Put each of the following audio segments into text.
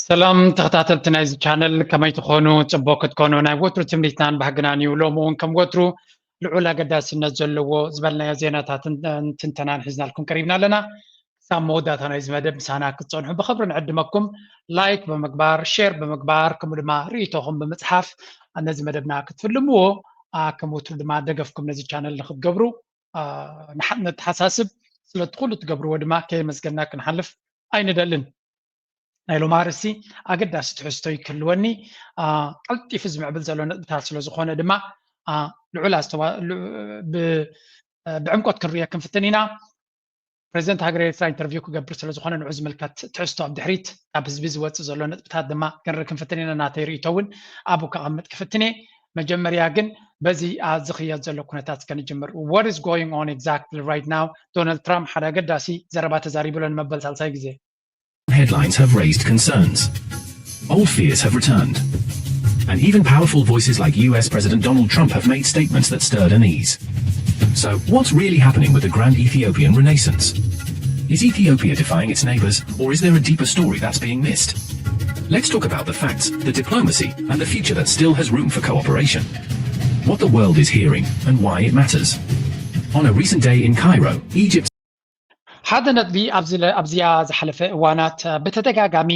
ሰላም ተኸታተልቲ ናይዚ ቻነል፣ ከመይ ትኾኑ? ጽቡቕ ክትኮኑ ናይ ወትሩ ትምኒትናን ባህግናን እዩ። ሎሚ እውን ከም ወትሩ ልዑል ኣገዳስነት ዘለዎ ዝበልናዮ ዜናታትን ትንተናን ሒዝናልኩም ቀሪብና ኣለና። ክሳብ መወዳእታ ናይዚ መደብ ምሳና ክትጸንሑ ብኽብሪ ንዕድመኩም። ላይክ ብምግባር፣ ሼር ብምግባር፣ ከምኡ ድማ ርእይቶኹም ብምጽሓፍ ነዚ መደብና ክትፍልምዎ፣ ከም ወትሩ ድማ ደገፍኩም ነዚ ቻነል ንክትገብሩ ነተሓሳስብ። ስለቲ ኩሉ ትገብርዎ ድማ ከየመስገና ክንሓልፍ ኣይንደልን። ናይ ሎም ኣርእስቲ ኣገዳሲ ትሕዝቶ ክህልወኒ፣ ቀልጢፉ ዝምዕብል ዘሎ ነጥብታት ስለ ዝኾነ ድማ ልዑል ብዕምቆት ክንርዮ ክንፍትን ኢና። ፕሬዚደንት ሃገር ኤርትራ ኢንተርቪው ክገብር ስለ ዝኾነ ንዑ ዝምልከት ትሕዝቶ ኣብ ድሕሪት ካብ ህዝቢ ዝወፅእ ዘሎ ነጥብታት ድማ ክንርኢ ክንፍትን ኢና። ናተይ ርእይቶ እውን ኣብኡ ከቐምጥ ክፍትን እየ። መጀመርያ ግን በዚ ዝኽየድ ዘሎ ኩነታት ከንጅምር። What is going on exactly right now? ዶናልድ ትራምፕ ሓደ ኣገዳሲ ዘረባ ተዛሪቡ ኣሎ ንመበል ሳልሳይ ግዜ። Headlines have raised concerns. Old fears have returned. And even powerful voices like U S President Donald Trump have made statements that stirred unease. So, what's really happening with the grand Ethiopian renaissance? Is Ethiopia defying its neighbors, or is there a deeper story that's being missed? Let's talk about the facts, the diplomacy, and the future that still has room for cooperation. What the world is hearing, and why it matters. On a recent day in Cairo, Egypt ሓደ ነጥቢ ኣብዚኣ ዝሓለፈ እዋናት ብተደጋጋሚ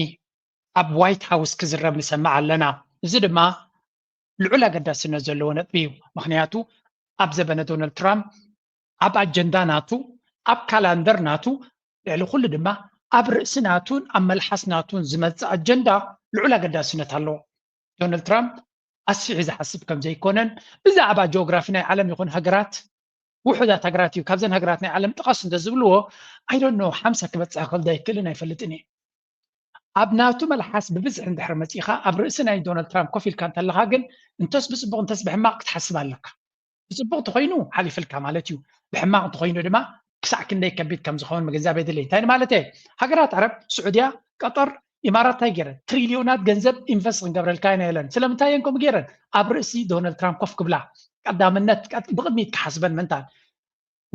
ኣብ ዋይት ሃውስ ክዝረብ ንሰምዕ ኣለና። እዚ ድማ ልዑል ኣገዳስነት ዘለዎ ነጥቢ እዩ። ምክንያቱ ኣብ ዘበነ ዶናልድ ትራምፕ ኣብ ኣጀንዳ ናቱ፣ ኣብ ካላንደር ናቱ፣ ልዕሊ ኩሉ ድማ ኣብ ርእሲ ናቱን ኣብ መልሓስ ናቱን ዝመጽእ ኣጀንዳ ልዑል ኣገዳስነት ኣለዎ። ዶናልድ ትራምፕ ኣስፊሑ ዝሓስብ ከም ዘይኮነን ብዛዕባ ጂኦግራፊ ናይ ዓለም ይኹን ሃገራት ውሑዳት ሃገራት እዩ። ካብዘን ሃገራት ናይ ዓለም ጥቐስ እንተዝብልዎ I don't know ሓምሳ ክበጽሕ ክኽእል ዶ ኣይክእልን ኣይፈልጥን እየ። ኣብ ናቱ መልሓስ ብብዝሒ እንድሕር መጺኻ ኣብ ርእሲ ናይ ዶናልድ ትራምፕ ኮፍ ኢልካ እንተለኻ ግን እንተስ ብጽቡቕ እንተስ ብሕማቕ ክትሓስብ ኣለካ። ብጽቡቕ እንተኾይኑ ሓሊፍልካ ማለት እዩ። ብሕማቕ እንተኾይኑ ድማ ክሳዕ ክንደይ ከቢድ ከም ዝኸውን ምግንዛብ የድሊ። እንታይ ማለት እየ? ሃገራት ዓረብ፣ ስዑድያ፣ ቀጠር፣ ኢማራት እንታይ ገይረን? ትሪልዮናት ገንዘብ ኢንቨስት ክንገብረልካ ኢና ኢለን። ስለምንታይ እየን ከምኡ ገይረን? ኣብ ርእሲ ዶናልድ ትራምፕ ኮፍ ክብላ ቀዳምነት ብቕድሚት ክሓስበን ምእንታን።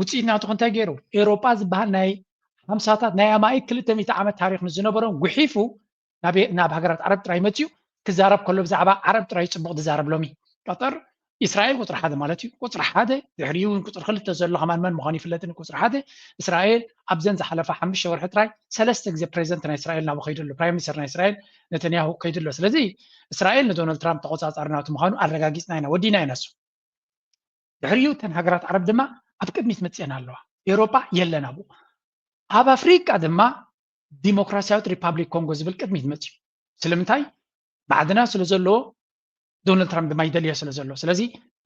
ውፅኢት ናቱ እንታይ ገይሩ? ኤውሮጳ ዝበሃል ናይ ሓምሳታት ናይ ኣማኢት ክልተ ሚእቲ ዓመት ታሪክ ንዝነበሮም ጉሒፉ ናብ ሃገራት ዓረብ ጥራይ መፅዩ ክዛረብ ከሎ ብዛዕባ ዓረብ ጥራይ ፅቡቅ ዝዛረብ ሎሚ ቀጠር ኢስራኤል ቁፅሪ ሓደ ማለት እዩ። ቁፅሪ ሓደ ድሕሪኡ እውን ቁፅሪ ክልተ ዘሎ ከማን መን ምኳኑ ይፍለጥን ቁፅሪ ሓደ እስራኤል ኣብዘን ዝሓለፋ ሓሙሽተ ወርሒ ጥራይ ሰለስተ ግዜ ፕሬዚደንት ናይ እስራኤል ናብኡ ከይዱ ኣሎ። ፕራይም ሚኒስተር ናይ እስራኤል ነተንያሁ ከይዱ ኣሎ። ስለዚ እስራኤል ንዶናልድ ትራምፕ ተቆፃፃሪ ናቱ ምኳኑ ኣረጋጊፅና ኢና ወዲና ኢና እሱ ድሕሪኡ እተን ሃገራት ዓረብ ድማ ኣብ ቅድሚት መፅአን ኣለዋ። ኤውሮጳ የለን ኣብኡ። ኣብ ኣፍሪቃ ድማ ዲሞክራሲያዊት ሪፓብሊክ ኮንጎ ዝብል ቅድሚት መፅዩ። ስለምንታይ? ባዕድና ስለ ዘለዎ ዶናልድ ትራምፕ ድማ ይደልዮ ስለ ዘሎ። ስለዚ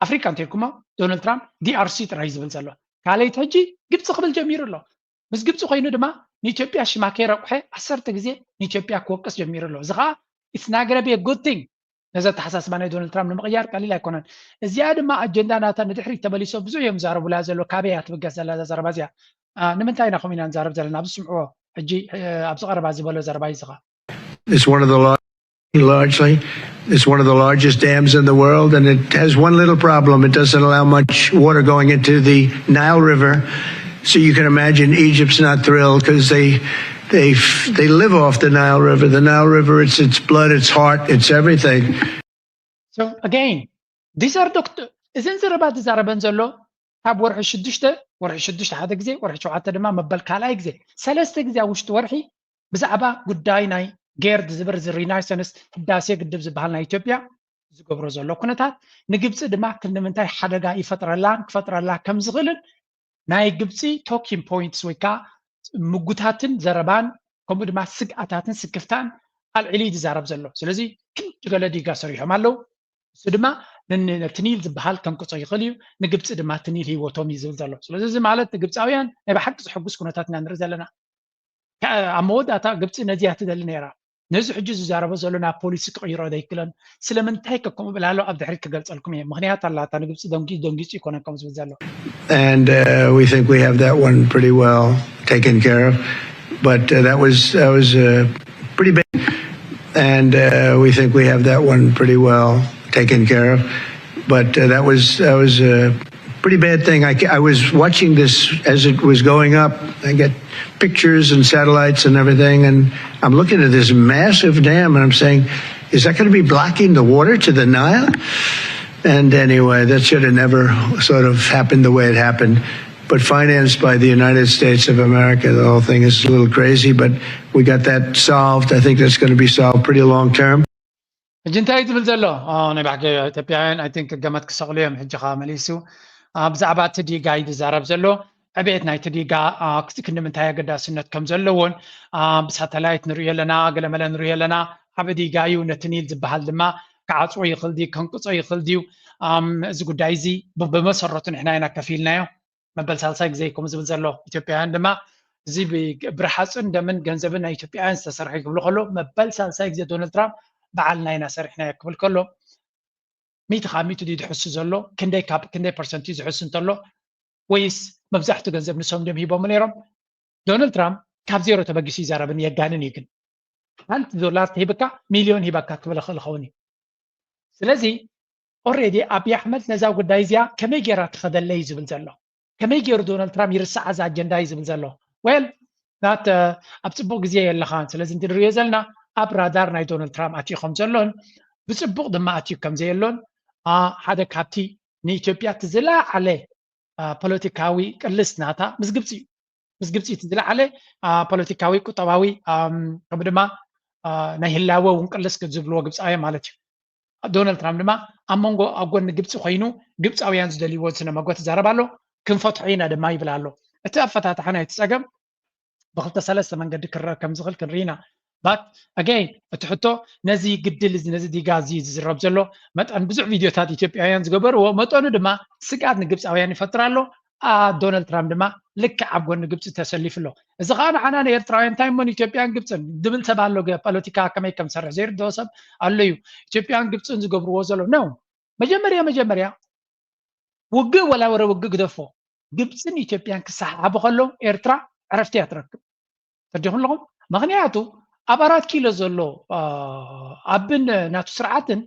ኣፍሪቃ እንተልኩሞ ዶናልድ ትራምፕ ዲኣርሲ ጥራይ ዝብል ዘሎ። ካልኣይቲ ሕጂ ግብፂ ክብል ጀሚሩ ኣሎ። ምስ ግብፂ ኮይኑ ድማ ንኢትዮጵያ ሽማ ከይረቑሐ ዓሰርተ ግዜ ንኢትዮጵያ ክወቅስ ጀሚሩ ኣሎ። እዚ ከዓ it's not gonna be a good thing። ነዚ ኣተሓሳስባ ናይ ዶናልድ ትራምፕ ንምቕያር ቀሊል ኣይኮነን። እዚኣ ድማ ኣጀንዳ ናታ ንድሕሪት ተመሊሶ ብዙሕ እዮም ዝዛረቡላ ዘሎ። ካበይ እያ ትብገስ ዘላ እዛ ዘረባ እዚኣ? ንምንታይ ኢና ከምኡ ኢና ንዛረብ ዘለና? ኣብዚ ስምዕዎ ሕጂ ኣብዚ ቀረባ ዝበሎ ዘረባ እዩ። እዚ ኸዓ It's one of the largely it's one of the largest dams in the world, and it has one little problem. It doesn't allow much water going into the Nile River. So you can imagine Egypt's not thrilled because they they they live off the Nile River. The Nile River, it's its blood, its heart, it's everything. So again, these are doctor እዘን ዘረባ ዝዛረበን ዘሎ ካብ ወርሒ ሽዱሽተ ወርሒ ሽዱሽተ ሓደ ግዜ ወርሒ ሸውዓተ ድማ መበል ካልኣይ ግዜ ሰለስተ ግዜ ኣብ ውሽጢ ወርሒ ብዛዕባ ጉዳይ ናይ ጌርድ ዝበርዝ ሪናይሰንስ ህዳሴ ግድብ ዝበሃል ናይ ኢትዮጵያ ዝገብሮ ዘሎ ኩነታት ንግብፂ ድማ ክንምንታይ ሓደጋ ይፈጥረላን ክፈጥረላ ከም ዝኽእልን ናይ ግብፂ ቶኪን ፖይንትስ ወይ ከዓ ምጉታትን ዘረባን ከምኡ ድማ ስግኣታትን ስክፍታን ኣልዒሉ እዩ ዝዛረብ ዘሎ። ስለዚ ክንዲ ገለ ዲጋ ሰሪሖም ኣለዉ። እሱ ድማ ነቲ ኒል ዝበሃል ከንቅፆ ይኽእል እዩ፣ ንግብፂ ድማ እቲ ኒል ህይወቶም እዩ ዝብል ዘሎ። ስለዚ እዚ ማለት ንግብፃውያን ናይ ብሓቂ ዘሐጉስ ኩነታት ኢና ንርኢ ዘለና። ኣብ መወዳእታ ግብፂ ነዚ እያ ትደሊ ነይራ። ነዚ ሕጂ ዝዛረቦ ዘሎ ናብ ፖሊሲ ክቕይሮ ዘይክለን ስለምንታይ ከ ከምኡ ብላሎ ኣብ ድሕሪት ክገልፀልኩም እየ። ምኽንያት ኣላታ ንግብፂ ደንጊ ደንጊፁ ይኮነን ከም ዝብል ዘሎ። And uh, we think we have that one pretty well taken care of. But uh, that was that was uh, pretty big. And uh, we think we have that one pretty well taken care of. But uh, that was that was uh, Pretty bad thing. I, I was watching this as it was going up. I get pictures and satellites and everything, and I'm looking at this massive dam, and I'm saying, is that going to be blocking the water to the Nile? And anyway, that should have never sort of happened the way it happened. But financed by the United States of America, the whole thing is a little crazy, but we got that solved. I think that's going to be solved pretty long term. ሕጂ እንታይ እዩ ዝብል ዘሎ? ናይ ባሕቂ ኢትዮጵያውያን ኣይ ቲንክ ገመት ክሰቕሉ እዮም። ሕጂ ከዓ መሊሱ ብዛዕባ እቲ ዲጋ እዩ ዝዛረብ ዘሎ። ዕቤት ናይቲ ዲጋ ክንዲ ምንታይ ኣገዳስነት ከም ዘለዎን ብሳተላይት ንሪኦ ኣለና፣ ገለመለ ንሪኦ ኣለና። ዓበ ዲጋ እዩ፣ ነቲ ኒል ዝበሃል ድማ ክዓፅዎ ይኽእል ድዩ፣ ከንቅፆ ይኽእል ድዩ? እዚ ጉዳይ እዚ ብመሰረቱ ንሕና ኢና ከፊልናዮ። መበል ሳልሳይ ግዜ እዩ ከምኡ ዝብል ዘሎ። ኢትዮጵያውያን ድማ እዚ ብርሓፅን ደምን ገንዘብን ናይ ኢትዮጵያውያን ዝተሰርሐ ክብሉ ከሎ፣ መበል ሳልሳይ ግዜ ዶናልድ ትራምፕ በዓልና ኢና ሰሪሕናዮ ክብል ከሎ፣ ሚእቲ ካብ ሚእቲ ድዩ ዝሕሱ ዘሎ? ክንደይ ካብ ክንደይ ፐርሰንት እዩ ዝሕሱ እንተሎ? ወይስ መብዛሕቱ ገንዘብ ንሶም ድዮም ሂቦም ነይሮም? ዶናልድ ትራምፕ ካብ ዜሮ ተበጊሱ ይዛረብን የጋንን እዩ። ግን ሓንቲ ዶላር ተሂብካ ሚልዮን ሂባካ ክብል ይኽእል ይኸውን እዩ። ስለዚ ኦሬዲ ኣብይ ኣሕመድ ነዛ ጉዳይ እዚኣ ከመይ ገይራ ትኸደለይ እዩ ዝብል ዘሎ። ከመይ ገይሩ ዶናልድ ትራምፕ ይርስዓ እዛ ኣጀንዳ እዩ ዝብል ዘሎ። ዌል ናት ኣብ ፅቡቕ ግዜ የለኻን። ስለዚ እንድንሪኦ ዘለና ኣብ ራዳር ናይ ዶናልድ ትራምፕ ኣትዩ ከም ዘሎን ብፅቡቕ ድማ ኣትዩ ከም ዘየሎን ሓደ ካብቲ ንኢትዮጵያ እቲ ዝለዓለ ፖለቲካዊ ቅልስ ናታ ምስ ግብፂ እዩ። ምስ ግብፂ እቲ ዝለዓለ ፖለቲካዊ፣ ቁጠባዊ ከምኡ ድማ ናይ ህላወ እውን ቅልስ ዝብልዎ ግብፃውያን ማለት እዩ። ዶናልድ ትራምፕ ድማ ኣብ መንጎ ኣብ ጎኒ ግብፂ ኮይኑ ግብፃውያን ዝደልይዎ ስነ መጎት ይዛረብ ኣሎ። ክንፈትሖ ኢና ድማ ይብል ኣሎ። እቲ ኣፈታትሓ ናይቲ ፀገም ብክልተ ሰለስተ መንገዲ ክረር ከም ዝኽእል ክንርኢ ኢና። ባት ኣገይን እቲ ሕቶ ነዚ ግድል እዚ ነዚ ዲጋ እዚ ዝዝረብ ዘሎ መጠን ብዙሕ ቪድዮታት ኢትዮጵያውያን ዝገበርዎ መጠኑ ድማ ስግኣት ንግብፃውያን ይፈጥር ኣሎ። ዶናልድ ትራምፕ ድማ ልክዕ ኣብ ጎኒ ግብፂ ተሰሊፉ ኣሎ። እዚ ከዓ ንዓና ንኤርትራውያን እንታይ እሞ ንኢትዮጵያን ግብፅን ድብል ሰብ ኣሎ። ፖለቲካ ከመይ ከም ዝሰርሕ ዘይርድኦ ሰብ ኣሎ እዩ። ኢትዮጵያን ግብፅን ዝገብርዎ ዘሎ ነው። መጀመርያ መጀመርያ ውግእ ወላ ወረ ውግእ ግደፎ፣ ግብፅን ኢትዮጵያን ክሰሓሓቡ ከለዉ ኤርትራ ዕረፍቲ እያ ትረክብ። ተረዲኹም ኣለኹም? ምኽንያቱ ኣብ ኣራት ኪሎ ዘሎ ኣብን ናቱ ስርዓትን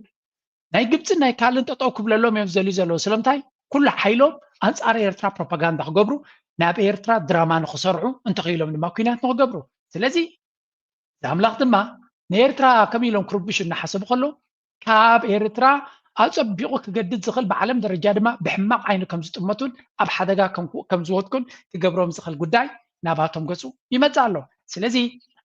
ናይ ግብፅን ናይ ካልእን ጠጠው ክብለሎም እዮም ዝደልዩ ዘለዉ። ስለምንታይ? ኩሉ ሓይሎም ኣንፃር ኤርትራ ፕሮፓጋንዳ ክገብሩ፣ ናብ ኤርትራ ድራማ ንክሰርዑ፣ እንተኽኢሎም ድማ ኩናት ንክገብሩ። ስለዚ እዚ ኣምላኽ ድማ ንኤርትራ ከም ኢሎም ክርብሹ እናሓሰቡ ከሎ ካብ ኤርትራ ኣጸቢቑ ክገድድ ዝኽእል ብዓለም ደረጃ ድማ ብሕማቕ ዓይኒ ከም ዝጥመቱን ኣብ ሓደጋ ከም ዝወድቁን ክገብሮም ዝኽእል ጉዳይ ናባቶም ገጹ ይመጽእ ኣሎ። ስለዚ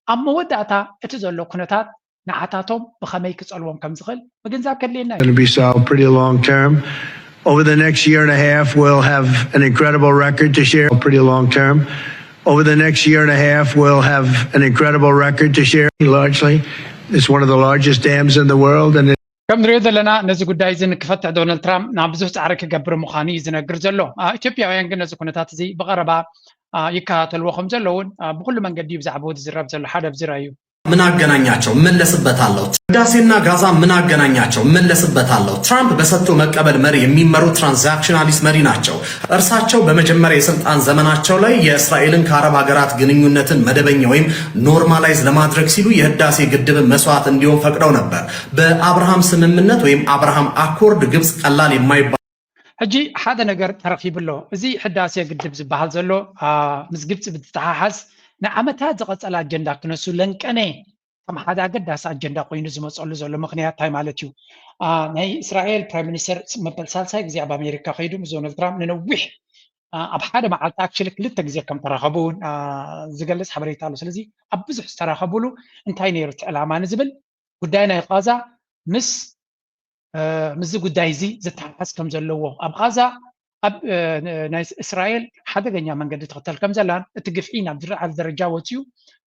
ኣብ መወዳእታ እቲ ዘሎ ኩነታት ንዓታቶም ብኸመይ ክጸልዎም ከም ዝኽእል ምግንዛብ ከድልየና እዩ። Going to be solved pretty long term. Over the next year and a half, we'll have an incredible record to share. Pretty long term. Over the next year and a half, we'll have an incredible record to share. Largely, it's one of the largest dams in the world, and it ከም ንሪኦ ዘለና ነዚ ጉዳይ እዚ ንክፈትሕ ዶናልድ ትራምፕ ናብ ብዙሕ ፃዕሪ ክገብር ምዃኑ እዩ ዝነግር ዘሎ። ኢትዮጵያውያን ግን ነዚ ኩነታት እዚ ብቐረባ ይከታተልዎ ከም ዘለውን ብኩሉ መንገዲ እዩ ብዛዕባኡ ዝዝረብ ዘሎ። ሓደ ኣብዚ ርኣዩ። ምን አገናኛቸው? እመለስበታለሁ። ህዳሴና ጋዛ ምን አገናኛቸው? እመለስበታለሁ። ትራምፕ በሰጥቶ መቀበል መሪ የሚመሩ ትራንዛክሽናሊስት መሪ ናቸው። እርሳቸው በመጀመሪያ የስልጣን ዘመናቸው ላይ የእስራኤልን ከአረብ ሀገራት ግንኙነትን መደበኛ ወይም ኖርማላይዝ ለማድረግ ሲሉ የህዳሴ ግድብን መስዋዕት እንዲሆን ፈቅደው ነበር። በአብርሃም ስምምነት ወይም አብርሃም አኮርድ ግብፅ ቀላል የማይባል ሕጂ ሓደ ነገር ተረኺቡ ኣሎ። እዚ ሕዳሴ ግድብ ዝበሃል ዘሎ ምስ ግብፂ ብዝተሓሓዝ ንዓመታት ዝቐፀለ ኣጀንዳ ክነሱ ለንቀነ ከም ሓደ ኣገዳሲ ኣጀንዳ ኮይኑ ዝመፀሉ ዘሎ ምኽንያት እንታይ ማለት እዩ? ናይ እስራኤል ፕራይም ሚኒስተር መበል ሳልሳይ ግዜ ኣብ ኣሜሪካ ከይዱ ምስ ዶናልድ ትራምፕ ንነዊሕ ኣብ ሓደ መዓልቲ ኣክቹሊ ክልተ ግዜ ከም ተራኸቡ ዝገልፅ ሓበሬታ ኣሎ። ስለዚ ኣብ ብዙሕ ዝተራኸቡሉ እንታይ ነይሩ እቲ ዕላማ ንዝብል ጉዳይ ናይ ቃዛ ምስ ምስዚ ጉዳይ እዚ ዝተሓሓዝ ከም ዘለዎ ኣብ ቃዛ ኣብ ናይ እስራኤል ሓደገኛ መንገዲ ትኽተል ከም ዘላን እቲ ግፍዒ ናብ ዝረኣል ደረጃ ወፅዩ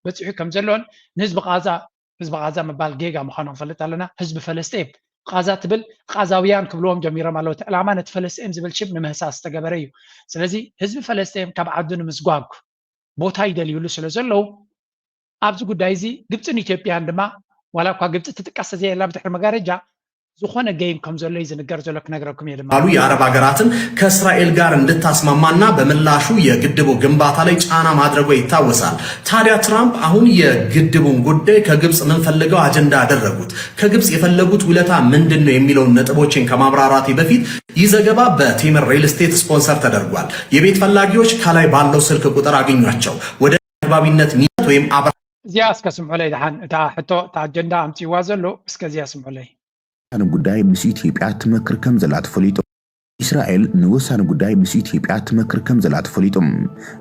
በፂሑ ከም ዘሎን ንህዝቢ ቃዛ ህዝቢ ቃዛ ምባል ጌጋ ምዃኑ ክንፈልጥ ኣለና። ህዝቢ ፈለስጤም ቃዛ ትብል ቃዛውያን ክብልዎም ጀሚሮም ኣለዉ። እቲ ዕላማ ነቲ ፈለስጤም ዝብል ሽም ንምህሳስ ዝተገበረ እዩ። ስለዚ ህዝቢ ፈለስጤም ካብ ዓዱ ንምስጓግ ቦታ ይደልዩሉ ስለ ዘለዉ ኣብዚ ጉዳይ እዚ ግብፅን ኢትዮጵያን ድማ ዋላ እኳ ግብፂ ትጥቀስ ተዘየላ ብድሕሪ መጋረጃ ዝኾነ ጌም ከም ዘሎ እዩ ዝንገር ዘሎ። ክነግረኩም እየ ድማ ባሉ የአረብ ሀገራትን ከእስራኤል ጋር እንድታስማማና በምላሹ የግድቡ ግንባታ ላይ ጫና ማድረጓ ይታወሳል። ታዲያ ትራምፕ አሁን የግድቡን ጉዳይ ከግብፅ ምን ፈልገው አጀንዳ አደረጉት? ከግብፅ የፈለጉት ውለታ ምንድን ነው የሚለውን ነጥቦችን ከማብራራቴ በፊት ይህ ዘገባ በቴምር ሪል ስቴት ስፖንሰር ተደርጓል። የቤት ፈላጊዎች ከላይ ባለው ስልክ ቁጥር አግኟቸው። ወደ አግባቢነት ሚት ወይም አብራ እዚኣ እስከ ስምዑለይ ደሓን፣ እታ ሕቶ፣ እታ ኣጀንዳ ኣምፅዋ ዘሎ እስከ እዚኣ ስምዑለይ። ወሳኒ ጉዳይ ምስ ኢትዮጵያ ትመክር ከም ዘላ ተፈሊጡ። እስራኤል ንወሳኒ ጉዳይ ምስ ኢትዮጵያ ትመክር ከም ዘላ ተፈሊጡ።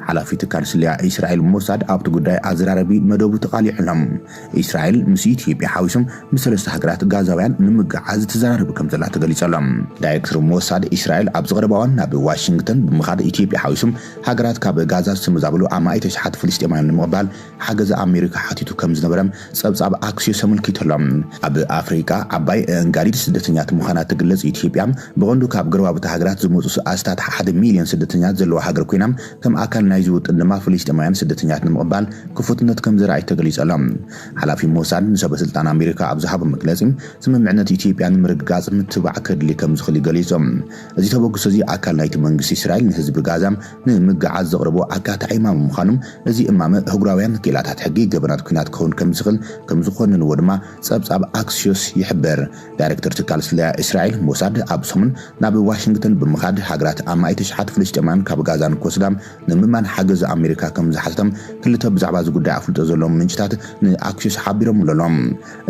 ሓላፊ ትካል ስለያ እስራኤል ሞሳድ ኣብቲ ጉዳይ ኣዘራረቢ መደቡ ተቓሊዑ ኣሎ። እስራኤል ምስ ኢትዮጵያ ሓዊሶም ምስ ሰለስተ ሃገራት ጋዛውያን ንምግዓዝ ትዘራረብ ከም ዘላ ተገሊጹ ኣሎ። ዳይሬክተር ሞሳድ እስራኤል ኣብ ዝቐረባ እዋን ናብ ዋሽንግተን ብምኻድ ኢትዮጵያ ሓዊሶም ሃገራት ካብ ጋዛ ዝተመዛበሉ ኣማኢት ኣሽሓት ፍልስጤማውያን ንምቕባል ሓገዝ ኣሜሪካ ሓቲቱ ከም ዝነበረ ጸብጻብ ኣክሲዮስ ኣመልኪቱ ኣሎ። ኣብ ኣፍሪቃ ዓባይ ኣንጋዲት ስደተኛት ምዃና ትግለጽ ኢትዮጵያ ብቐንዱ ካብ ጎረባብቲ ሃገራት ዝመጹ ኣስታት ሓደ ሚልዮን ስደተኛት ዘለዋ ሃገር ኮይና ከም ኣካል ናይዚ ውጥን ድማ ፍልስጤማውያን ስደተኛት ንምቕባል ክፉትነት ከም ዘርኣየት ተገሊጹ ኣሎ። ሓላፊ ሞሳድ ንሰበ ስልጣን ኣሜሪካ ኣብ ዝሃቦ መግለጺ ስምምዕነት ኢትዮጵያ ንምርግጋጽ ምትብባዕ ከድሊ ከም ዝኽእል ገሊጹ። እዚ ተበግሶ እዚ ኣካል ናይቲ መንግስቲ እስራኤል ንህዝቢ ጋዛ ንምግዓዝ ዘቕረቦ ኣካታዒ እማመ ምዃኑ፣ እዚ እማመ ህጉራውያን ክኢላታት ሕጊ ገበናት ኲናት ክኸውን ከም ዝኽእል ከም ዝኾነንዎ ድማ ጸብጻብ ኣክሲዮስ ይሕብር። ዳይሬክተር ትካል ስለያ እስራኤል ሞሳድ ኣብ ሰሙን ናብ ዋሽንግተን ብምኻድ ሃገራት ኣማኢት ኣሽሓት ፍልስጤማውያን ካብ ጋዛ ንክወስዳ ንምእማን ሓገዝ ኣሜሪካ ከም ዝሓተቶም ክልተ ብዛዕባ እዚ ጉዳይ ኣፍልጦ ዘለዎም ምንጭታት ንኣክሲዮስ ሓቢሮምሉ ኣለዉ።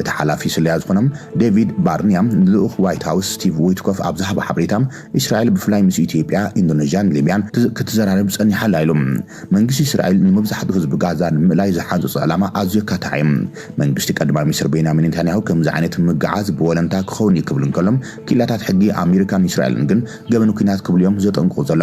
እቲ ሓላፊ ስለያ ዝኾነ ዴቪድ ባርኒያ ንልኡኽ ዋይት ሃውስ ስቲቭ ዊትኮፍ ኣብ ዝሃቦ ሓበሬታ እስራኤል ብፍላይ ምስ ኢትዮጵያ፣ ኢንዶኔዥያን ሊብያን ክትዘራረብ ጸኒሓ ኣላ ኢሉ። መንግስቲ እስራኤል ንመብዛሕትኡ ህዝቢ ጋዛ ንምእላይ ዝሓንጸጾ ዕላማ ኣዝዩ ኣካታዒ እዩ። መንግስቲ ቀዳማይ ሚኒስትር ቤንያሚን ኔታንያሁ ከምዚ ዓይነት ምግዓዝ ብወለንታ ክኸውን እዩ ክብል እንከሎ ክኢላታት ሕጊ ኣሜሪካን እስራኤልን ግን ገበን ኲናት ክብሉ እዮም ዘጠንቅቑ ዘሎ።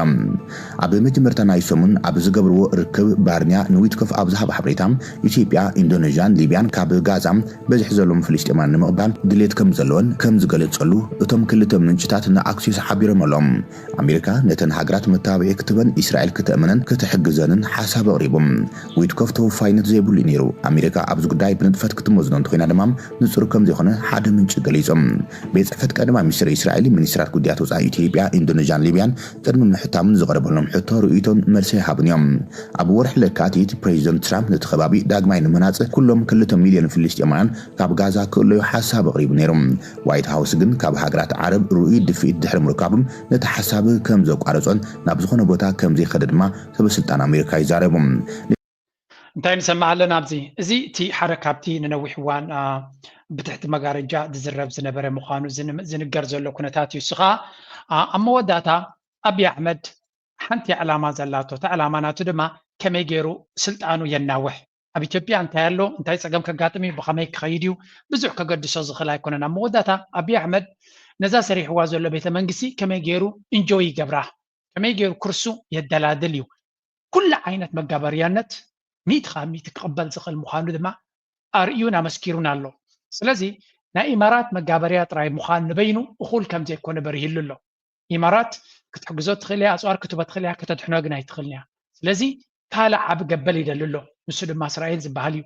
ኣብ መጀመርታ ናይ ሰሙን ኣብ ዝገብርዎ ርክብ ባርኒያ ንዊትኮፍ ኣብ ዝሃቦ ሓበሬታ ኢትዮጵያ፣ ኢንዶኔዥያን ሊብያን ካብ ጋዛ በዝሒ ዘለዎም ፍልስጤማውያን ንምቕባል ድሌት ከም ዘለወን ከም ዝገለጸሉ እቶም ክልተ ምንጭታት ንኣክሲዮስ ሓቢሮም ኣለዉ። ኣሜሪካ ነተን ሃገራት መታብዒ ክትበን እስራኤል ክተእምነን ክትሕግዘንን ሓሳብ ኣቕሪቡ። ዊትኮፍ ተወፋይነት ዘይብሉ እዩ ነይሩ። ኣሜሪካ ኣብዚ ጉዳይ ብንጥፈት ክትመዝኖ እንተኾይና ድማ ንጹር ከም ዘይኮነ ሓደ ምንጪ ገሊጹ። ቤት ጽሕፈት ቀዳማይ ሚኒስትር እስራኤል፣ ሚኒስትራት ጉዳያት ወጻኢ ኢትዮጵያ፣ ኢንዶኔዥያን ሊብያን ቅድሚ ምሕታሙን ዝቐረበሎም ሕቶ ርእይቶን መልሲ ኣይሃቡን እዮም። ኣብ ወርሒ ለካቲት ፕሬዚደንት ትራምፕ ነቲ ከባቢ ዳግማይ ንምህናጽ ኩሎም ክልተ ሚልዮን ፍልስጤማውያን ካብ ጋዛ ክእለዩ ሓሳብ ኣቕሪቡ ነይሩ። ዋይት ሃውስ ግን ካብ ሃገራት ዓረብ ርኡይ ድፍኢት ድሕሪ ምርካቡ ነቲ ሓሳብ ከም ዘቋረጾን ናብ ዝኾነ ቦታ ከም ዘይኸደ ድማ ሰበስልጣን ኣሜሪካ ይዛረቡ። እንታይ ንሰምዕ ኣለና ኣብዚ? እዚ እቲ ሓደ ካብቲ ንነዊሕ እዋን ብትሕቲ መጋረጃ ዝዝረብ ዝነበረ ምዃኑ ዝንገር ዘሎ ኩነታት እዩ። እሱ ከዓ ኣብ መወዳእታ ኣብይ ኣሕመድ ሓንቲ ዕላማ ዘላቶ፣ እታ ዕላማ ናቱ ድማ ከመይ ገይሩ ስልጣኑ የናውሕ፣ ኣብ ኢትዮጵያ እንታይ ኣሎ፣ እንታይ ፀገም ከጋጥም እዩ፣ ብኸመይ ክኸይድ እዩ፣ ብዙሕ ከገድሶ ዝኽእል ኣይኮነን። ኣብ መወዳእታ ኣብይ ኣሕመድ ነዛ ሰሪሕዋ ዘሎ ቤተ መንግስቲ ከመይ ገይሩ ኢንጆይ ይገብራ፣ ከመይ ገይሩ ክርሱ የደላድል እዩ። ኩሉ ዓይነት መጋበርያነት ሚእቲ ካብ ሚእቲ ክቕበል ዝኽእል ምዃኑ ድማ ኣርእዩን ኣመስኪሩን ኣሎ። ስለዚ ናይ ኢማራት መጋበርያ ጥራይ ምዃን ንበይኑ እኹል ከም ዘይኮነ በሪህሉ ኣሎ። ኢማራት ክትሕግዞ ትኽእል እያ፣ ኣፅዋር ክትህቦ ትኽእል እያ፣ ከተድሕኖ ግን ኣይትኽእልን እያ። ስለዚ ካልእ ዓቢ ገበል ይደሊ ኣሎ፣ ንሱ ድማ እስራኤል ዝበሃል እዩ።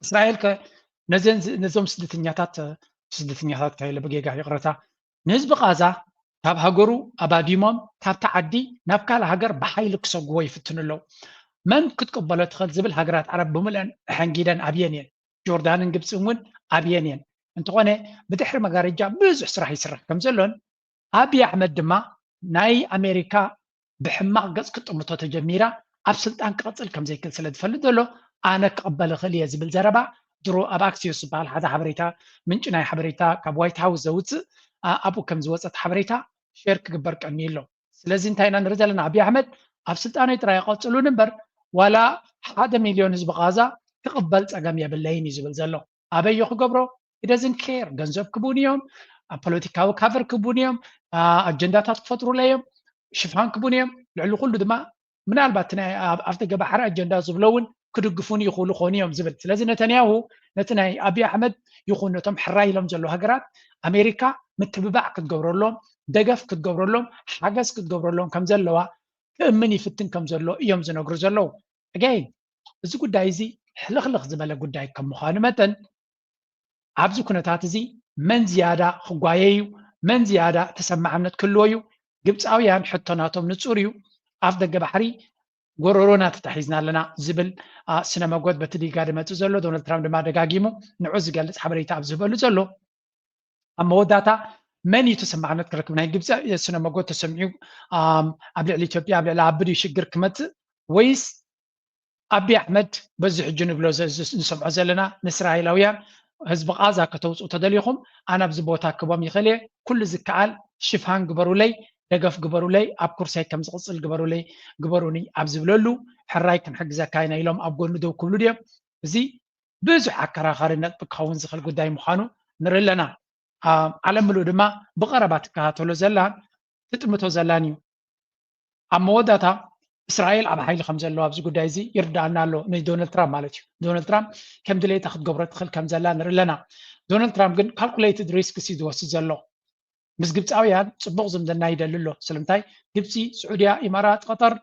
እስራኤል ከ ነዘን ነዞም ስደተኛታት ስደተኛታት ካይለ ብጌጋ ይቕረታ ንህዝቢ ቃዛ ካብ ሃገሩ ኣባዲሞም ካብቲ ዓዲ ናብ ካልእ ሃገር ብሓይሊ ክሰጉዎ ይፍትኑ ኣለዉ። መን ክትቅበሎ ትኽእል ዝብል ሃገራት ዓረብ ብምልአን ኣሐንጊደን ኣብየን እየን። ጆርዳንን ግብፅን እውን ኣብየን እየን። እንተኾነ ብድሕሪ መጋረጃ ብዙሕ ስራሕ ይስራሕ ከም ዘሎን ኣብይ ኣሕመድ ድማ ናይ ኣሜሪካ ብሕማቕ ገፅ ክጥምቶ ተጀሚራ ኣብ ስልጣን ክቕፅል ከም ዘይክእል ስለ ዝፈልጥ ዘሎ ኣነ ክቕበል እኽእል እየ ዝብል ዘረባ ድሮ ኣብ ኣክሲዮስ ዝበሃል ሓደ ሓበሬታ ምንጪ ናይ ሓበሬታ ካብ ዋይት ሃውስ ዘውፅእ ኣብኡ ከም ዝወፀት ሓበሬታ ሼር ክግበር ቀንዩ ኣሎ። ስለዚ እንታይ ኢና ንርኢ ዘለና? ኣብይ ኣሕመድ ኣብ ስልጣነይ ጥራይ ቀፅሉኒ እምበር ዋላ ሓደ ሚልዮን ህዝቢ ቃዛ ክቕበል ፀገም የብለይን እዩ ዝብል ዘሎ። ኣበዮ ክገብሮ? He doesn't care። ገንዘብ ክቡን እዮም፣ ኣብ ፖለቲካዊ ካቨር ክቡን እዮም፣ ኣጀንዳታት ክፈጥሩለ እዮም፣ ሽፋን ክቡን እዮም። ልዕሊ ኩሉ ድማ ምናልባት ኣብቲ ገባሕሪ ኣጀንዳ ዝብሎ እውን ክድግፉን ይኽእሉ ኾኑ እዮም ዝብል። ስለዚ ነተንያሁ ነቲ ናይ ኣብይ ኣሕመድ ይኹን ነቶም ሕራይ ኢሎም ዘለዉ ሃገራት ኣሜሪካ ምትብባዕ ክትገብረሎም፣ ደገፍ ክትገብረሎም፣ ሓገዝ ክትገብረሎም ከም ዘለዋ ክእምን ይፍትን ከም ዘሎ እዮም ዝነግሩ ዘለዉ። ኣገይን እዚ ጉዳይ እዚ ሕልኽልኽ ዝበለ ጉዳይ ከም ምዃኑ መጠን ኣብዚ ኩነታት እዚ መን ዝያዳ ክጓየይ እዩ፣ መን ዝያዳ ተሰማዕነት ክህልዎ እዩ። ግብፃውያን ሕቶ ናቶም ንፁር እዩ። ኣፍ ደገ ባሕሪ ጎረሮና ተታሒዝና ኣለና ዝብል ስነ መጎት በቲ ዲጋ ድመፅእ ዘሎ፣ ዶናልድ ትራምፕ ድማ ደጋጊሙ ንዑ ዝገልፅ ሓበሬታ ኣብ ዝህበሉ ዘሎ፣ ኣብ መወዳእታ መን እዩ ተሰማዕነት ክረክብ? ናይ ግብፂ ስነ መጎት ተሰሚዑ ኣብ ልዕሊ ኢትዮጵያ ኣብ ልዕሊ ኣቢ ድዩ ሽግር ክመፅእ፣ ወይስ ኣቢ ኣሕመድ በዚ ሕጂ ንብሎ ንሰምዖ ዘለና ንእስራኤላውያን ህዝቢ ቃዛ ከተውፅኡ ተደሊኹም ኣነ ኣብዚ ቦታ ክቦም ይኽእል እየ፣ ኩሉ ዝከኣል ሽፋን ግበሩለይ፣ ደገፍ ግበሩለይ፣ ኣብ ኩርሳይ ከም ዝቕፅል ግበሩለይ፣ ግበሩኒ ኣብ ዝብለሉ ሕራይ ክንሕግዘካ ኢና ኢሎም ኣብ ጎኑ ደው ክብሉ ድዮም? እዚ ብዙሕ ኣከራኻሪ ነጥቢ ክኸውን ዝኽእል ጉዳይ ምዃኑ ንርኢ ኣለና። ዓለም ምሉእ ድማ ብቐረባ ትከታተሎ ዘላን ትጥምቶ ዘላን እዩ። ኣብ መወዳእታ እስራኤል ኣብ ሓይሊ ከም ዘለዋ ኣብዚ ጉዳይ እዚ ይርዳኣና ኣሎ፣ ንዶናልድ ትራምፕ ማለት እዩ። ዶናልድ ትራምፕ ከም ድሌታ ክትገብሮ ትኽእል ከም ዘላ ንርኢ ኣለና። ዶናልድ ትራምፕ ግን ካልኩሌትድ ሪስክስ እዩ ዝወስድ ዘሎ። ምስ ግብፃውያን ፅቡቕ ዝምድና ይደሊ ኣሎ። ስለምንታይ? ግብፂ፣ ስዑድያ፣ ኢማራት፣ ቀጠር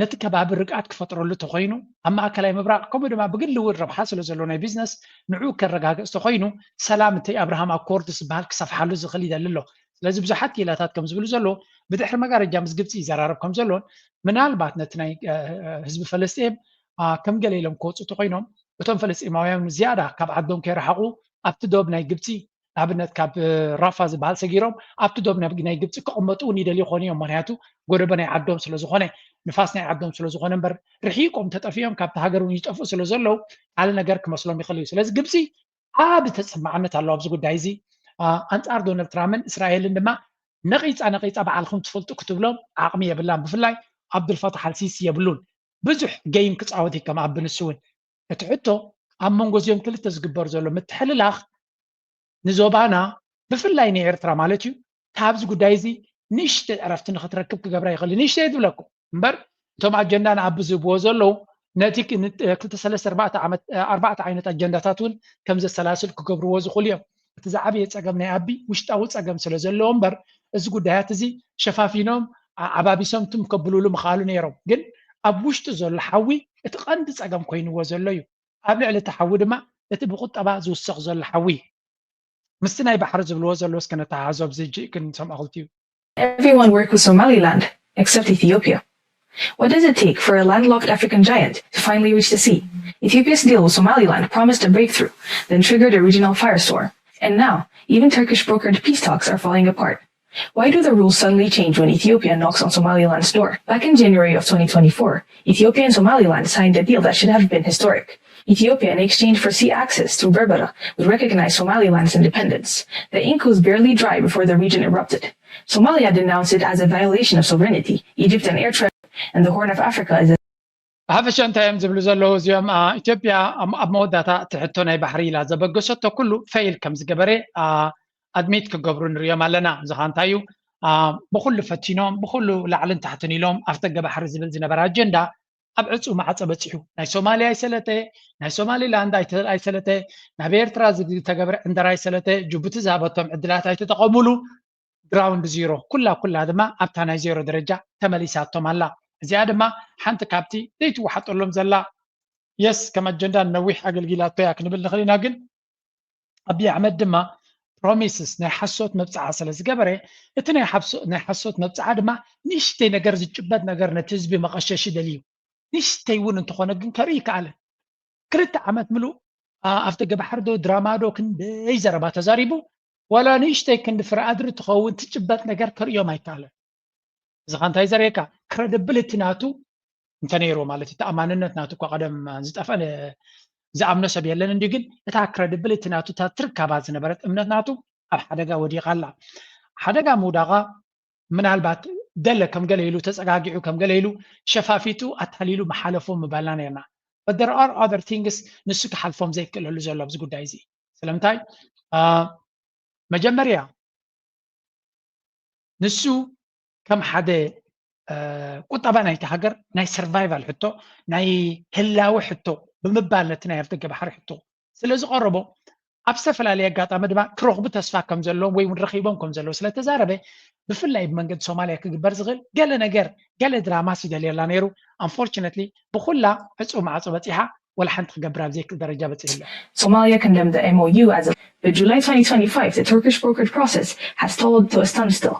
ነቲ ከባቢ ርግኣት ክፈጥረሉ ተኮይኑ ኣብ ማእከላይ ምብራቕ ከምኡ ድማ ብግሊ እውን ረብሓ ስለ ዘሎ ናይ ቢዝነስ ንዕኡ ከረጋግፅ ተኮይኑ ሰላም እቲ ኣብርሃም ኣኮርድ ዝበሃል ክሰፍሓሉ ዝኽእል ይደሊ ኣሎ። ስለዚ ብዙሓት ክኢላታት ከም ዝብሉ ዘሎ ብድሕሪ መጋረጃ ምስ ግብፂ ይዘራረብ ከም ዘሎን ምናልባት ነቲ ናይ ህዝቢ ፈለስጢም ከም ገለ ኢሎም ክወፁ ተኮይኖም እቶም ፈለስጢማውያን ዝያዳ ካብ ዓዶም ከይረሓቑ ኣብቲ ዶብ ናይ ግብፂ ንኣብነት ካብ ራፋ ዝበሃል ሰጊሮም ኣብቲ ዶብ ናይ ግብፂ ክቕመጡ እውን ይደልዩ ይኾኑ እዮም። ምክንያቱ ጎደቦ ናይ ዓዶም ስለዝኾነ ንፋስ ናይ ዓዶም ስለዝኾነ እምበር ርሒቆም ተጠፊኦም ካብቲ ሃገር እውን ይጠፍኡ ስለዘለዉ ካልእ ነገር ክመስሎም ይኽእል እዩ። ስለዚ ግብፂ ዓቢ ተፀማዕነት ኣለዎ ኣብዚ ጉዳይ እዚ። ኣንፃር ዶናልድ ትራምፕን እስራኤልን ድማ ነቒፃ ነቒፃ ባዕልኹም ትፈልጡ ክትብሎም ዓቕሚ የብላን። ብፍላይ ኣብዱልፋታሕ ኣልሲሲ የብሉን። ብዙሕ ገይም ክፃወት እዩ ከም ኣቢ ንሱ እውን። እቲ ሕቶ ኣብ መንጎ እዚኦም ክልተ ዝግበር ዘሎ ምትሕልላኽ ንዞባና ብፍላይ ንኤርትራ ማለት እዩ ካብዚ ጉዳይ እዚ ንእሽተይ ዕረፍቲ ንክትረክብ ክገብራ ይኽእል ንእሽተይ ትብለኩም እምበር እቶም ኣጀንዳ ንኣቢ ዝህብዎ ዘለዉ ነቲ ክልተ ሰለስተ ኣርባዕተ ዓይነት ኣጀንዳታት እውን ከም ዘሰላስል ክገብርዎ ዝኽእሉ እዮም። እቲ ዝዓበየ ፀገም ናይ ኣቢ ውሽጣዊ ፀገም ስለ ዘለዎ እምበር እዚ ጉዳያት እዚ ሸፋፊኖም ዓባቢሶም ትም ከብልሉ ምኽኣሉ ነይሮም። ግን ኣብ ውሽጡ ዘሎ ሓዊ እቲ ቀንዲ ፀገም ኮይንዎ ዘሎ እዩ። ኣብ ልዕሊ እቲ ሓዊ ድማ እቲ ብቁጠባ ዝውሰኽ ዘሎ ሓዊ ምስቲ ናይ ባሕሪ ዝብልዎ ዘሎ እስከ ነተሓሕዞ ኣብዚ ሕጂ ክንሰምዖ ክልቲኡ። Everyone work with Somaliland except Ethiopia. What does it take for a landlocked African giant to finally reach the sea? Ethiopia's deal with Somaliland promised a breakthrough, then triggered a regional firestorm. And now, even Turkish brokered peace talks are falling apart. Why do the rules suddenly change when Ethiopia knocks on Somaliland's door? Back in January of twenty twenty-four, Ethiopia and Somaliland signed a deal that should have been historic. Ethiopia, in exchange for sea access through Berbera, would recognize Somaliland's independence. The ink was barely dry before the region erupted. Somalia denounced it as a violation of sovereignty. Egypt and Eritrea and the Horn of Africa is a ብሓፈሻ እንታይ እዮም ዝብሉ ዘለዉ እዚኦም? ኢትዮጵያ ኣብ መወዳእታ እቲ ሕቶ ናይ ባሕሪ ኢላ ዘበገሰቶ ኩሉ ፈይል ከም ዝገበረ ኣድሚት ክገብሩ ንሪኦም ኣለና። እዚ ከዓ እንታይ እዩ? ብኩሉ ፈቲኖም ብኩሉ ላዕልን ታሕትን ኢሎም ኣፍደገ ባሕሪ ዝብል ዝነበረ ኣጀንዳ ኣብ ዕፁ ማዕፀ በፂሑ። ናይ ሶማሊያ ኣይሰለጠ፣ ናይ ሶማሊላንድ ኣይሰለጠ፣ ናብ ኤርትራ ዝተገበረ ዕንደራ ኣይሰለጠ፣ ጅቡቲ ዝሃበቶም ዕድላት ኣይተጠቐሙሉ። ግራውንድ ዚሮ ኩላ ኩላ ድማ ኣብታ ናይ ዜሮ ደረጃ ተመሊሳቶም ኣላ። እዚኣ ድማ ሓንቲ ካብቲ ዘይትወሓጠሎም ዘላ የስ ከም ኣጀንዳ ነዊሕ ኣገልጊላቶ እያ ክንብል ንኽእል ኢና። ግን ኣብይ ኣሕመድ ድማ ፕሮሚስስ ናይ ሓሶት መብፅዓ ስለ ዝገበረ እቲ ናይ ሓሶት መብፅዓ ድማ ንእሽተይ ነገር ዝጭበጥ ነገር ነቲ ህዝቢ መቐሸሽ ይደልዩ። ንእሽተይ እውን እንተኾነ ግን ከርኢ ይከኣለ። ክልተ ዓመት ምሉእ ኣፍደገ ባሕሪ ዶ ድራማ ዶ ክንደይ ዘረባ ተዛሪቡ ዋላ ንእሽተይ ክንዲ ፍረ ኣድሪ ትኸውን ትጭበጥ ነገር ከርእዮም ኣይከኣለን። እዚ ኸ እንታይ ዘርእየካ? ክረድብልቲ ናቱ እንተነይርዎ ማለት እዩ። ተኣማንነት ናቱ እኳ ቀደም ዝጠፍአ ዝኣምኖ ሰብ የለን እንድዩ፣ ግን እታ ክረድብልቲ ናቱ እታ ትርካባ ዝነበረት እምነት ናቱ ኣብ ሓደጋ ወዲቓ ኣላ። ሓደጋ ምውዳቓ ምናልባት ደለ ከም ገለ ኢሉ ተፀጋጊዑ ከም ገለ ኢሉ ሸፋፊጡ ኣታሊሉ ምሓለፎ ምባልና ነርና። But there are other things ንሱ ክሓልፎም ዘይክእለሉ ዘሎ ኣብዚ ጉዳይ እዚ። ስለምንታይ? መጀመርያ ንሱ ከም ሓደ ቁጠባ ናይቲ ሃገር ናይ survival ሕቶ ናይ ህላወ ሕቶ ብምባል ነቲ ናይ ኣፍደገ ባሕሪ ሕቶ ስለ ዝቐረቦ ኣብ ዝተፈላለየ ኣጋጣሚ ድማ ክረኽቡ ተስፋ ከም ዘለዎም ወይ እውን ረኺቦም ከም ዘለዉ ስለ ተዛረበ ብፍላይ ብመንገዲ ሶማልያ ክግበር ዝኽእል ገለ ነገር ገለ ድራማስ ይደልየላ ነይሩ። Unfortunately ብኹላ ዕፁ ማዕፆ በፂሓ ወላ ሓንቲ ክገብር ኣብ ዘይክእል ደረጃ በፂሑ ኣሎ። Somalia condemned the M O U as a. But July twenty twenty-five, the Turkish brokered process has stalled to a standstill.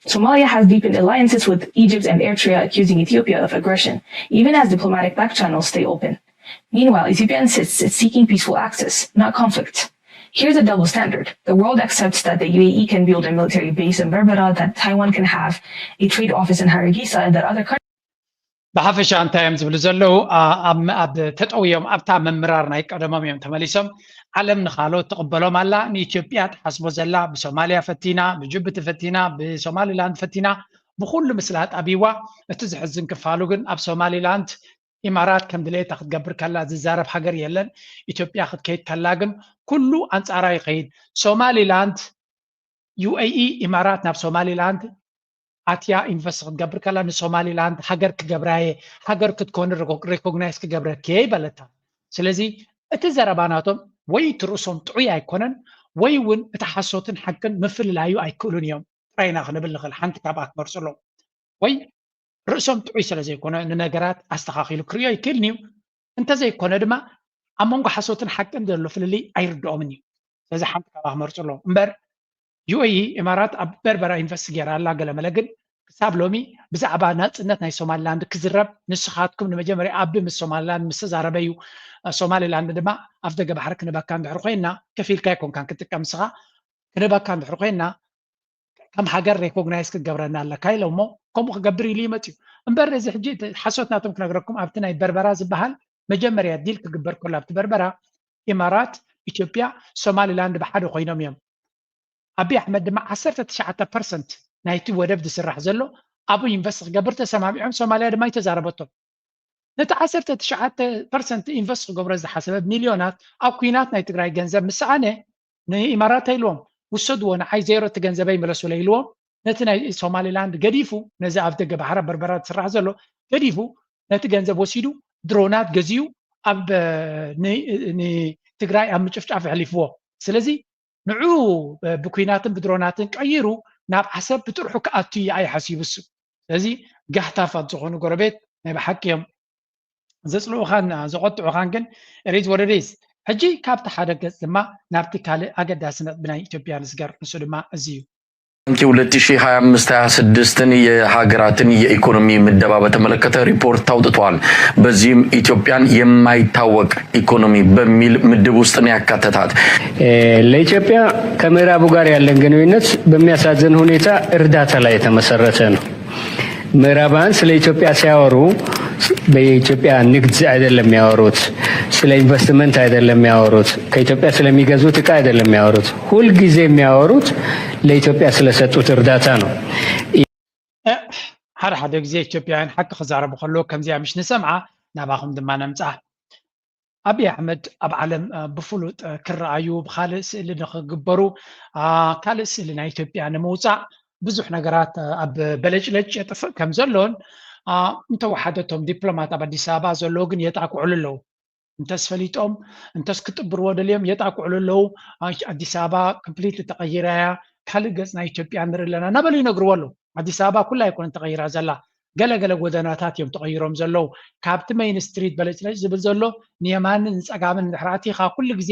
Somalia has deepened alliances with Egypt and Eritrea, accusing Ethiopia of aggression, even as diplomatic back channels stay open. Meanwhile, Ethiopia insists it's seeking peaceful access, not conflict. Here's a double standard. The world accepts that the U A E can build a military base in Berbera, that Taiwan can have a trade office in Hargeisa, and that other countries. ብሓፈሻ እንታይ እዮም ዝብሉ ዘለዉ? ኣብ ተጠውዮም ኣብታ ምምራር ናይ ቀደሞም እዮም ተመሊሶም። ዓለም ንኻልኦት ትቕበሎም ኣላ። ንኢትዮጵያ ትሓስቦ ዘላ ብሶማልያ ፈቲና፣ ብጅቡቲ ፈቲና፣ ብሶማሊላንድ ፈቲና፣ ብኩሉ ምስላ ኣጣቢዋ። እቲ ዝሕዝን ክፋሉ ግን ኣብ ሶማሊላንድ ኢማራት ከም ድሌታ ክትገብር ከላ ዝዛረብ ሃገር የለን። ኢትዮጵያ ክትከይድ ከላ ግን ኩሉ ኣንጻራ ይኸይድ። ሶማሊላንድ ዩ ኤ ኢ ኢማራት ናብ ሶማሊላንድ ኣትያ ኢንቨስት ክትገብር ከላ ንሶማሊላንድ ሃገር ክገብራየ ሃገር ክትኮን ሬኮግናይዝ ክገብረኪ በለታ። ስለዚ እቲ ዘረባ ናቶም ወይ እቲ ርእሶም ጥዑይ ኣይኮነን ወይ እውን እቲ ሓሶትን ሓቅን ምፍልላዩ ኣይክእሉን እዮም ጥራይና ክንብል ንኽእል ሓንቲ ካብኣ ክመርፅሎም ወይ ርእሶም ጥዑይ ስለ ዘይኮነ ንነገራት ኣስተኻኺሉ ክርእዮ ይክእልን እዩ። እንተዘይኮነ ድማ ኣብ መንጎ ሓሶትን ሓቅን ዘሎ ፍልልይ ኣይርድኦምን እዩ። ስለዚ ሓንቲ ካብኣ ክመርፁ ኣለዎም እምበር ዩ ኤ ኢ ኢማራት ኣብ በርበራ ኢንቨስት ገይራ ኣላ ገለመለ ግን ክሳብ ሎሚ ብዛዕባ ናፅነት ናይ ሶማሊላንድ ክዝረብ ንስኻትኩም ንመጀመርያ ኣቢ ምስ ሶማሊላንድ ምስ ተዛረበ እዩ። ሶማሊላንድ ድማ ኣፍ ደገ ባሕሪ ክንበካ እንድሕር ኮይና ከፊልካ ኣይኮንካን ክትጥቀም ንስኻ ክንበካ እንድሕር ኮይና ከም ሃገር ሬኮግናይዝ ክትገብረና ኣለካ ኢሎም እሞ ከምኡ ክገብር ኢሉ ይመፅዩ እምበር እዚ ሕጂ ሓሶት ናቶም ክነግረኩም ኣብቲ ናይ በርበራ ዝበሃል መጀመርያ ዲል ክግበር ከሎ ኣብቲ በርበራ ኢማራት ኢትዮጵያ ሶማሊላንድ ብሓደ ኮይኖም እዮም ኣቢ ኣሕመድ ድማ ዓሰርተ ትሽዓተ ፐርሰንት ናይቲ ወደብ ዝስራሕ ዘሎ ኣብኡ ኢንቨስት ክገብር ተሰማሚዖም ሶማልያ ድማ ይተዛረበቶም ነቲ ዓሰርተ ትሽዓተ ፐርሰንት ኢንቨስት ክገብሮ ዝሓሰበ ሚልዮናት ኣብ ኩናት ናይ ትግራይ ገንዘብ ምስ ሰኣነ ንኢማራት ኢልዎም ውሰድዎ ንዓይ ዜሮ እቲ ገንዘበይ ምለሱለይ ኢልዎም ነቲ ናይ ሶማሊላንድ ገዲፉ ነዚ ኣብ ደገ ባሕራ በርበራ ዝስራሕ ዘሎ ገዲፉ ነቲ ገንዘብ ወሲዱ ድሮናት ገዚኡ ኣብ ንትግራይ ኣብ ምጭፍጫፍ ኣሕሊፍዎ ስለዚ ንዑ ብኩናትን ብድሮናትን ቀይሩ ናብ ዓሰብ ብጥርሑ ክኣቱ እዩ ኣይ ሓሲቡ እሱ ስለዚ ጋህታፋት ዝኾኑ ጎረቤት ናይ ብሓቂ እዮም ዘፅልኡኻን ዘቆጥዑኻን ግን ሪዝ ወረዴስ ሕጂ ካብቲ ሓደ ገፅ ድማ ናብቲ ካልእ ኣገዳሲ ነጥቢ ናይ ኢትዮጵያ ንስገር ንሱ ድማ እዚ እዩ ባንክ የ2025-26ን የሀገራትን የኢኮኖሚ ምደባ በተመለከተ ሪፖርት አውጥቷል። በዚህም ኢትዮጵያን የማይታወቅ ኢኮኖሚ በሚል ምድብ ውስጥ ነው ያካተታት። ለኢትዮጵያ ከምዕራቡ ጋር ያለን ግንኙነት በሚያሳዝን ሁኔታ እርዳታ ላይ የተመሰረተ ነው። ምዕራባውያን ስለ ኢትዮጵያ ሲያወሩ በኢትዮጵያ ንግድ አይደለም የሚያወሩት፣ ስለ ኢንቨስትመንት አይደለም የሚያወሩት፣ ከኢትዮጵያ ስለሚገዙት እቃ አይደለም የሚያወሩት። ሁልጊዜ የሚያወሩት ለኢትዮጵያ ስለሰጡት እርዳታ ነው። ሓደ ሓደ ግዜ ኢትዮጵያውያን ሓቂ ክዛረቡ ከለዉ ከምዚኣ ምሽ ንሰምዓ ናባኹም ድማ ነምፅኣ። ኣብይ ኣሕመድ ኣብ ዓለም ብፍሉጥ ክረኣዩ ብካልእ ስእሊ ንክግበሩ ካልእ ስእሊ ናይ ኢትዮጵያ ንምውፃእ ብዙሕ ነገራት ኣብ በለጭለጭ የጥፍእ ከም ዘሎን እንተወሓደቶም ዲፕሎማት ኣብ ኣዲስ ኣበባ ዘለዉ ግን የጣቅዕሉ ኣለዉ እንተስ ፈሊጦም እንተስ ክጥብርዎ ደልዮም የጣቅዕሉ ኣለዉ ኣዲስ ኣበባ ኮምፕሊት ተቀይራ እያ ካልእ ገፅ ናይ ኢትዮጵያ ንርኢ ኣለና እናበሉ ይነግርዎ ኣለዉ ኣዲስ ኣበባ ኩላ ኣይኮነን ተቀይራ ዘላ ገለገለ ጎደናታት እዮም ተቐይሮም ዘለዉ። ካብቲ ሜይን ስትሪት በለጭለጭ ዝብል ዘሎ ንየማንን ንጸጋምን እንድሕር ኣቲኻ ኩሉ ግዜ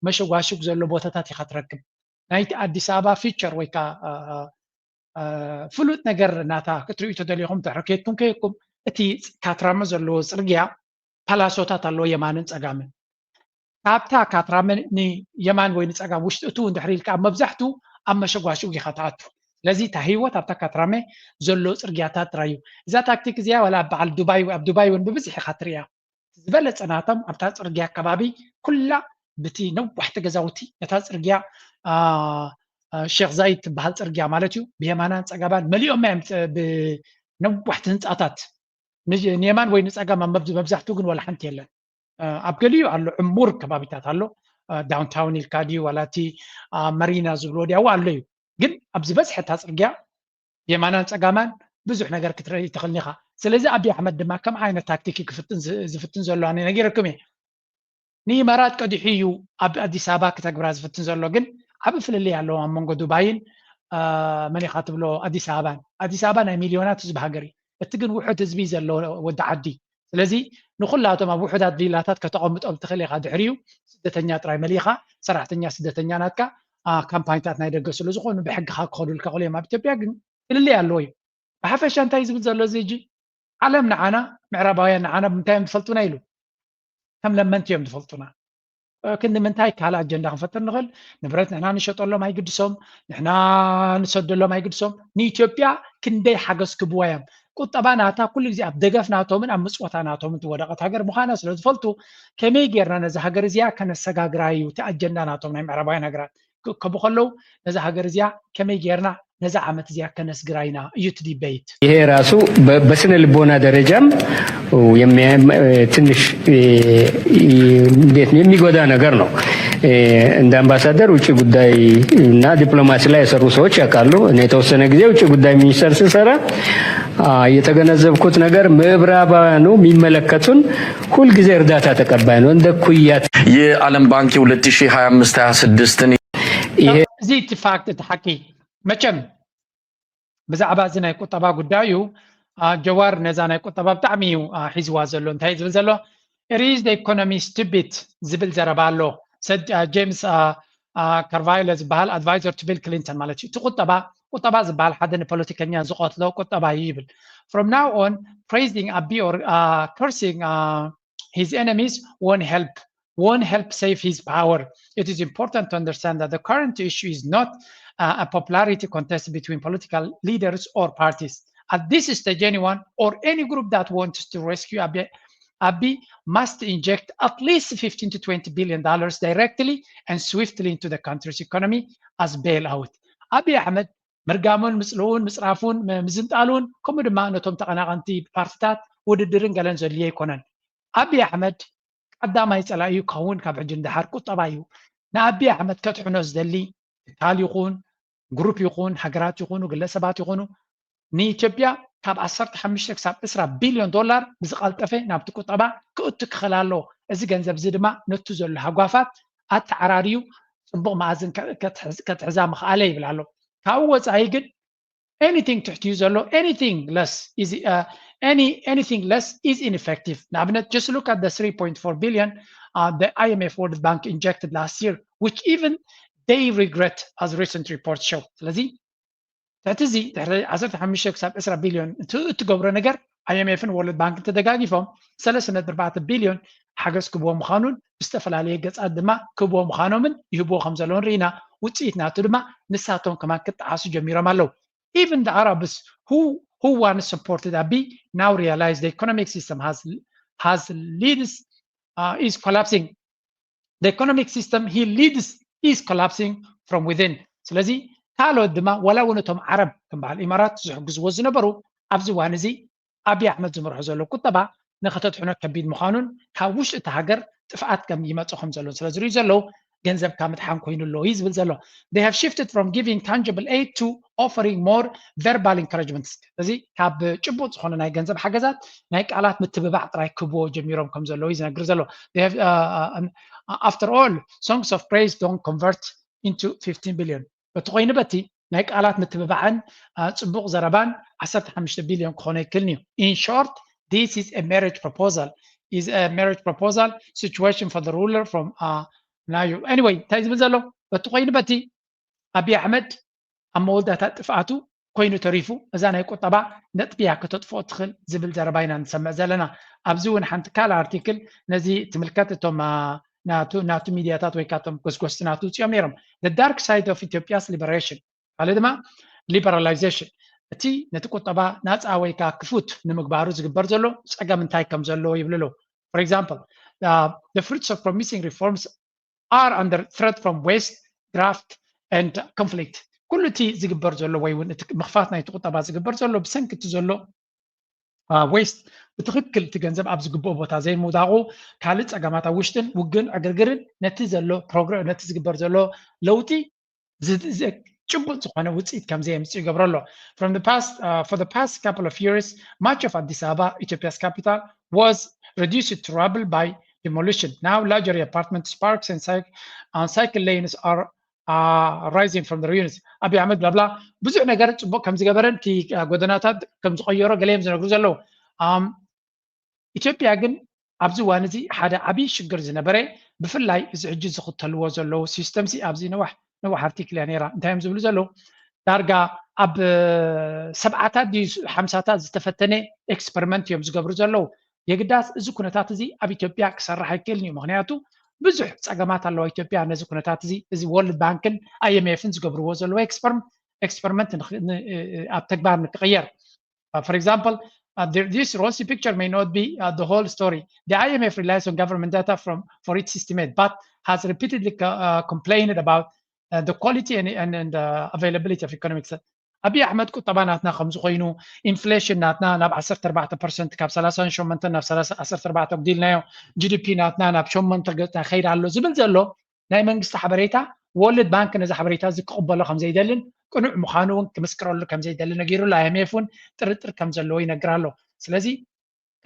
መሸጓሽግ ዘሎ ቦታታት ኢኻ ትረክብ። ናይቲ ኣዲስ ኣበባ ፊቸር ወይ ከዓ ፍሉጥ ነገር ናታ ክትርእዩ ተደሊኹም ድሕሪ ከድኩም ከየኩም እቲ ካትራመ ዘለዎ ጽርግያ ፓላሶታት ኣለዎ የማንን ጸጋምን። ካብታ ካትራመ ንየማን ወይ ንጸጋም ውሽጢ እትው እንድሕር ኢልካ ኣብ መብዛሕትኡ ኣብ መሸጓሽጉ ኢኻ ትኣቱ። ስለዚ እታ ህይወት ኣብታ ካትራመ ዘሎ ጽርግያታት ጥራይ እዩ። እዛ ታክቲክ እዚኣ ዋላ ኣብ በዓል ዱባይ ኣብ ዱባይ እውን ብብዝሒ ኢኻ ትርእያ። ዝበለጸ ናቶም ኣብታ ጽርግያ ከባቢ ኩላ ብቲ ነዋሕቲ ገዛውቲ ነታ ጽርግያ ሼክ ዛይድ ትበሃል ጽርግያ ማለት እዩ ብየማናን ጸጋማን መሊኦማ እዮም ብነዋሕቲ ህንጻታት ንየማን ወይ ንጸጋም መብዛሕትኡ ግን ዋላ ሓንቲ የለን ኣብ ገሊኡ ኣሎ ዕሙር ከባቢታት ኣሎ ዳውንታውን ኢልካ ድዩ ዋላ እቲ መሪና ዝብልዎ ድያው ኣሎ እዩ ግን ኣብ ዝበዝሐ እታ ፅርግያ የማናን ፀጋማን ብዙሕ ነገር ክትርኢ ትኽእል ኢኻ ስለዚ ኣብይ ኣሕመድ ድማ ከም ዓይነት ታክቲክ ክፍትን ዝፍትን ዘሎ ኣነ ነጊረኩም እየ ንኢማራት ቀዲሑ እዩ ኣብ ኣዲስ ኣበባ ክተግብራ ዝፍትን ዘሎ ግን ዓብ ፍልልይ ኣለዎ ኣብ መንጎ ዱባይን መን ኢኻ ትብሎ ኣዲስ ኣበባን ኣዲስ ኣበባ ናይ ሚልዮናት ህዝቢ ሃገር እዩ እቲ ግን ውሑድ ህዝቢ ዘለዎ ወዲ ዓዲ ስለዚ ንኩላቶም ኣብ ውሑዳት ቪላታት ከተቐምጦም ትኽእል ኢኻ። ድሕሪኡ ስደተኛ ጥራይ መሊኻ፣ ሰራሕተኛ ስደተኛ ናትካ፣ ካምፓኒታት ናይ ደገ ስለ ዝኾኑ ብሕግኻ ክኸዱልካ ክእሉ እዮም። ኣብ ኢትዮጵያ ግን ፍልልይ ኣለዎ እዩ። ብሓፈሻ እንታይ ዝብል ዘሎ እዚ ሕጂ? ዓለም ንዓና፣ ምዕራባውያን ንዓና ብምንታይ እዮም ዝፈልጡና ኢሉ? ከም ለመንቲ እዮም ዝፈልጡና። ክንዲ ምንታይ ካልእ ኣጀንዳ ክንፈጥር ንኽእል? ንብረት ንሕና ንሸጠሎም ኣይግድሶም፣ ንሕና ንሰደሎም ኣይግድሶም። ንኢትዮጵያ ክንደይ ሓገዝ ክብዋ እዮም? ቁጠባ ናታ ኩሉ ግዜ ኣብ ደገፍ ናቶምን ኣብ ምጽወታ ናቶምን ትወደቐት ሃገር ምዃና ስለ ዝፈልጡ፣ ከመይ ጌርና ነዚ ሃገር እዚኣ ከነሰጋግራ እዩ እቲ ኣጀንዳ ናቶም ናይ ምዕራባውያን ሃገራት። ክእከቡ ከለዉ ነዛ ሃገር እዚኣ ከመይ ጌርና ነዛ ዓመት እዚኣ ከነስግራ ኢና እዩ እቲ ዲቤት። ይሄ ራሱ በስነ ልቦና ደረጃም ትንሽ እንዴት ነው የሚጎዳ ነገር ነው። እንደ አምባሳደር ውጭ ጉዳይ እና ዲፕሎማሲ ላይ የሰሩ ሰዎች ያውቃሉ። እኔ የተወሰነ ጊዜ ውጭ ጉዳይ ሚኒስተር ስሰራ የተገነዘብኩት ነገር ምዕራባውያኑ የሚመለከቱን ሁልጊዜ እርዳታ ተቀባይ ነው እንደ ኩያት የዓለም ባንክ የ2025-26ን ይሄ እዚ እቲ ፋክት እቲ ሓቂ መቸም ብዛዕባ እዚ ናይ ቁጠባ ጉዳይ እዩ። ጀዋር ነዛ ናይ ቁጠባ ብጣዕሚ እዩ ሒዝዋ ዘሎ። እንታይ ዝብል ዘሎ? It is the economy stupid ዝብል ዘረባ ኣሎ። ጀምስ ካርቫይለ ዝበሃል advisor to Bill Clinton ማለት እዩ። እቲ ቁጠባ ቁጠባ ዝበሃል ሓደ ንፖለቲከኛ ዝቐትሎ ቁጠባ እዩ ይብል። From now on, praising Abiy or cursing his enemies won't help won't help save his power. It is important to understand that the current issue is not uh, a popularity contest between political leaders or parties. At this stage, anyone or any group that wants to rescue Abiy, Abiy must inject at least fifteen to twenty billion dollars directly and swiftly into the country's economy as bailout. ኣቢይ ኣሕመድ ምርጋሙን ምፅልኡን ምፅራፉን ምዝንጣሉን ከምኡ ድማ ነቶም ተቐናቐንቲ ፓርቲታት ውድድርን ገለን ዘድልዮ ኣይኮነን። ኣቢይ ኣሕመድ ቀዳማይ ፀላኢኡ ክኸውን ካብ ሕጂ ንደሓር ቁጠባ እዩ። ንኣቢይ ኣሕመድ ከጥሕኖ ዝደሊ ትካል ይኹን ግሩፕ ይኹን ሃገራት ይኹኑ ግለሰባት ይኹኑ ንኢትዮጵያ ካብ ዓሰርተ ሓሙሽተ ክሳብ ዕስራ ቢልዮን ዶላር ብዝቐልጠፈ ናብቲ ቁጠባ ክእቱ ክኽእል ኣለዎ። እዚ ገንዘብ እዚ ድማ ነቱ ዘሎ ሃጓፋት ኣተዓራርዩ ፅቡቕ መኣዝን ከትሕዛ ምኽኣለ ይብል ኣሎ። ካብኡ ወፃኢ ግን anything ትሕትኡ ዘሎ anything less is uh, any anything less is ineffective. ንኣብነት just look at the three point four billion uh, the I M F World Bank injected last year which even they regret as recent reports show። ስለዚ ትሕቲ እዚ ድሕሪ ዓሰርተ ሓሙሽተ ክሳብ ዕስራ ቢልዮን እትገብሮ ነገር I M F ን World Bank ን ተደጋጊፎም ሰለስተ ነጥቢ ኣርባዕተ ቢልዮን ሓገዝ ክብዎ ምዃኑን ብዝተፈላለየ ገፃት ድማ ክብዎ ምዃኖምን ይህብዎ ከም ዘለውን ርኢና። ውፅኢት ናቱ ድማ ንሳቶም ከማን ክጠዓሱ ጀሚሮም ኣለዉ። Even the Arabs who who once supported Abiy now realize the economic system has has leads uh, is collapsing. The economic system he leads is collapsing from within. ስለዚ ካልኦት ድማ ዋላ እውን እቶም ዓረብ ከም በዓል ኢማራት ዝሕግዝዎ ዝነበሩ ኣብዚ እዋን እዚ ኣቢይ ኣሕመድ ዝመርሖ ዘሎ ቁጠባ ንኸተድሕኖ ከቢድ ምዃኑን ካብ ውሽጢ እቲ ሃገር ጥፍኣት ከም ይመፅእ ከም ዘሎን ስለ ዝርእዩ ዘለዉ ገንዘብካ ምድሓን ኮይኑ ኣሎ እዩ ዝብል ዘሎ። They have shifted from giving tangible aid to offering more verbal encouragements። እዚ ካብ ጭቡጥ ዝኾነ ናይ ገንዘብ ሓገዛት ናይ ቃላት ምትብባዕ ጥራይ ክብዎ ጀሚሮም ከም ዘለዉ እዩ ዝነግር ዘሎ። After all songs of praise don't convert into fifteen billion በቲ ኮይኑ በቲ ናይ ቃላት ምትብባዕን ፅቡቕ ዘረባን ዓሰርተ ሓሙሽተ ቢልዮን ክኾነ ይክልኒ እዩ። In short, this is a marriage proposal is a marriage proposal situation for the ruler from uh, now you anyway እንታይ ዝብል ዘሎ በቲ ኮይኑ በቲ ኣቢይ ኣሕመድ ኣብ መወዳእታ ጥፍኣቱ ኮይኑ ተሪፉ እዛ ናይ ቁጠባ ነጥብያ ከተጥፍኦ ትኽእል ዝብል ዘረባ ኢና ንሰምዕ ዘለና። ኣብዚ እውን ሓንቲ ካልእ ኣርቲክል ነዚ ትምልከት እቶም ናቱ ናቱ ሚድያታት ወይ ካቶም ጎስጎስቲ ናቱ ውፅኦም ነይሮም። The dark side of Ethiopia's liberation ካልእ ድማ liberalization እቲ ነቲ ቁጠባ ናፃ ወይ ከዓ ክፉት ንምግባሩ ዝግበር ዘሎ ፀገም እንታይ ከም ዘለዎ ይብሉ ኣለዉ። For example, uh, the fruits of promising reforms are under threat from waste, graft and conflict። ኩሉ እቲ ዝግበር ዘሎ ወይ እውን እቲ ምኽፋት ናይቲ ቁጠባ ዝግበር ዘሎ ብሰንኪ እቲ ዘሎ waste ብትኽክል እቲ ገንዘብ ኣብ ዝግብኦ ቦታ ዘይምውዳቑ ካልእ ፀገማት ኣብ ውሽጥን ውግን ዕግርግርን ነቲ ዘሎ ፕሮግረ ነቲ ዝግበር ዘሎ ለውጢ ጭቡጥ ዝኾነ ውፅኢት ከም ዘየምፅእ ይገብሮ ኣሎ። From the past, uh, for the past couple of years, much of Addis Ababa, Ethiopia's capital, was reduced to rubble by demolition. Now luxury apartments, parks and, cyc- and cycle lanes are uh, rising from the ruins. ኣቢይ ኣሕመድ ብላብላ ብዙሕ ነገር ፅቡቅ ከም ዝገበረን እቲ ጎደናታት ከም ዝቀየሮ ገለ እዮም ዝነግሩ ዘለዉ። ኢትዮጵያ ግን ኣብዚ እዋን እዚ ሓደ ዓብዪ ሽግር ዝነበረ፣ ብፍላይ እዚ ሕጂ ዝኽተልዎ ዘለዉ ሲስተም ሲ ኣብዚ ነዋሕ ነዋሕ ኣርቲክል እያ ነይራ። እንታይ እዮም ዝብሉ ዘለዉ? ዳርጋ ኣብ ሰብዓታት ድዩ ሓምሳታት ዝተፈተነ ኤክስፐሪመንት እዮም ዝገብሩ ዘለዉ። የግዳስ እዚ ኩነታት እዚ ኣብ ኢትዮጵያ ክሰርሕ ኣይክእልን እዩ። ምክንያቱ ብዙሕ ፀገማት ኣለዋ ኢትዮጵያ ነዚ ኩነታት እዚ። እዚ ወርልድ ባንክን ኣይኤምኤፍን ዝገብርዎ ዘለዉ ኤክስፐሪመንት ኣብ ተግባር ንክቕየር። Uh, for example, uh, there, this rosy picture may not be uh, the whole story. The I M F relies on government data from for its estimate, but has repeatedly co- uh, complained about uh, the quality and, and, and uh, availability of economic. ኣብይ ኣሕመድ ቁጠባ ናትና ከምዚ ኮይኑ፣ ኢንፍሌሽን ናትና ናብ ዓሰርተ ኣርባዕተ ፐርሰንት፣ ካብ ሰላሳ ሸሞንተ ናብ ዓሰርተ ኣርባዕተ ኣጉዲልናዮ፣ ጂ ዲ ፒ ናትና ናብ ሸሞንተ ገጽና ይኸይድ ኣሎ ዝብል ዘሎ ናይ መንግስቲ ሓበሬታ፣ ወርልድ ባንክ ነዚ ሓበሬታ እዚ ክቕበሎ ከም ዘይደልን ቅኑዕ ምዃኑ እውን ክምስክረሉ ከም ዘይደሊ ነጊሩ ኣሎ። ኣይ ኤም ኤፍ እውን ጥርጥር ከም ዘለዎ ይነግር ኣሎ። ስለዚ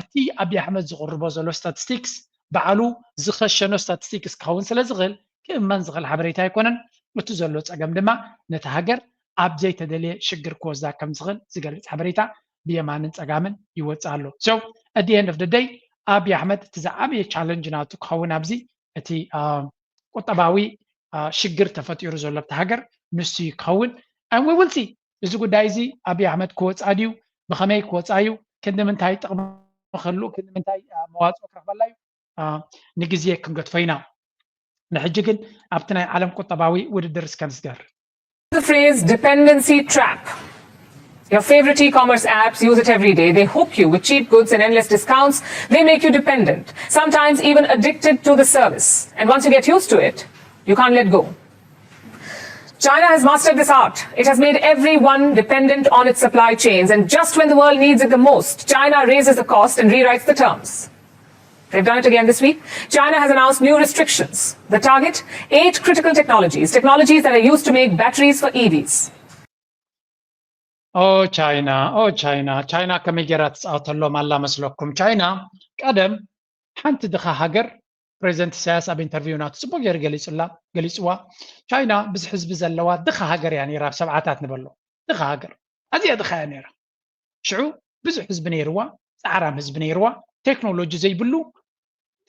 እቲ ኣብይ ኣሕመድ ዝቕርቦ ዘሎ ስታቲስቲክስ ባዕሉ ዝኸሸኖ ስታቲስቲክስ ክኸውን ስለ ዝኽእል ክእመን ዝኽእል ሓበሬታ ኣይኮነን። እቲ ዘሎ ጸገም ድማ ነቲ ሃገር ኣብ ዘይተደልየ ሽግር ክወስዳ ከም ዝኽእል ዝገልጽ ሓበሬታ ብየማንን ጸጋምን ይወጽእ ኣሎ። So at the end of the day ኣብይ ኣሕመድ እቲ ዝዓበየ ቻለንጅ ናቱ ክኸውን ኣብዚ እቲ ቁጠባዊ ሽግር ተፈጢሩ ዘሎ ኣብቲ ሃገር ንሱ እዩ ክኸውን። And we will see እዚ ጉዳይ እዚ ኣብይ ኣሕመድ ክወፃ ድዩ፣ ብኸመይ ክወፃ እዩ፣ ክንዲ ምንታይ ጥቕሚ ክህሉ፣ ክንዲ ምንታይ መዋፅኦ ክረኽበላ እዩ፣ ንግዜ ክንገድፎ ኢና። ንሕጂ ግን ኣብቲ ናይ ዓለም ቁጠባዊ ውድድር እስከ ንስገር። The phrase dependency trap. Your favorite e-commerce apps use it every day. They hook you with cheap goods and endless discounts. They make you dependent, sometimes even addicted to the service. And once you get used to it, you can't let go. China has mastered this art. It has made everyone dependent on its supply chains. And just when the world needs it the most, China raises the cost and rewrites the terms. They've done it again this week. China has announced new restrictions. The target? Eight critical technologies, technologies that are used to make batteries for E Vs. ኦ ቻይና፣ ኦ ቻይና፣ ቻይና ከመይ ጌራ ትፃወተሎም ኣላ መስለኩም? ቻይና ቀደም ሓንቲ ድኻ ሃገር፣ ፕሬዚደንት ኢሳያስ ኣብ ኢንተርቪው ናቱ ፅቡቅ ገይሩ ገሊፁላ ገሊፅዋ። ቻይና ብዙሕ ህዝቢ ዘለዋ ድኻ ሃገር እያ ነይራ፣ ኣብ ሰብዓታት ንበሎ ድኻ ሃገር፣ ኣዝያ ድኻ እያ ነይራ። ሽዑ ብዙሕ ህዝቢ ነይርዋ፣ ፃዕራም ህዝቢ ነይርዋ፣ ቴክኖሎጂ ዘይብሉ፣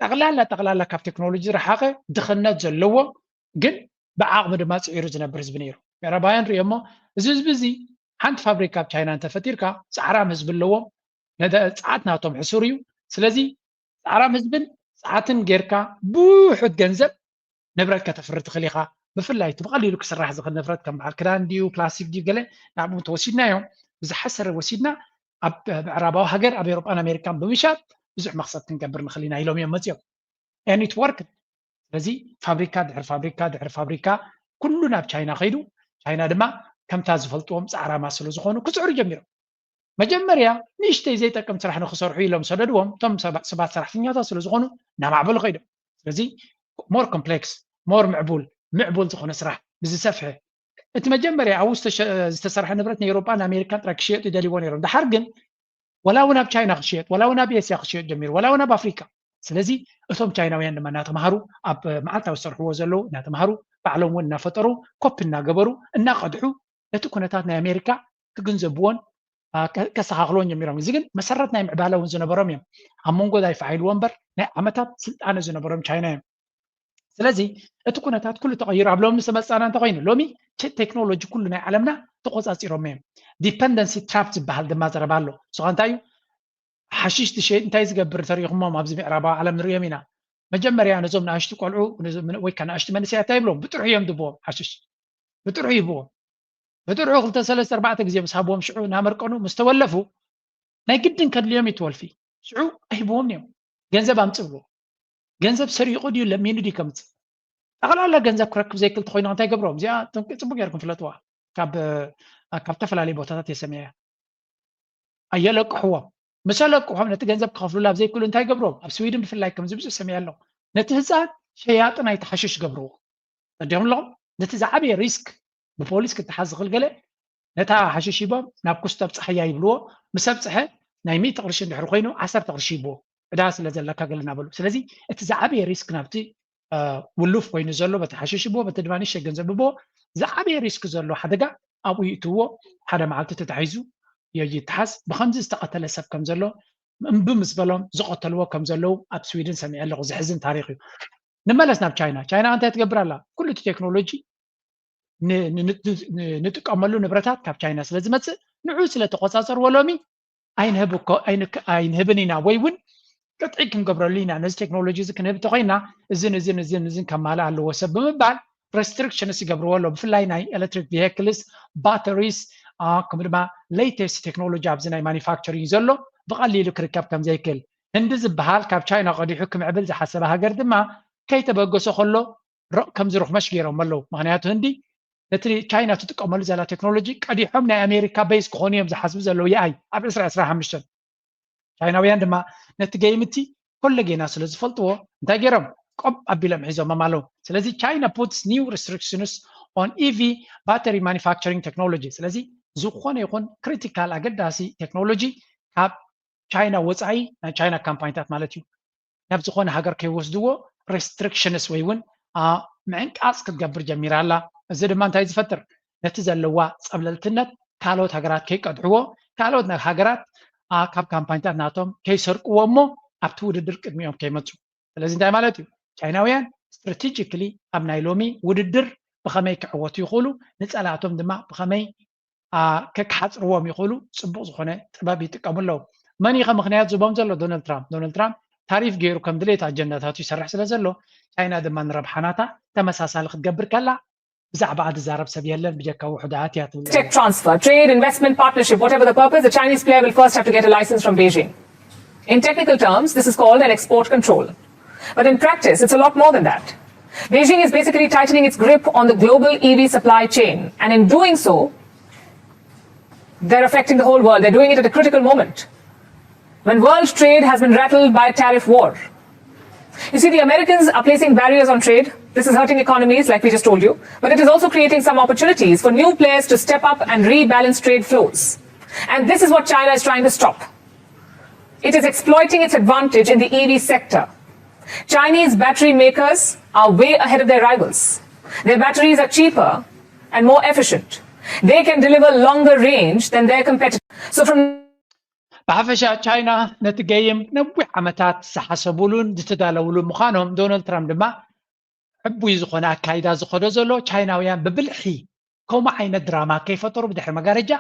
ጠቕላላ ጠቕላላ ካብ ቴክኖሎጂ ዝረሓቐ፣ ድኽነት ዘለዎ፣ ግን ብዓቕሚ ድማ ፅዒሩ ዝነብር ህዝቢ ነይሩ። ምዕራባውያን ሪኦሞ፣ እዚ ህዝቢ እዚ ሓንቲ ፋብሪካ ኣብ ቻይና እንተፈጢርካ፣ ፃዕራም ህዝቢ ኣለዎም፣ ነደ- ፀዓት ናቶም ሕሱር እዩ። ስለዚ ፃዕራም ህዝብን ፀዓትን ጌርካ ብውሑድ ገንዘብ ንብረት ከተፍሪ ትኽእል ኢኻ። ብፍላይ እቲ ብቐሊሉ ክስራሕ ዝኽእል ንብረት ከም በዓል ክዳን ድዩ ፕላስቲክ ድዩ ገለ ናብኡ እንተወሲድናዮ፣ ብዝሓሰረ ወሲድና ኣብ ምዕራባዊ ሃገር ኣብ ኤውሮጳን ኣሜሪካን ብምሻጥ ብዙሕ መኽሰብ ክንገብር ንኽእል ኢና ኢሎም እዮም መፅኦም። And it worked። ስለዚ ፋብሪካ ድሕሪ ፋብሪካ ድሕሪ ፋብሪካ ኩሉ ናብ ቻይና ከይዱ፣ ቻይና ድማ ከምታ ዝፈልጥዎም ፃዕራማ ስለ ዝኾኑ ክፅዕሩ ጀሚሮም። መጀመርያ ንእሽተይ ዘይጠቅም ስራሕ ንክሰርሑ ኢሎም ሰደድዎም። እቶም ሰባት ሰራሕተኛታት ስለ ዝኾኑ እናማዕበሉ ከይዶም። ስለዚ ሞር ኮምፕሌክስ፣ ሞር ምዕቡል፣ ምዕቡል ዝኾነ ስራሕ ብዝሰፍሐ፣ እቲ መጀመርያ ኣብኡ ዝተሰርሐ ንብረት ንኤውሮጳን ኣሜሪካን ጥራይ ክሽየጡ ይደልይዎ ነይሮም። ድሓር ግን ወላ እውን ኣብ ቻይና ክሽየጥ፣ ወላ እውን ኣብ ኤስያ ክሽየጥ ጀሚሩ፣ ወላ እውን ኣብ ኣፍሪካ። ስለዚ እቶም ቻይናውያን ድማ እናተምሃሩ፣ ኣብ መዓልታዊ ዝሰርሕዎ ዘለዉ እናተምሃሩ፣ ባዕሎም እውን እናፈጠሩ፣ ኮፒ እናገበሩ፣ እናቐድሑ ነቲ ኩነታት ናይ ኣሜሪካ ክግንዘብዎን ከስተኻኽልዎን ጀሚሮም። እዚ ግን መሰረት ናይ ምዕባለ እውን ዝነበሮም እዮም። ኣብ መንጎ ዳይፋ ሓይልዎ እምበር ናይ ዓመታት ስልጣነ ዝነበሮም ቻይና እዮም። ስለዚ እቲ ኩነታት ኩሉ ተቐይሩ ኣብ ሎሚ ዝተመፃና እንተኮይኑ፣ ሎሚ ቴክኖሎጂ ኩሉ ናይ ዓለምና ተቆፃፂሮም እዮም። ዲፐንደንሲ ትራፕ ዝበሃል ድማ ዘረባ ኣሎ። ንስኻ እንታይ እዩ ሓሽሽ ትሸይጥ እንታይ ዝገብር እንተሪኢኹሞም ኣብዚ ምዕራባዊ ዓለም ንሪኦም ኢና። መጀመርያ ነዞም ንኣሽቱ ቆልዑ ወይ ከዓ ንኣሽቱ መንእሰያት እንታይ ይብሎም? ብጥርሑ እዮም ድብዎም ሓሽሽ ብጥርሑ ይብዎም። ብጥርሑ ክልተ ሰለስተ ኣርባዕተ ግዜ ምስ ሃብዎም ሽዑ እናመርቀኑ ምስ ተወለፉ ናይ ግድን ከድልዮም እዩ ትወልፊ። ሽዑ ኣይህብዎም እዮም። ገንዘብ ኣምፅእ ብልዎ። ገንዘብ ሰሪቑ ድዩ ለሚኑ ድዩ ከምፅእ? ጠቕላላ ገንዘብ ክረክብ ዘይክእል ተኮይኑ እንታይ ገብሮም? እዚኣ ጥንቂ ፅቡቅ ገይርኩም ፍለጥዋ። ካብ ካብ ዝተፈላለዩ ቦታታት የሰምያ። ኣየለቅሕዎም። ምስ ኣለቅሖም ነቲ ገንዘብ ክኸፍሉላ ኣብ ዘይክእሉ እንታይ ገብሮም? ኣብ ስዊድን ብፍላይ ከምዚ ብዙሕ ሰምያ ኣለኹ። ነቲ ህፃን ሸያጢ ናይቲ ሓሽሽ ገብርዎ። ተዲኦም ኣለኹም ነቲ ዝዓበየ ሪስክ ብፖሊስ ክተሓዝ ዝኽእል ገለ ነታ ሓሽሽ ሂቦም ናብ ኩስቶብ ፀሓያ ይብልዎ። ምስ ኣብፅሐ ናይ ሚእቲ ቅርሺ እንድሕር ኮይኑ ዓሰርተ ቅርሺ ይብዎ። ዕዳ ስለ ዘለካ ገለ እናበሉ። ስለዚ እቲ ዝዓበየ ሪስክ ናብቲ ውሉፍ ኮይኑ ዘሎ በቲ ሓሽሽ ይብዎ፣ በቲ ድማ ንእሽተይ ገንዘብ ይብዎ። ዝዓበየ ሪስክ ዘሎ ሓደጋ ኣብኡ ይእትውዎ። ሓደ መዓልቲ ተታሒዙ ይተሓዝ። ብከምዚ ዝተቐተለ ሰብ ከም ዘሎ እምቢ ምስ በሎም ዝቐተልዎ ከም ዘለዉ ኣብ ስዊድን ሰሚዐ ኣለኹ። ዘሕዝን ታሪኽ እዩ። ንመለስ ናብ ቻይና። ቻይና እንታይ ትገብር ኣላ? ኩሉ እቲ ቴክኖሎጂ ንጥቀመሉ ንብረታት ካብ ቻይና ስለ ዝመፅእ ንዑ ስለ ተቆፃፀርዎ ሎሚ ኣይንህብን ኢና ወይ እውን ቅጥዒ ክንገብረሉ ኢና። ነዚ ቴክኖሎጂ እዚ ክንህብ እንተኮይና እዝን እዝን እዝን እዝን ከማልእ ኣለዎ ሰብ ብምባል restrictions ይገብርዎ ኣሎ። ብፍላይ ናይ electric vehicles፣ batteries፣ ከምኡ ድማ latest ቴክኖሎጂ ኣብዚ ናይ ማኒፋክቸሪንግ ዘሎ ብቐሊሉ ክርከብ ከም ዘይክእል፣ ህንዲ ዝበሃል ካብ ቻይና ቀዲሑ ክምዕብል ዝሓሰበ ሃገር ድማ ከይተበገሶ ከሎ ርቕ ከም ዝርኽመሽ ገይሮም ኣለዉ። ምክንያቱ ህንዲ ነቲ ቻይና ትጥቀመሉ ዘላ ቴክኖሎጂ ቀዲሖም ናይ ኣሜሪካ ቤዝ ክኾኑ እዮም ዝሓስቡ ዘለዉ። ይኣይ ኣብ ዕስራ ዕስራ ሓሙሽተ ቻይናውያን ድማ ነቲ ገይምቲ ኮለጌና ስለ ዝፈልጥዎ እንታይ ገይሮም ቆብ ኣቢሎም ሒዞሞም ኣለዉ። ስለዚ China puts new restrictions on E V battery manufacturing technology። ስለዚ ዝኾነ ይኹን ክሪቲካል ኣገዳሲ ቴክኖሎጂ ካብ ቻይና ወፃኢ ናይ ቻይና ካምፓኒታት ማለት እዩ ናብ ዝኾነ ሃገር ከይወስድዎ restrictions ወይ እውን ምዕንቃፅ ክትገብር ጀሚራ ኣላ። እዚ ድማ እንታይ ዝፈጥር ነቲ ዘለዋ ፀብለልትነት ካልኦት ሃገራት ከይቀድሕዎ ካልኦት ሃገራት ካብ ካምፓኒታት ናቶም ከይሰርቅዎ እሞ ኣብቲ ውድድር ቅድሚኦም ከይመፁ። ስለዚ እንታይ ማለት እዩ? ቻይናውያን ስትራቴጂክሊ ኣብ ናይ ሎሚ ውድድር ብኸመይ ክዕወቱ ይኽእሉ፣ ንፀላእቶም ድማ ብኸመይ ከክሓፅርዎም ይኽእሉ ፅቡቅ ዝኾነ ጥበብ ይጥቀሙ ኣለዉ። መን ኢኸ ምክንያት ዝቦም ዘሎ? ዶናልድ ትራምፕ። ዶናልድ ትራምፕ ታሪፍ ገይሩ ከም ድሌት ኣጀንዳታቱ ይሰርሕ ስለ ዘሎ ቻይና ድማ ንረብሓናታ ተመሳሳሊ ክትገብር ከላ ብዛዕባኣ ዝዛረብ ሰብ የለን ብጀካ ውሑዳት እያ ትብል። Tech transfer, trade, investment, partnership, whatever the purpose, the Chinese player will first have to get a license from Beijing. In technical terms, this is called an export control. But in practice, it's a lot more than that. Beijing is basically tightening its grip on the global E V supply chain, and in doing so, they're affecting the whole world. They're doing it at a critical moment when world trade has been rattled by a tariff war. You see, the Americans are placing barriers on trade. This is hurting economies, like we just told you, but it is also creating some opportunities for new players to step up and rebalance trade flows. And this is what China is trying to stop. It is exploiting its advantage in the E V sector. Chinese battery makers are way ahead of their rivals. Their batteries are cheaper and more efficient. They can deliver longer range than their competitors. So from ብሓፈሻ ቻይና ነቲ ገይም ነዊሕ ዓመታት ዝሓሰቡሉን ዝተዳለውሉ ምዃኖም ዶናልድ ትራምፕ ድማ ዕቡይ ዝኾነ ኣካይዳ ዝኸዶ ዘሎ ቻይናውያን ብብልሒ ከምኡ ዓይነት ድራማ ከይፈጠሩ ብድሕሪ መጋረጃ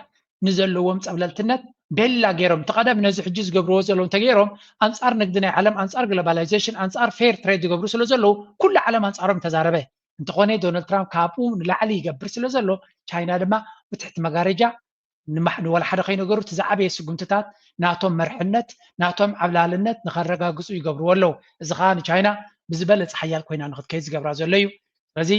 ንዘለዎም ፀብለልትነት ቤላ ገይሮም እቲ ቀደም ነዚ ሕጂ ዝገብርዎ ዘለዉ እንተገይሮም ኣንፃር ንግዲ ናይ ዓለም ኣንፃር ግሎባላይዜሽን ኣንፃር ፌር ትሬድ ዝገብሩ ስለ ዘለዉ ኩሉ ዓለም ኣንፃሮም ተዛረበ። እንተኾነ ዶናልድ ትራምፕ ካብኡ ንላዕሊ ይገብር ስለ ዘሎ ቻይና ድማ ብትሕቲ መጋረጃ ንወላ ሓደ ከይነገሩ እቲ ዝዓበየ ስጉምትታት ናቶም መርሕነት ናቶም ዓብላልነት ንኸረጋግፁ ይገብርዎ ኣለዉ። እዚ ከዓ ንቻይና ብዝበለፀ ሓያል ኮይና ንክትከይድ ዝገብራ ዘሎ እዩ። ስለዚ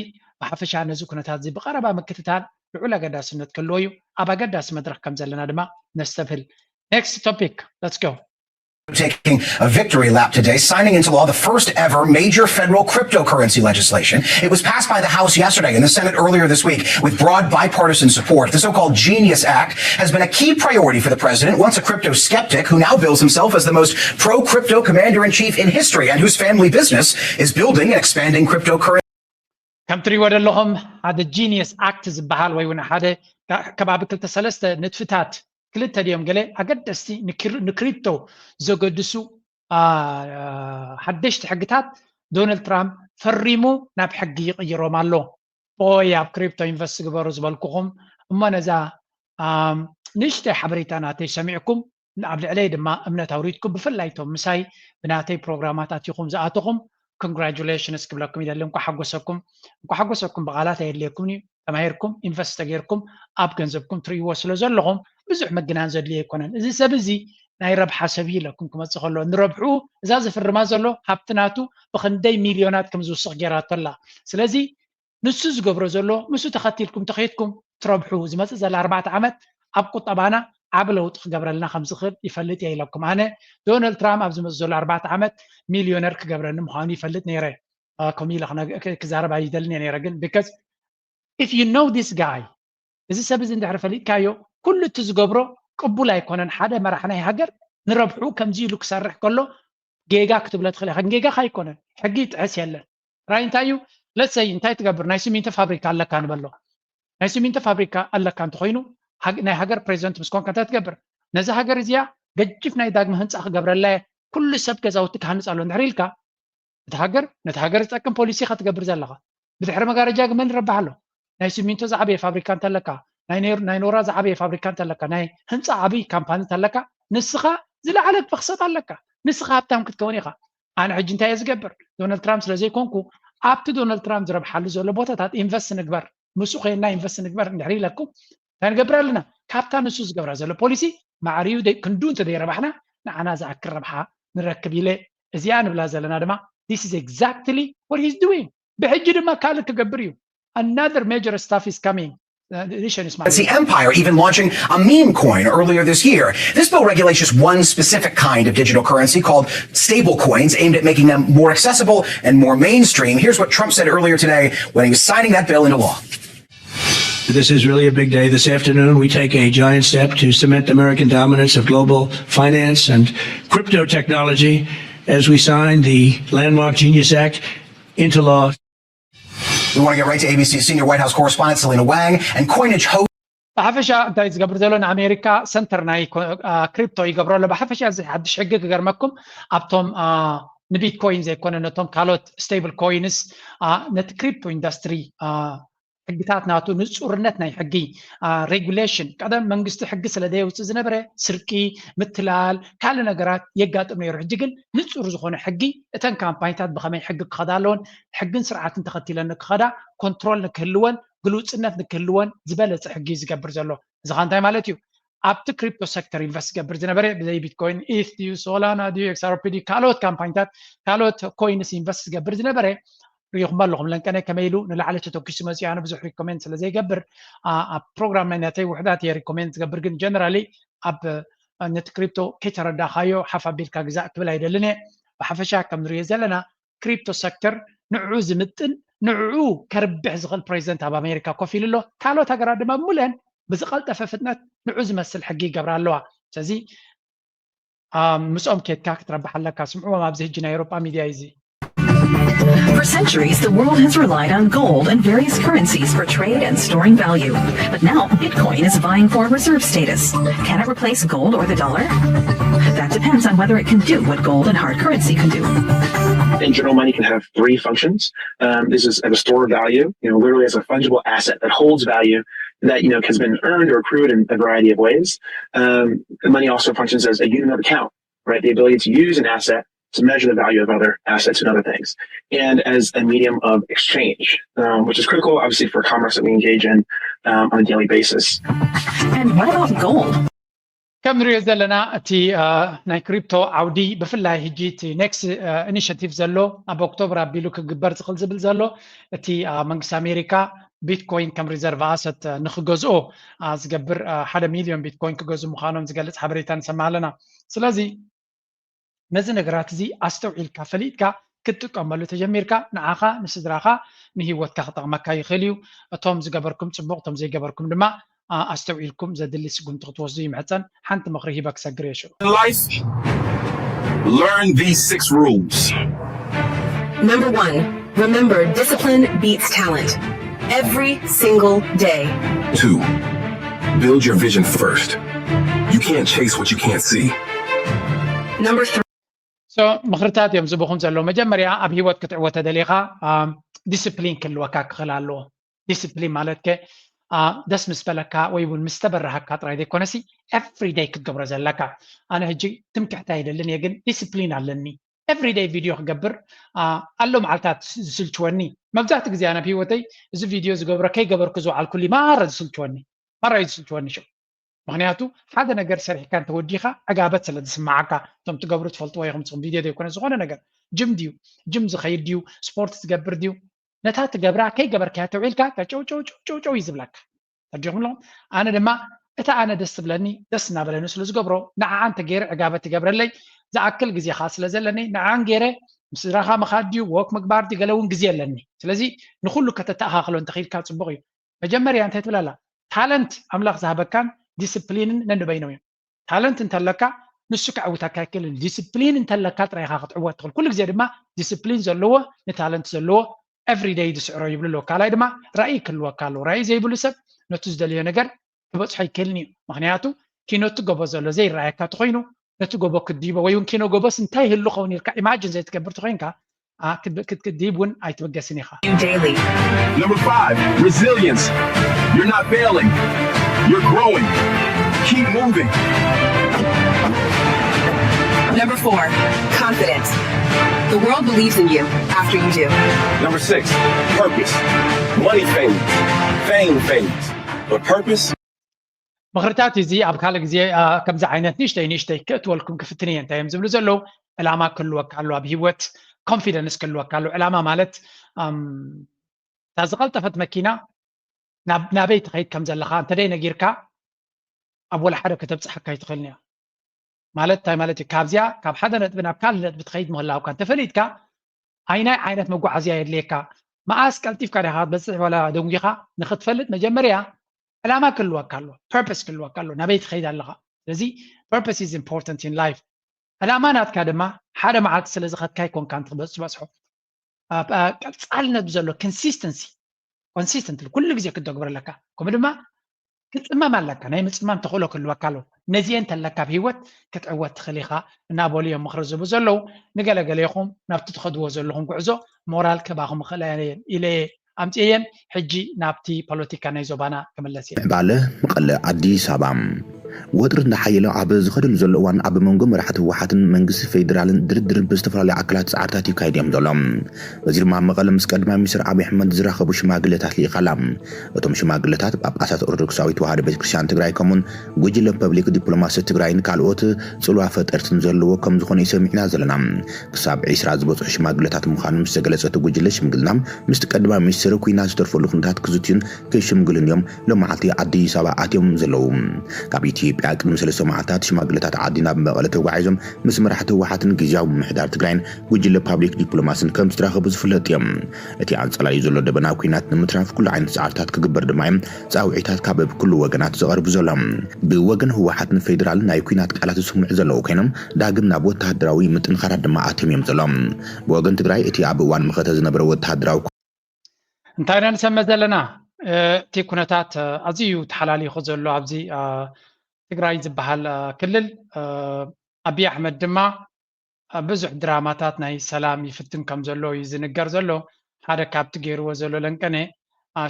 ብሓፈሻ ነዚ ኩነታት እዚ ብቐረባ ምክትታል ልዑል ኣገዳስነት ክህልዎ እዩ። ኣብ ኣገዳሲ መድረክ ከም ዘለና ድማ ነስተብህል። Next topic, let's go. Taking a victory lap today, signing into law the first ever major federal cryptocurrency legislation. It was passed by the House yesterday and the Senate earlier this week with broad bipartisan support. The so-called Genius Act has been a key priority for the president, once a crypto skeptic who now bills himself as the most pro-crypto commander-in-chief in history and whose family business is building and expanding cryptocurrency. ከም ትሪእዎ ዘለኹም ሓደ ጂኒየስ ኣክት ዝበሃል ወይ እውን ሓደ ከባቢ ክልተ ሰለስተ ንጥፍታት ክልተ ድዮም ገለ ኣገደስቲ ንክሪፕቶ ዘገድሱ ሓደሽቲ ሕግታት ዶናልድ ትራምፕ ፈሪሙ ናብ ሕጊ ይቕይሮም ኣሎ። ኦይ ኣብ ክሪፕቶ ኢንቨስት ግበሩ ዝበልኩኹም እሞ ነዛ ንእሽተይ ሓበሬታ ናተይ ሰሚዕኩም ኣብ ልዕለይ ድማ እምነት ኣውሪድኩም ብፍላይ ቶም ምሳይ ብናተይ ፕሮግራማት ኣቲኹም ዝኣተኹም congratulations ክብለኩም ይደሊ። እንኳ ሓጎሰኩም እንኳ ሓጎሰኩም ብቓላት ኣየድልየኩም እዩ። ተማሂርኩም ኢንቨስት ተገይርኩም ኣብ ገንዘብኩም ትርእይዎ ስለ ዘለኹም ብዙሕ ምግናን ዘድልዮ ኣይኮነን። እዚ ሰብ እዚ ናይ ረብሓ ሰብ እዩ ኢለኩም ክመፅእ ከሎ ንረብሑ እዛ ዝፍርማ ዘሎ ሃብቲ ናቱ ብክንደይ ሚልዮናት ከም ዝውስኽ ገይራቶ ኣላ። ስለዚ ንሱ ዝገብሮ ዘሎ ምስኡ ተኸቲልኩም ተኸይድኩም ትረብሑ። ዝመፅእ ዘላ ኣርባዕተ ዓመት ኣብ ቁጠባና ዓቢ ለውጢ ክገብረልና ከም ዝኽእል ይፈልጥ እየ ኢለኩም። ኣነ ዶናልድ ትራምፕ ኣብ ዝመፅእ ዘሎ ኣርባዕተ ዓመት ሚልዮነር ክገብረኒ ምዃኑ ይፈልጥ ነይረ። ከምኡ ኢለ ክዛረብ ኣይደልን እየ ነይረ ግን because if you know this guy እዚ ሰብ እዚ እንድሕር ፈሊጥካዮ ኩሉ እቲ ዝገብሮ ቅቡል ኣይኮነን። ሓደ መራሕ ናይ ሃገር ንረብሑ ከምዚ ኢሉ ክሰርሕ ከሎ ጌጋ ክትብለ ትኽእል ኢኻ። ጌጋኻ ኣይኮነን፣ ሕጊ ይጥዕስ የለን። ራይ እንታይ እዩ? ለሰይ እንታይ ትገብር? ናይ ሲሚንቶ ፋብሪካ ኣለካ ንበሎ። ናይ ሲሚንቶ ፋብሪካ ኣለካ እንተኮይኑ ናይ ሃገር ፕሬዚደንት ምስ ኮንካ እንታይ ትገብር? ነዚ ሃገር እዚኣ ገጅፍ ናይ ዳግመ ህንፃ ክገብረላ እየ፣ ኩሉ ሰብ ገዛውቲ ክሃንፅ ኣሎ እንድሕር ኢልካ፣ እቲ ሃገር ነቲ ሃገር ዝጠቅም ፖሊሲ ኢኻ ትገብር ዘለኻ። ብድሕሪ መጋረጃ ግን መን ይረብሕ ኣሎ? ናይ ሲሚንቶ ዝዓበየ ፋብሪካ እንተለካ፣ ናይ ኔር- ናይ ኖራ ዝዓበየ ፋብሪካ እንተለካ፣ ናይ ህንፃ ዓብይ ካምፓኒ እንተለካ፣ ንስኻ ዝለዓለ መኽሰብ ኣለካ። ንስኻ ሃብታም ክትከውን ኢኻ። ኣነ ሕጂ እንታይ እየ ዝገብር? ዶናልድ ትራምፕ ስለ ዘይኮንኩ፣ ኣብቲ ዶናልድ ትራምፕ ዝረብሓሉ ዘሎ ቦታታት ኢንቨስት ንግበር፣ ምስኡ ኮይንና ኢንቨስት ንግበር እንድሕር ኢለኩም፣ እንታይ ንገብር ኣለና? ካብታ ንሱ ዝገብራ ዘሎ ፖሊሲ ማዕርዩ ደይ- ክንዱ እንተደይረባሕና፣ ንዓና ዝኣክል ረብሓ ንረክብ ኢለ እዚኣ ንብላ ዘለና ድማ፣ this is exactly what he's doing። ብሕጂ ድማ ካልእ ክገብር እዩ። Another major stuff is coming. Uh, the nation is The empire even launching a meme coin earlier this year. This bill regulates just one specific kind of digital currency called stable coins, aimed at making them more accessible and more mainstream. Here's what Trump said earlier today when he was signing that bill into law. This is really a big day. This afternoon, we take a giant step to cement American dominance of global finance and crypto technology as we sign the landmark Genius Act into law. We want to get right to A B C senior White House correspondent Selena Wang and Coinage host. ብሓፈሻ እንታይ ዝገብር ዘሎ ንኣሜሪካ ሰንተር ናይ ኮ- አ፣ ክሪፕቶ ይገብሮ ኣሎ። ብሓፈሻ እዚ ሓድሽ ሕጊ ክገርመኩም ኣብቶም አ፣ ንቢትኮይን ዘይኮነ ነቶም ካልኦት ስቴብል ኮይንስ አ፣ ነቲ ክሪፕቶ ኢንዱስትሪ አ፣ ሕግታት ናቱ ንጹርነት ናይ ሕጊ ሬጉሌሽን ቀደም መንግስቲ ሕጊ ስለ ዘየውፅእ ዝነበረ ስርቂ፣ ምትላል፣ ካልእ ነገራት የጋጥም ነይሩ። ሕጂ ግን ንጹር ዝኾነ ሕጊ እተን ካምፓኒታት ብኸመይ ሕጊ ክኸዳ ኣለወን፣ ሕግን ስርዓትን ተኸቲለን ንክኸዳ ኮንትሮል ንክህልወን ግሉጽነት ንክህልወን ዝበለጸ ሕጊ እዩ ዝገብር ዘሎ። እዚ ኸ እንታይ ማለት እዩ? ኣብቲ ክሪፕቶ ሴክተር ኢንቨስት ዝገብር ዝነበረ ብዘይ ቢትኮይን ኢት ድዩ ሶላና ድዩ ኤክስኣርፒ ድዩ ካልኦት ካምፓኒታት ካልኦት ኮይንስ ኢንቨስት ዝገብር ዝነበረ ሪኢኹም ኣለኹም ለንቀነ ከመይ ኢሉ ንላዕሊ ተተኪሱ መፂኡ ኣነ ብዙሕ ሪኮሜንድ ስለ ዘይገብር ኣብ ፕሮግራም ናይ ናተይ ውሕዳት እየ ሪኮሜንድ ዝገብር ግን ጀነራሊ ኣብ ነቲ ክሪፕቶ ከይተረዳኻዮ ሓፍ ኣቢልካ ግዛእ ክብል ኣይደልን እየ ብሓፈሻ ከም ንሪኦ ዘለና ክሪፕቶ ሴክተር ንዕኡ ዝምጥን ንዕኡ ከርብሕ ዝኽእል ፕሬዚደንት ኣብ ኣሜሪካ ኮፍ ኢሉ ኣሎ ካልኦት ሃገራት ድማ ብሙለን ብዝቐልጠፈ ፍጥነት ንዑ ዝመስል ሕጊ ይገብራ ኣለዋ ስለዚ ምስኦም ኬድካ ክትረብሕ ኣለካ ስምዕዎም ኣብዚ ሕጂ ናይ ኤሮጳ ሚድያ እዩ እዚ For centuries, the world has relied on gold and various currencies for trade and storing value. But now, Bitcoin is vying for reserve status. Can it replace gold or the dollar? That depends on whether it can do what gold and hard currency can do. In general, money can have three functions. Um, this is as a store of value, you know, literally as a fungible asset that holds value that, you know, has been earned or accrued in a variety of ways. Um, money also functions as a unit of account, right? The ability to use an asset to measure the value of other assets and other things, and as a medium of exchange, um, which is critical, obviously, for commerce that we engage in um, on a daily basis. And what about gold? ከም ንሪኦ ዘለና እቲ ናይ ክሪፕቶ ዓውዲ ብፍላይ ሕጂ እቲ ኔክስት ኢኒሽቲቭ ዘሎ ኣብ ኦክቶበር ኣቢሉ ክግበር ዝኽእል ዝብል ዘሎ እቲ መንግስቲ ኣሜሪካ ቢትኮይን ከም ሪዘርቭ ኣሰት ንክገዝኦ ዝገብር ሓደ ሚልዮን ቢትኮይን ክገዙ ምዃኖም ዝገልፅ ሓበሬታ ንሰምዕ ኣለና ስለዚ ነዚ ነገራት እዚ ኣስተውዒልካ ፈሊጥካ ክትጥቀመሉ ተጀሚርካ ንዓኻ ንስድራኻ ንህይወትካ ክጠቕመካ ይኽእል እዩ እቶም ዝገበርኩም ፅቡቕ እቶም ዘይገበርኩም ድማ ኣስተውዒልኩም ዘድሊ ስጉምቲ ክትወስዱ ይምሕፀን ሓንቲ ምኽሪ ሂበ ክሰግር እየ ሽዑ life, learn these six rules. Number one, remember discipline beats talent every single day. Two, build your vision first. You can't chase what you can't see. Number three, so ምኽርታት እዮም ዝብኹም ዘለዉ መጀመርያ ኣብ ህይወት ክትዕወት ተደሊኻ ዲስፕሊን ክህልወካ ክኽእል ኣለዎ ዲስፕሊን ማለት ከ ደስ ምስ በለካ ወይ እውን ምስ ተበረሃካ ጥራይ ዘይኮነሲ ኤቭሪ ደይ ክትገብሮ ዘለካ ኣነ ሕጂ ትምክሕቲ ኣይደልን እየ ግን ዲስፕሊን ኣለኒ ኤቭሪ ደይ ቪድዮ ክገብር ኣሎ መዓልታት ዝስልችወኒ መብዛሕቲ ግዜ ኣነ ኣብ ህይወተይ እዚ ቪድዮ ዝገብሮ ከይገበርኩ ዝወዓልኩሉ ማራ ዝስልችወኒ ማራ እዩ ዝስልችወኒ ሽዑ ምክንያቱ ሓደ ነገር ሰሪሕካ እንተወዲኻ ዕጋበት ስለ ዝስማዓካ እቶም ትገብሩ ትፈልጥዎ ኢኹም ንስኹም ቪድዮ ዘይኮነ ዝኾነ ነገር ጅም ድዩ ጅም ዝኸይድ ድዩ ስፖርት ትገብር ድዩ ነታ ትገብራ ከይገበርካያ ተውዒልካ ጨውጨውጨውጨው እዩ ዝብለካ ተርዲኹም ኣለኹም ኣነ ድማ እታ ኣነ ደስ ትብለኒ ደስ እናበለኒ ስለ ዝገብሮ ንዓዓ እንተ ገይረ ዕጋበት ትገብረለይ ዝኣክል ግዜ ከዓ ስለ ዘለኒ ንዓን ገይረ ምስ ስድራኻ ምኻድ ድዩ ወክ ምግባር ድዩ ገለ እውን ግዜ ኣለኒ ስለዚ ንኩሉ ከተተኣኻኽሎ እንተኽኢልካ ፅቡቕ እዩ መጀመርያ እንታይ ትብል ኣላ ታለንት ኣምላኽ ዝሃበካን ዲስፕሊንን ነንበይኖም እዮም ታለንት እንተለካ ንሱ ከዕውተካ ኣይክእልን ዲስፕሊን እንተለካ ጥራይካ ክትዕወት ትኽእል ኩሉ ግዜ ድማ ዲስፕሊን ዘለዎ ንታለንት ዘለዎ ኤቭሪ ደይ ዝስዕሮ ይብሉ ኣለዎ ካልኣይ ድማ ራእይ ክህልወካ ኣለዎ ራእይ ዘይብሉ ሰብ ነቱ ዝደልዮ ነገር ክበፅሖ ኣይክእልን እዩ ምክንያቱ ኪኖ ትገቦ ዘሎ ዘይረኣየካ ተኮይኑ ነቲ ጎቦ ክትድይቦ ወይ እውን ኪኖ ጎቦስ እንታይ ይህሉ ኸውን ኢልካ ኢማጅን ዘይትገብር ተኾይንካ ክትድይብ እውን ኣይትበገስን ኢኻ። Number five, resilience. You're not failing. You're growing. Keep moving. Number four, confidence. The world believes in you after you do. Number six, purpose. Money fades, fame fades, but purpose. ምኽርታት እዚ ኣብ ካልእ ግዜ ከምዚ ዓይነት ንእሽተይ ንእሽተይ ክእትወልኩም ክፍትን እየ። እንታይ እዮም ዝብሉ ዘለዉ? ዕላማ ክህልወካ ኣሎ ኣብ ህይወት፣ ኮንፊደንስ ክህልወካ ኣሎ። ዕላማ ማለት እታ ዝቐልጠፈት መኪና ናበይ ትኸይድ ከም ዘለኻ እንተደይ ነጊርካ ኣብ ወላ ሓደ ከተብፅሓካ ኣይትኽእልን እያ። ማለት እንታይ ማለት እዩ? ካብዚኣ ካብ ሓደ ነጥቢ ናብ ካልእ ነጥቢ ትኸይድ ምህላውካ እንተፈሊጥካ ኣይናይ ዓይነት መጓዓዝያ የድልየካ፣ መኣስ ቀልጢፍካ ዲኻ ክትበፅሕ ዋላ ደንጒኻ ንኽትፈልጥ መጀመርያ ዕላማ ክህልወካ ኣሎ፣ ፐርፐስ ክህልወካ ኣሎ፣ ናበይ ትኸይድ ኣለኻ። ስለዚ purpose is important in life። ዕላማ ናትካ ድማ ሓደ መዓልቲ ስለ ዝኸድካ ኣይኮንካን ትበፅሖ። ቀፃልነት ብዘሎ ኮንሲስተንሲ ኮንሲስተንት ኩሉ ግዜ ክትተግብር ኣለካ። ከምኡ ድማ ክፅመም ኣለካ። ናይ ምፅማም ተኽእሎ ክህልወካ ኣለዎ። ነዚኤን እንተለካ ኣብ ህይወት ክትዕወት ትኽእል ኢኻ እናበሉ እዮም ምኽሪ ዝህቡ ዘለዉ። ንገለገለ ኢኹም ናብቲ ትኸድዎ ዘለኹም ጉዕዞ ሞራል ክህባኹም ይኽእላ እየን ኢለ ኣምፅኤየን። ሕጂ ናብቲ ፖለቲካ ናይ ዞባና ክምለስ እየ። ምዕባለ መቐለ ኣዲስ ኣበባ ወጥሪ እንዳሓየለ ኣብ ዝኸደሉ ዘሎ እዋን ኣብ መንጎ መራሕቲ ህወሓትን መንግስቲ ፌዴራልን ድርድርን ብዝተፈላለዩ ኣካላት ፃዕርታት ይካየድ እዮም ዘሎ። በዚ ድማ መቐለ ምስ ቀዳማይ ሚኒስትር ኣብይ ኣሕመድ ዝራኸቡ ሽማግሌታት ልኢኻ ኣላ። እቶም ሽማግሌታት ጳጳሳት ኦርቶዶክሳዊት ተዋህዶ ቤተክርስትያን ትግራይ ከምኡን ጉጅለ ፐብሊክ ዲፕሎማሲ ትግራይን ካልኦት ፅልዋ ፈጠርትን ዘለዎ ከም ዝኾነ እዩ ሰሚዕና ዘለና። ክሳብ ዒስራ ዝበፅሑ ሽማግሌታት ምዃኑ ምስ ዘገለፀ እቲ ጉጅለ ሽምግልና ምስቲ ቀዳማይ ሚኒስትር ኩናት ዝተርፈሉ ኩነታት ክዝትዩን ክሽምግሉን እዮም ሎማዓልቲ ኣዲስ ኣበባ ኣትዮም ዘለዉ። ካብ ኢትዮጵያ ቅድሚ ሰለስተ መዓልታት ሽማግሌታት ዓዲ ናብ መቐለ ተጓዒዞም ምስ መራሕቲ ህወሓትን ግዝያዊ ምምሕዳር ትግራይን ጉጅለ ፓብሊክ ዲፕሎማስን ከም ዝተራኸቡ ዝፍለጥ እዮም። እቲ ኣንጸላልዩ ዘሎ ደበና ኩናት ንምትራፍ ኩሉ ዓይነት ጻዕርታት ክግበር ድማ እዮም ጻውዒታት ካብ ኩሉ ወገናት ዝቐርቡ ዘሎ። ብወገን ህወሓትን ፌዴራልን ናይ ኩናት ቃላት ዝስምዑ ዘለዉ ኮይኖም ዳግም ናብ ወተሃደራዊ ምጥንኻራት ድማ ኣትዮም እዮም ዘሎ። ብወገን ትግራይ እቲ ኣብ እዋን መኸተ ዝነበረ ወተሃደራዊ እንታይ ኢና ንሰምዕ ዘለና? እቲ ኩነታት ኣዝዩ ተሓላሊኹ ዘሎ ኣብዚ ትግራይ ዝበሃል ክልል ኣብይ ኣሕመድ ድማ ብዙሕ ድራማታት ናይ ሰላም ይፍትን ከም ዘሎ እዩ ዝንገር ዘሎ። ሓደ ካብቲ ገይርዎ ዘሎ ለንቀነ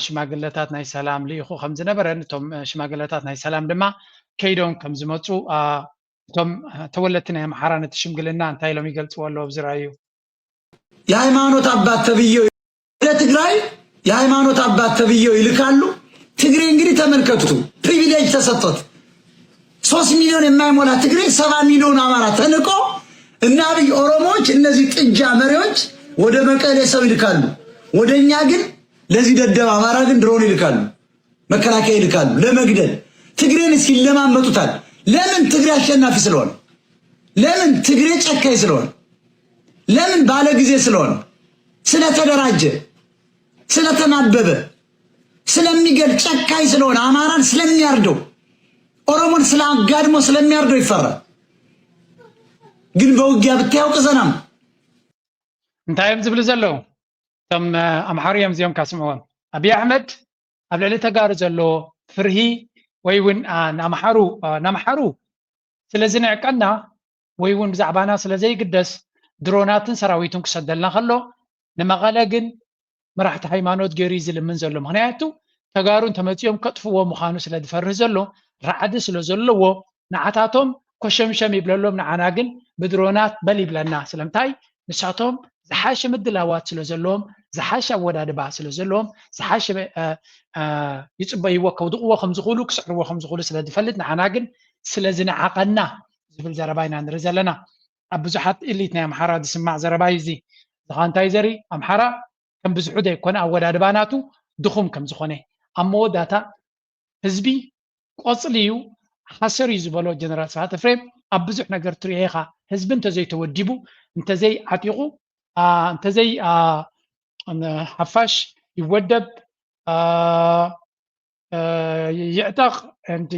ሽማግለታት ናይ ሰላም ልኢኹ ከም ዝነበረ፣ እቶም ሽማግለታት ናይ ሰላም ድማ ከይዶም ከም ዝመፁ እቶም ተወለድቲ ናይ ኣምሓራ ነቲ ሽምግልና እንታይ ኢሎም ይገልፅዎ ኣለዉ ኣብዚ ራእዩ። የሃይማኖት አባት ተብዮ ወደ ትግራይ የሃይማኖት አባት ተብዮ ይልካሉ። ትግሬ እንግዲህ ተመልከቱ፣ ፕሪቪሌጅ ተሰጥቶት ሶስት ሚሊዮን የማይሞላ ትግሬ ሰባ ሚሊዮን አማራ ተንቆ እና አብይ ኦሮሞዎች እነዚህ ጥጃ መሪዎች ወደ መቀሌ ሰው ይልካሉ። ወደኛ ግን ለዚህ ደደብ አማራ ግን ድሮን ይልካሉ፣ መከላከያ ይልካሉ ለመግደል። ትግሬን እስኪ ይለማመጡታል። ለምን? ትግሬ አሸናፊ ስለሆነ። ለምን? ትግሬ ጨካኝ ስለሆነ። ለምን? ባለ ጊዜ ስለሆነ፣ ስለተደራጀ፣ ስለተናበበ፣ ስለሚገል ጨካኝ ስለሆነ፣ አማራን ስለሚያርደው፣ ኦሮሞን ስለ አጋድሞ ስለሚያርደው ይፈራል። ግን በውጊያ ብታየው ቅዘናም እንታይ እዮም ዝብሉ ዘለዉ? እቶም ኣምሓሩ እዮም እዚኦም ካስምዕዎም። ኣብይ ኣሕመድ ኣብ ልዕሊ ተጋሩ ዘለዎ ፍርሂ ወይ እውን ንኣምሓሩ ንኣምሓሩ ስለ ዝንዕቀና ወይ እውን ብዛዕባና ስለ ዘይግደስ ድሮናትን ሰራዊትን ክሰደልና ከሎ ንመቐለ ግን መራሕቲ ሃይማኖት ገይሩ እዩ ዝልምን ዘሎ። ምኽንያቱ ተጋሩ እንተመፂኦም ከጥፍዎ ምዃኑ ስለ ዝፈርህ ዘሎ ራዕዲ ስለ ዘለዎ ንዓታቶም ኮሸምሸም ይብለሎም፣ ንዓና ግን ብድሮናት በል ይብለና። ስለምንታይ? ንሳቶም ዝሓሸ ምድላዋት ስለ ዘለዎም፣ ዝሓሸ ኣወዳድባ ስለ ዘለዎም፣ ዝሓሸ ይፅበይዎ፣ ከውድቕዎ ከም ዝኽእሉ፣ ክስዕርዎ ከም ዝኽእሉ ስለ ዝፈልጥ፣ ንዓና ግን ስለ ዝነዓቐና ዝብል ዘረባ ኢና ንርኢ ዘለና። ኣብ ብዙሓት ኢሊት ናይ ኣምሓራ ዝስማዕ ዘረባ እዩ እዚ። እዚ ኸዓ እንታይ ዘርኢ? ኣምሓራ ከም ብዝሑ ዘይኮነ ኣወዳድባ ናቱ ድኹም ከም ዝኾነ ኣብ መወዳእታ ህዝቢ ቆፅሊ እዩ ሓሰር እዩ ዝበሎ ጀነራል ስብሓት ኤፍሬም ኣብ ብዙሕ ነገር ትሪኦ ኢኻ። ህዝቢ እንተዘይተወዲቡ እንተዘይ ዓጢቑ እንተዘይ ሓፋሽ ይወደብ ይዕጠቕ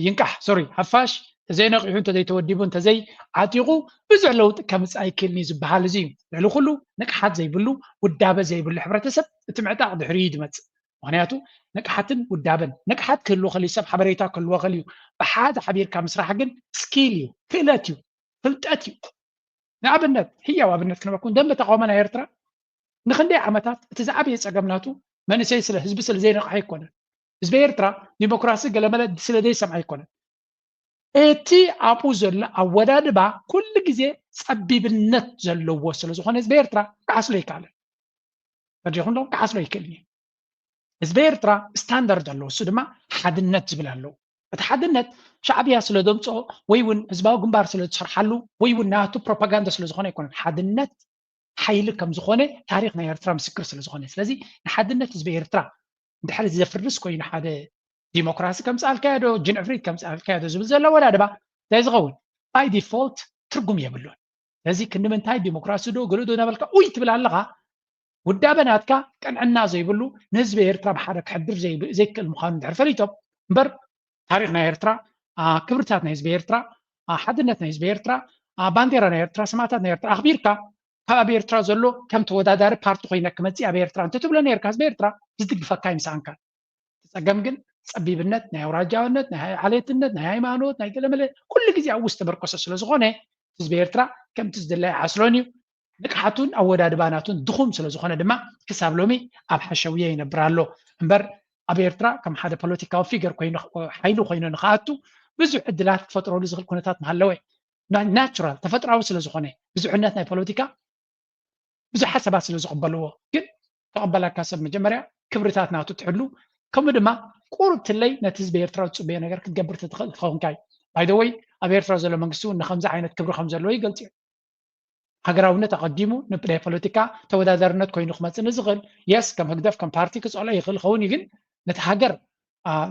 ይንቃሕ ሶሪ ሓፋሽ እንተዘይነቒሑ እንተዘይተወዲቡ እንተዘይ ዓጢቑ ብዙሕ ለውጢ ከምፅእ ኣይክእልን እዩ ዝበሃል እዚ እዩ። ልዕሊ ኩሉ ንቕሓት ዘይብሉ ውዳበ ዘይብሉ ሕብረተሰብ እቲ ምዕጣቕ ድሕሪኡ እዩ ዝመፅእ። ምኽንያቱ ንቕሓትን ውዳበን ንቕሓት ክህልዎ ከልዩ ሰብ ሓበሬታ ክህልዎ ከልዩ ብሓደ ሓቢርካ ምስራሕ ግን ስኪል እዩ ክእለት እዩ። ፍልጠት እዩ። ንኣብነት፣ ህያው ኣብነት ክነበኩም፣ ደንበ ተቃውሞ ናይ ኤርትራ ንክንደይ ዓመታት እቲ ዝዓበየ ጸገም ናቱ መንእሰይ ስለ ህዝቢ ስለ ዘይነቕሐ ኣይኮነን። ህዝቢ ኤርትራ ዲሞክራሲ ገለመለ ስለ ዘይሰምዐ ኣይኮነን። እቲ ኣብኡ ዘሎ ኣወዳድባ ኩሉ ግዜ ጸቢብነት ዘለዎ ስለ ዝኾነ ህዝቢ ኤርትራ ክዓስሎ ኣይከኣለን። ፈዲኹም ዶ ክዓስሎ ኣይክእልን እዩ። ህዝቢ ኤርትራ ስታንዳርድ ኣለዎ፣ እሱ ድማ ሓድነት ዝብል ኣለዎ። እቲ ሓድነት ሻዕብያ ስለ ዘምፅኦ ወይ እውን ህዝባዊ ግንባር ስለ ዝሰርሓሉ ወይ እውን ናቱ ፕሮፓጋንዳ ስለ ዝኾነ ኣይኮነን። ሓድነት ሓይሊ ከም ዝኾነ ታሪኽ ናይ ኤርትራ ምስክር ስለ ዝኾነ፣ ስለዚ ንሓድነት ህዝቢ ኤርትራ እንድሕር ዘፍርስ ኮይኑ ሓደ ዲሞክራሲ ከምፅኣልካዮ ዶ ጅንዕፍሪት ከምፅኣልካዮ ዶ ዝብል ዘሎ ኣወዳድባ እንታይ ዝኸውን ባይ ዲፎልት ትርጉም የብሉን። ስለዚ ክንዲ ምንታይ ዲሞክራሲ ዶ ገለ ዶ እናበልካ ኡይ ትብል ኣለኻ፣ ውዳበ ናትካ ቅንዕና ዘይብሉ ንህዝቢ ኤርትራ ብሓደ ክሕድር ዘይብ- ዘይክእል ምዃኑ እንድሕር ፈሊጦም እምበር ታሪኽ ናይ ኤርትራ፣ ክብርታት ናይ ህዝቢ ኤርትራ፣ ሓድነት ናይ ህዝቢ ኤርትራ፣ ባንዴራ ናይ ኤርትራ፣ ሰማእታት ናይ ኤርትራ ኣኽቢርካ ካብ ኣብ ኤርትራ ዘሎ ከም ተወዳዳሪ ፓርቲ ኮይነ ክመፅእ ኣብ ኤርትራ እንተትብሎ ነርካ ህዝቢ ኤርትራ ዝድግፈካ ይምስኣንካ። እቲ ጸገም ግን ጸቢብነት ናይ ኣውራጃውነት ናይ ዓሌትነት ናይ ሃይማኖት ናይ ገለመለ ኩሉ ግዜ ኣብ ውስጥ ተመርኮሰ ስለ ዝኾነ ህዝቢ ኤርትራ ከምቲ ዝድለ ኣይዓስሎን እዩ። ንቅሓቱን ኣወዳድባ ናቱን ድኹም ስለ ዝኾነ ድማ ክሳብ ሎሚ ኣብ ሓሸውየ ይነብር ኣሎ እምበር ኣብ ኤርትራ ከም ሓደ ፖለቲካዊ ፊገር ኮይኑ ሓይሊ ኮይኑ ንክኣቱ ብዙሕ ዕድላት ክፈጥረሉ ዝኽእል ኩነታት ምሃለወ ናቹራል ተፈጥራዊ ስለ ዝኾነ ብዙሕነት ናይ ፖለቲካ ብዙሓት ሰባት ስለ ዝቕበልዎ ግን ተቐበላካ ሰብ መጀመርያ ክብርታት ናቱ ትሕሉ ከምኡ ድማ ቁሩብ ትለይ ነቲ ህዝቢ ኤርትራ ዝፅበዮ ነገር ክትገብር ትኽእል ትኸውን ካይ ባይደወይ ኣብ ኤርትራ ዘሎ መንግስቲ እውን ንከምዚ ዓይነት ክብሪ ከም ዘለዎ ይገልፅ እዩ ሃገራውነት ኣቐዲሙ ንናይ ፖለቲካ ተወዳዳርነት ኮይኑ ክመፅእ ንዝኽእል የስ ከም ህግደፍ ከም ፓርቲ ክፀልኦ ይኽእል ኸውን እዩ ግን ነቲ ሃገር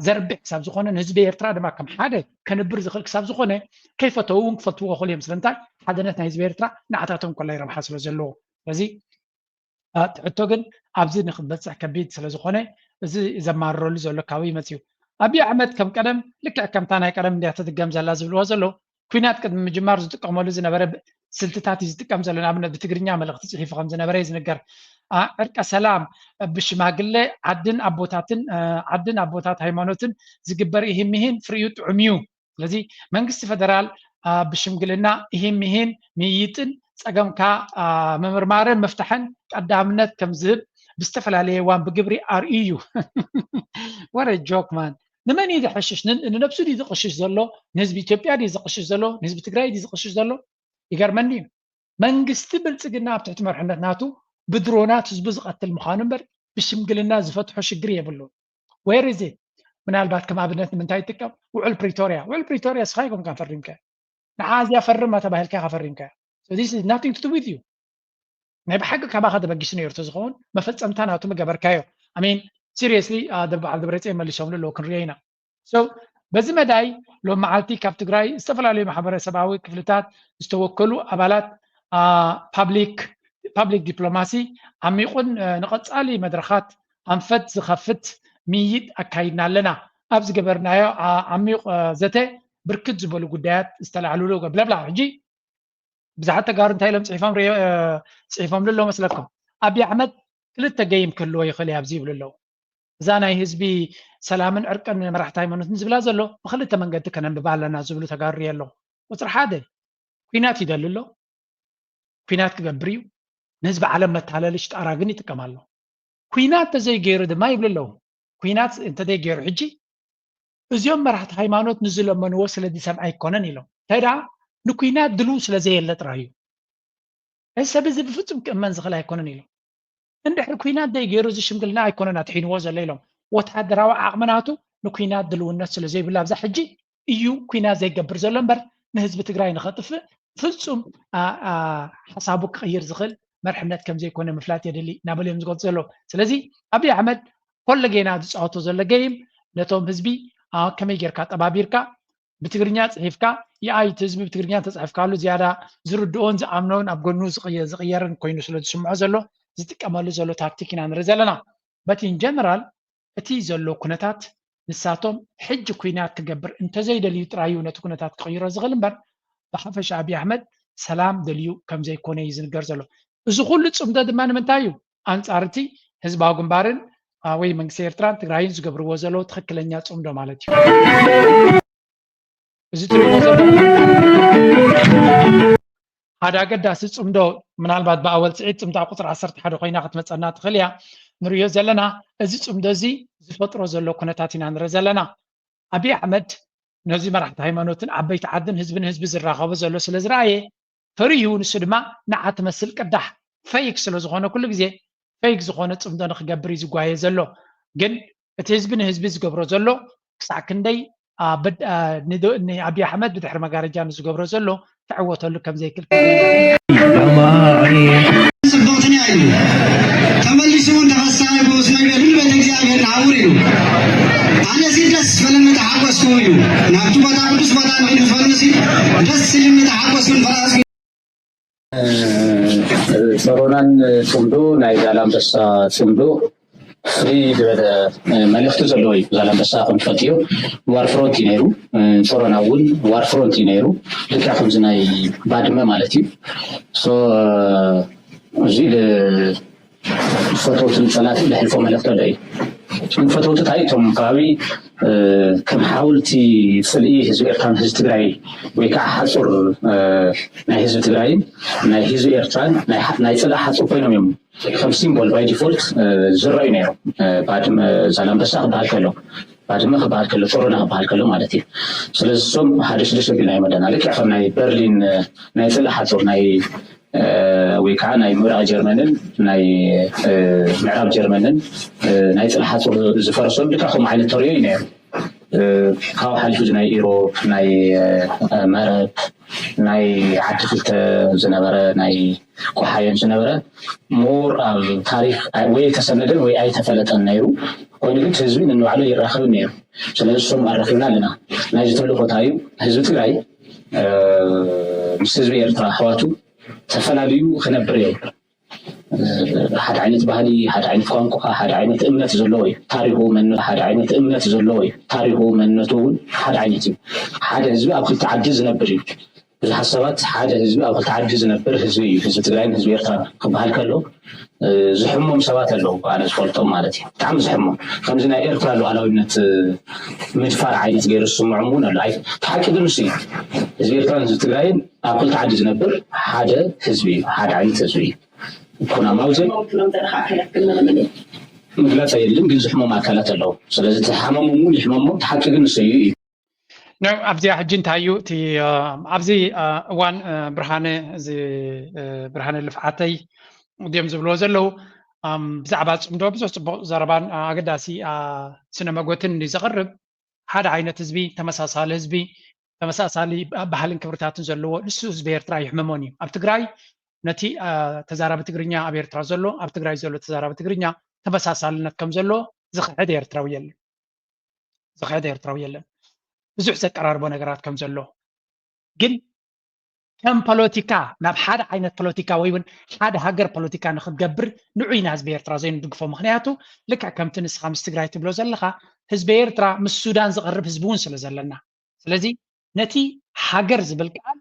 ዘርብሕ ክሳብ ዝኾነ ንህዝቢ ኤርትራ ድማ ከም ሓደ ከንብር ዝኽእል ክሳብ ዝኾነ ከይፈተው እውን ክፈልትዎ ክኽእሉ እዮም ስለምንታይ ሓደነት ናይ ህዝቢ ኤርትራ ንዓታቶም ኮላይ ረብሓ ስለ ዘለዎ ስለዚ ትሕቶ ግን ኣብዚ ንክትበፅሕ ከቢድ ስለ ዝኾነ እዚ ዘማርረሉ ዘሎ ካበይ መፅዩ ኣብይ ኣሕመድ ከም ቀደም ልክዕ ከምታ ናይ ቀደም እንድያ ትድገም ዘላ ዝብልዎ ዘለዉ ኩናት ቅድሚ ምጅማር ዝጥቀመሉ ዝነበረ ስልትታት እዩ ዝጥቀም ዘሎ ንኣብነት ብትግርኛ መልእኽቲ ፅሒፉ ከም ዝነበረ እዩ ዝንገር ዕርቀ ሰላም ብሽማግለ ዓድን ኣቦታትን ዓድን ኣቦታት ሃይማኖትን ዝግበር ይህን ምሂን ፍሪኡ ጥዑም እዩ ስለዚ መንግስቲ ፈደራል ብሽምግልና ይህን ምሂን ምይይጥን ፀገምካ ምምርማርን ምፍታሕን ቀዳምነት ከም ዝህብ ብዝተፈላለየ እዋን ብግብሪ ኣርእዩ እዩ ወረ ጆክ ማን ንመን እዩ ዝሕሽሽ ንነብሱ ድዩ ዝቕሽሽ ዘሎ ንህዝቢ ኢትዮጵያ ድዩ ዝቕሽሽ ዘሎ ንህዝቢ ትግራይ ድዩ ዝቕሽሽ ዘሎ ይገርመኒ እዩ መንግስቲ ብልፅግና ኣብ ትሕቲ መርሕነት ናቱ ብድሮናት ህዝቡ ዝቐትል ምዃኑ እምበር ብሽምግልና ዝፈትሖ ሽግር የብሉን where is it ምናልባት ከም ኣብነት ንምንታይ ይጥቀም ውዕል ፕሪቶርያ ውዕል ፕሪቶርያ ስኻ ይኮንካ ፈሪምካ ንዓ እዚኣ ፈርማ ተባሂልካ ኢኻ ፈሪምካ this is nothing to do with you ናይ ብሓቂ ካባኻ ተበጊሱ ነይሩ ተዝኸውን መፈፀምታ ናቱ ምገበርካዮ ኣሜን seriously በዓል ደብረፅዮን መሊሶምሉ ኣለዉ ክንሪኦ ኢና so በዚ መዳይ ሎም መዓልቲ ካብ ትግራይ ዝተፈላለዩ ማሕበረሰባዊ ክፍልታት ዝተወከሉ ኣባላት public public diplomacy ዓሚቑን ንቐፃሊ መድረኻት ኣንፈት ዝኸፍት ምይይጥ ኣካይድና ኣለና ኣብ ዝገበርናዮ ዓሚቕ ዘተ ብርክት ዝበሉ ጉዳያት ዝተላዕልሉ ብለብላ ሕጂ ብዙሓት ተጋሩ እንታይ ኢሎም ፅሒፎም ፅሒፎምሉ ኣለዉ መስለኩም ኣብይ ኣሕመድ ክልተ ገይም ክህልዎ ይኽእል ኣብዚ ይብሉ ኣለዉ እዛ ናይ ህዝቢ ሰላምን ዕርቅን መራሕቲ ሃይማኖትን ዝብላ ዘሎ ብክልተ መንገዲ ከነንብባ ኣለና ዝብሉ ተጋሩ ኣለዉ ቁፅሪ ሓደ ኩናት ይደሊ ኣሎ ኩናት ክገብር እዩ ንህዝቢ ዓለም መታለሊ ሽጣራ ግን ይጥቀም ኣሎ ኩናት ተዘይገይሩ ድማ ይብሉ ኣለዉ ኩናት እንተዘይገይሩ ሕጂ እዚኦም መራሕቲ ሃይማኖት ንዝለመንዎ ስለ ዝሰምዐ ኣይኮነን ኢሎም እንታይ ደኣ ንኩናት ድልው ስለ ዘየለ ጥራይ እዩ እዚ ሰብ እዚ ብፍጹም ክእመን ዝኽእል ኣይኮነን ኢሎም እንድሕር ኩናት ዘይገይሩ እዚ ሽምግልና ኣይኮነን ኣትሒንዎ ዘሎ ኢሎም ወታደራዊ ዓቕሚ ናቱ ንኩናት ድልውነት ስለ ዘይብሉ ኣብዛ ሕጂ እዩ ኩናት ዘይገብር ዘሎ እምበር ንህዝቢ ትግራይ ንኸጥፍእ ፍጹም ሓሳቡ ክቕይር ዝኽእል መርሕነት ከም ዘይኮነ ምፍላጥ የድሊ እናበሉ እዮም ዝገልፁ ዘለዉ ስለዚ ኣብይ ኣሕመድ ኮለጌና ዝፃወቶ ዘሎ ገይም ነቶም ህዝቢ ከመይ ጌርካ ጠባቢርካ ብትግርኛ ፅሒፍካ የኣይ እቲ ህዝቢ ብትግርኛ እንተፅሕፍካሉ ዝያዳ ዝርድኦን ዝኣምኖን ኣብ ጎኑ ዝቕየርን ኮይኑ ስለ ዝስምዖ ዘሎ ዝጥቀመሉ ዘሎ ታክቲክ ኢና ንርኢ ዘለና but in general እቲ ዘሎ ኩነታት ንሳቶም ሕጂ ኩናት ክገብር እንተዘይደልዩ ጥራዩ ነቲ ኩነታት ክቕይሮ ዝኽእል እምበር ብሓፈሻ ኣብይ ኣሕመድ ሰላም ደልዩ ከም ዘይኮነ እዩ ዝንገር ዘሎ እዚ ኩሉ ፅምዶ ድማ ንምንታይ እዩ ኣንፃር እቲ ህዝባዊ ግንባርን ወይ መንግስቲ ኤርትራን ትግራይን ዝገብርዎ ዘለዉ ትኽክለኛ ፅምዶ ማለት እዩ እዚ ትሪእዎ ዘለኹም ሓደ ኣገዳሲ ጽምዶ፣ ምናልባት ብኣወል ስዒድ ጽምዶ ኣብ ቁጽሪ ዓሰርተ ሓደ ኮይና ክትመጸና ትኽእል እያ። ንሪኦ ዘለና እዚ ጽምዶ እዚ ዝፈጥሮ ዘሎ ኩነታት ኢና ንርኢ ዘለና። ኣብይ ኣሕመድ ነዚ መራሕቲ ሃይማኖትን ዓበይቲ ዓድን ህዝብን ህዝቢ ዝራኸቦ ዘሎ ስለ ዝረኣየ ፈሪሁ፣ ንሱ ድማ ንዓ ትመስል ቅዳሕ ፈይክ ስለ ዝኾነ ኩሉ ግዜ ፈይክ ዝኾነ ጽምዶ ንክገብር እዩ ዝጓየ ዘሎ። ግን እቲ ህዝቢ ንህዝቢ ዝገብሮ ዘሎ ክሳዕ ክንደይ ንኣብይ ኣሕመድ ብድሕሪ መጋረጃ ንዝገብሮ ዘሎ ክዕወተሉ ከም ዘይክእል ጽብቕትን እያ ኢሉ። ተመሊሱ እውን ተኸሳይ ብኡስ መገዱ ንቤተ እግዚኣብሔር ንዓውር ኢሉ። ኣነሲ ደስ በለኒ ተሓጎስኩ ኢሉ። ናብቲ ቦታ ቅዱስ ቦታ ንኺድ ዝፈልንሲ ደስ ኢልኒ ተሓጎስኩ ንፈራስኩ። ሶሮናን ጽምዶ ናይ ዛላምበሳ ጽምዶ ፍልይ ዝበለ መልእኽቲ ዘለዎ እዩ። ዛላምበሳ ከም ትፈልጥዮ ዋር ፍሮንት እዩ ነይሩ። ሶሮና እውን ዋር ፍሮንት እዩ ነይሩ። ልክዕ ከምዚ ናይ ባድመ ማለት እዩ። እዚ ፈተውትን ጸላእትን ዘሕልፎ መልእኽቲ ኣሎ እዩ። ፈተውቲ እንታይ እቶም ከባቢ ከም ሓውልቲ ጽልኢ ህዝቢ ኤርትራን ህዝቢ ትግራይ ወይ ከዓ ሓጹር ናይ ህዝቢ ትግራይን ናይ ህዝቢ ኤርትራን ናይ ጽልኢ ሓጹር ኮይኖም እዮም ከም ሲምቦል ባይ ዲፎልት ዝረኣዩ ነይሮም። ባድመ ዛላምበሳ ክበሃል ከሎ፣ ባድመ ክበሃል ከሎ፣ ሶሮና ክበሃል ከሎ ማለት እዩ። ስለዚ እሶም ሓደ ሽዱሽተ ቢልና እዮም ኣለና። ልክዕ ከም ናይ በርሊን ናይ ጽልኢ ሓጹር ናይ ወይ ከዓ ናይ ምብራቕ ጀርመንን ናይ ምዕራብ ጀርመንን ናይ ጽልኢ ሓጹር ዝፈረሶም ልክዕ ከምኡ ዓይነት ተርእዮ እዩ ነይሩ። ካብኡ ሓሊፉ ናይ ኢሮብ ናይ መረብ ናይ ዓዲ ክልተ ዝነበረ ናይ ቆሓየን ዝነበረ ምሁር ኣብ ታሪክ ወይ ኣይተሰነደን ወይ ኣይተፈለጠን ነይሩ። ኮይኑ ግን ህዝቢ ንንባዕሉ ይራኸብን ነይሩ። ስለዚ እሶም ኣረኪብና ኣለና። ናይዚ ተልእኮ እንታይ እዩ? ህዝቢ ትግራይ ምስ ህዝቢ ኤርትራ ኣሕዋቱ ተፈላልዩ ክነብር የብሉ። ሓደ ዓይነት ባህሊ፣ ሓደ ዓይነት ቋንቋ፣ ሓደ ዓይነት እምነት ዘለዎ እዩ። ታሪኹ መንነቱ ሓደ ዓይነት እምነት ዘለዎ እዩ። ታሪኹ መንነቱ እውን ሓደ ዓይነት እዩ። ሓደ ህዝቢ ኣብ ክልተ ዓዲ ዝነብር እዩ። ብዙሓት ሰባት ሓደ ህዝቢ ኣብ ክልተ ዓዲ ዝነብር ህዝቢ እዩ። ህዝቢ ትግራይን ህዝቢ ኤርትራ ክበሃል ከሎ ዝሕሞም ሰባት ኣለዉ፣ ኣነ ዝፈልጦም ማለት እዩ። ብጣዕሚ ዝሕሞም ከምዚ ናይ ኤርትራ ሉዓላዊነት ምድፋር ዓይነት ገይሩ ዝስምዖም እውን ኣሎ። እቲ ሓቂ ግን ንሱ እዩ። ህዝቢ ኤርትራን ህዝቢ ትግራይን ኣብ ክልተ ዓዲ ዝነብር ሓደ ህዝቢ እዩ፣ ሓደ ዓይነት ህዝቢ እዩ። ኩናማው ዘይ ምግላፅ ኣየድልን፣ ግን ዝሕሞም ኣካላት ኣለዉ። ስለዚ ተሓመሞም እውን ይሕመሞም፣ እቲ ሓቂ ግን ንሱ እዩ እዩ። ነው ኣብዚኣ ሕጂ እንታይ እዩ እቲ ኣብዚ እዋን ብርሃነ እዚ ብርሃነ ልፍዓተይ ድዮም ዝብልዎ ዘለዉ ብዛዕባ ፅምዶ ብዙሕ ፅቡቅ ዘረባን ኣገዳሲ ስነ መጎትን እንዲ ዘቕርብ ሓደ ዓይነት ህዝቢ ተመሳሳሊ ህዝቢ ተመሳሳሊ ባህልን ክብርታትን ዘለዎ ንሱ ህዝቢ ኤርትራ ይሕመሞን እዩ ኣብ ትግራይ ነቲ ተዛራቢ ትግርኛ ኣብ ኤርትራ ዘሎ ኣብ ትግራይ ዘሎ ተዛራቢ ትግርኛ ተመሳሳልነት ከም ዘሎ ዝኽሕድ ኤርትራዊ የለን ዝኽሕድ ኤርትራዊ የለን ብዙሕ ዘቀራርቦ ነገራት ከም ዘሎ ግን ከም ፖለቲካ ናብ ሓደ ዓይነት ፖለቲካ ወይ እውን ሓደ ሃገር ፖለቲካ ንክትገብር ንዑ ኢና ህዝቢ ኤርትራ ዘይንድግፎ ምክንያቱ ልክዕ ከምቲ ንስኻ ምስ ትግራይ ትብሎ ዘለኻ ህዝቢ ኤርትራ ምስ ሱዳን ዝቐርብ ህዝቢ እውን ስለ ዘለና ስለዚ ነቲ ሃገር ዝብል ቃል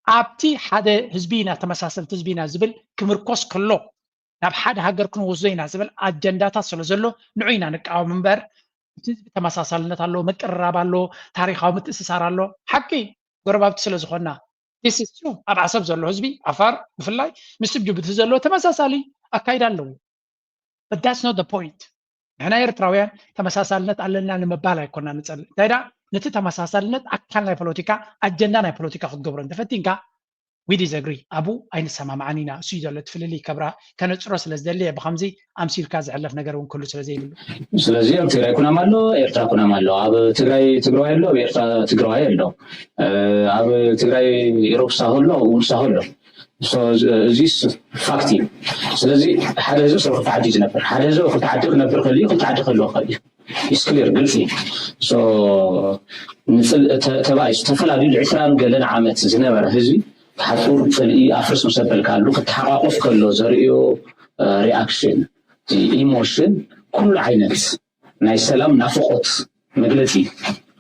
ኣብቲ ሓደ ህዝቢ ኢና ተመሳሰልቲ ህዝቢ ኢና ዝብል ክምርኮስ ከሎ ናብ ሓደ ሃገር ክንወስዶ ኢና ዝብል ኣጀንዳታት ስለ ዘሎ ንዑ ኢና ንቃወም እምበር እቲ ህዝቢ ተመሳሳልነት ኣሎ፣ ምቅርራብ ኣሎ፣ ታሪካዊ ምትእስሳር ኣሎ። ሓቂ ጎረባብቲ ስለ ዝኾና ስ ኣብ ዓሰብ ዘሎ ህዝቢ ዓፋር ብፍላይ ምስ ጅቡቲ ዘሎ ተመሳሳሊ ኣካይዳ ኣለዎ። But that's not the point። ንሕና ኤርትራውያን ተመሳሳልነት ኣለና ንምባል ኣይኮና ንጸልእ። እንታይ ደኣ ነቲ ተመሳሳልነት ኣካል ናይ ፖለቲካ ኣጀንዳ ናይ ፖለቲካ ክትገብሮ እንተፈቲንካ we disagree ኣብኡ ኣይንሰማማዕን ኢና። እሱ እዩ ዘሎ እቲ ፍልልይ ከብራ ከነጽሮ ስለ ዝደሊ እየ ብኸምዚ ኣምሲልካ ዝሕለፍ ነገር እውን ክህሉ ስለ ዘይብሉ። ስለዚ ኣብ ትግራይ ኩናማ ኣሎ፣ ኤርትራ ኩናማ ኣሎ። ኣብ ትግራይ ትግራዋይ ኣሎ፣ ኣብ ኤርትራ ትግራዋይ ኣሎ። ኣብ ትግራይ ኢሮብ ሳሆ ኣሎ፣ ኣብኡ እውን ሳሆ ኣሎ። እዚስ ፋክት እዩ። ስለዚ ሓደ ህዝቢ ሰብ ክልተ ዓዲ እዩ ዝነብር። ሓደ ህዝቢ ክልተ ዓዲ ክነብር ክእል እዩ፣ ክልተ ዓዲ ክህልዎ ክእል እዩ። ኢስ ክሊር ግልፂ ተባይ ዝተፈላለዩ ዕስራን ገለን ዓመት ዝነበረ ህዝቢ ሓፁር ፅልኢ ኣፍርስ ምስ ኣበልካሉ ክተሓቋቆፍ ከሎ ዘርእዮ ሪኣክሽን ኢሞሽን ኩሉ ዓይነት ናይ ሰላም ናፍቆት መግለፂ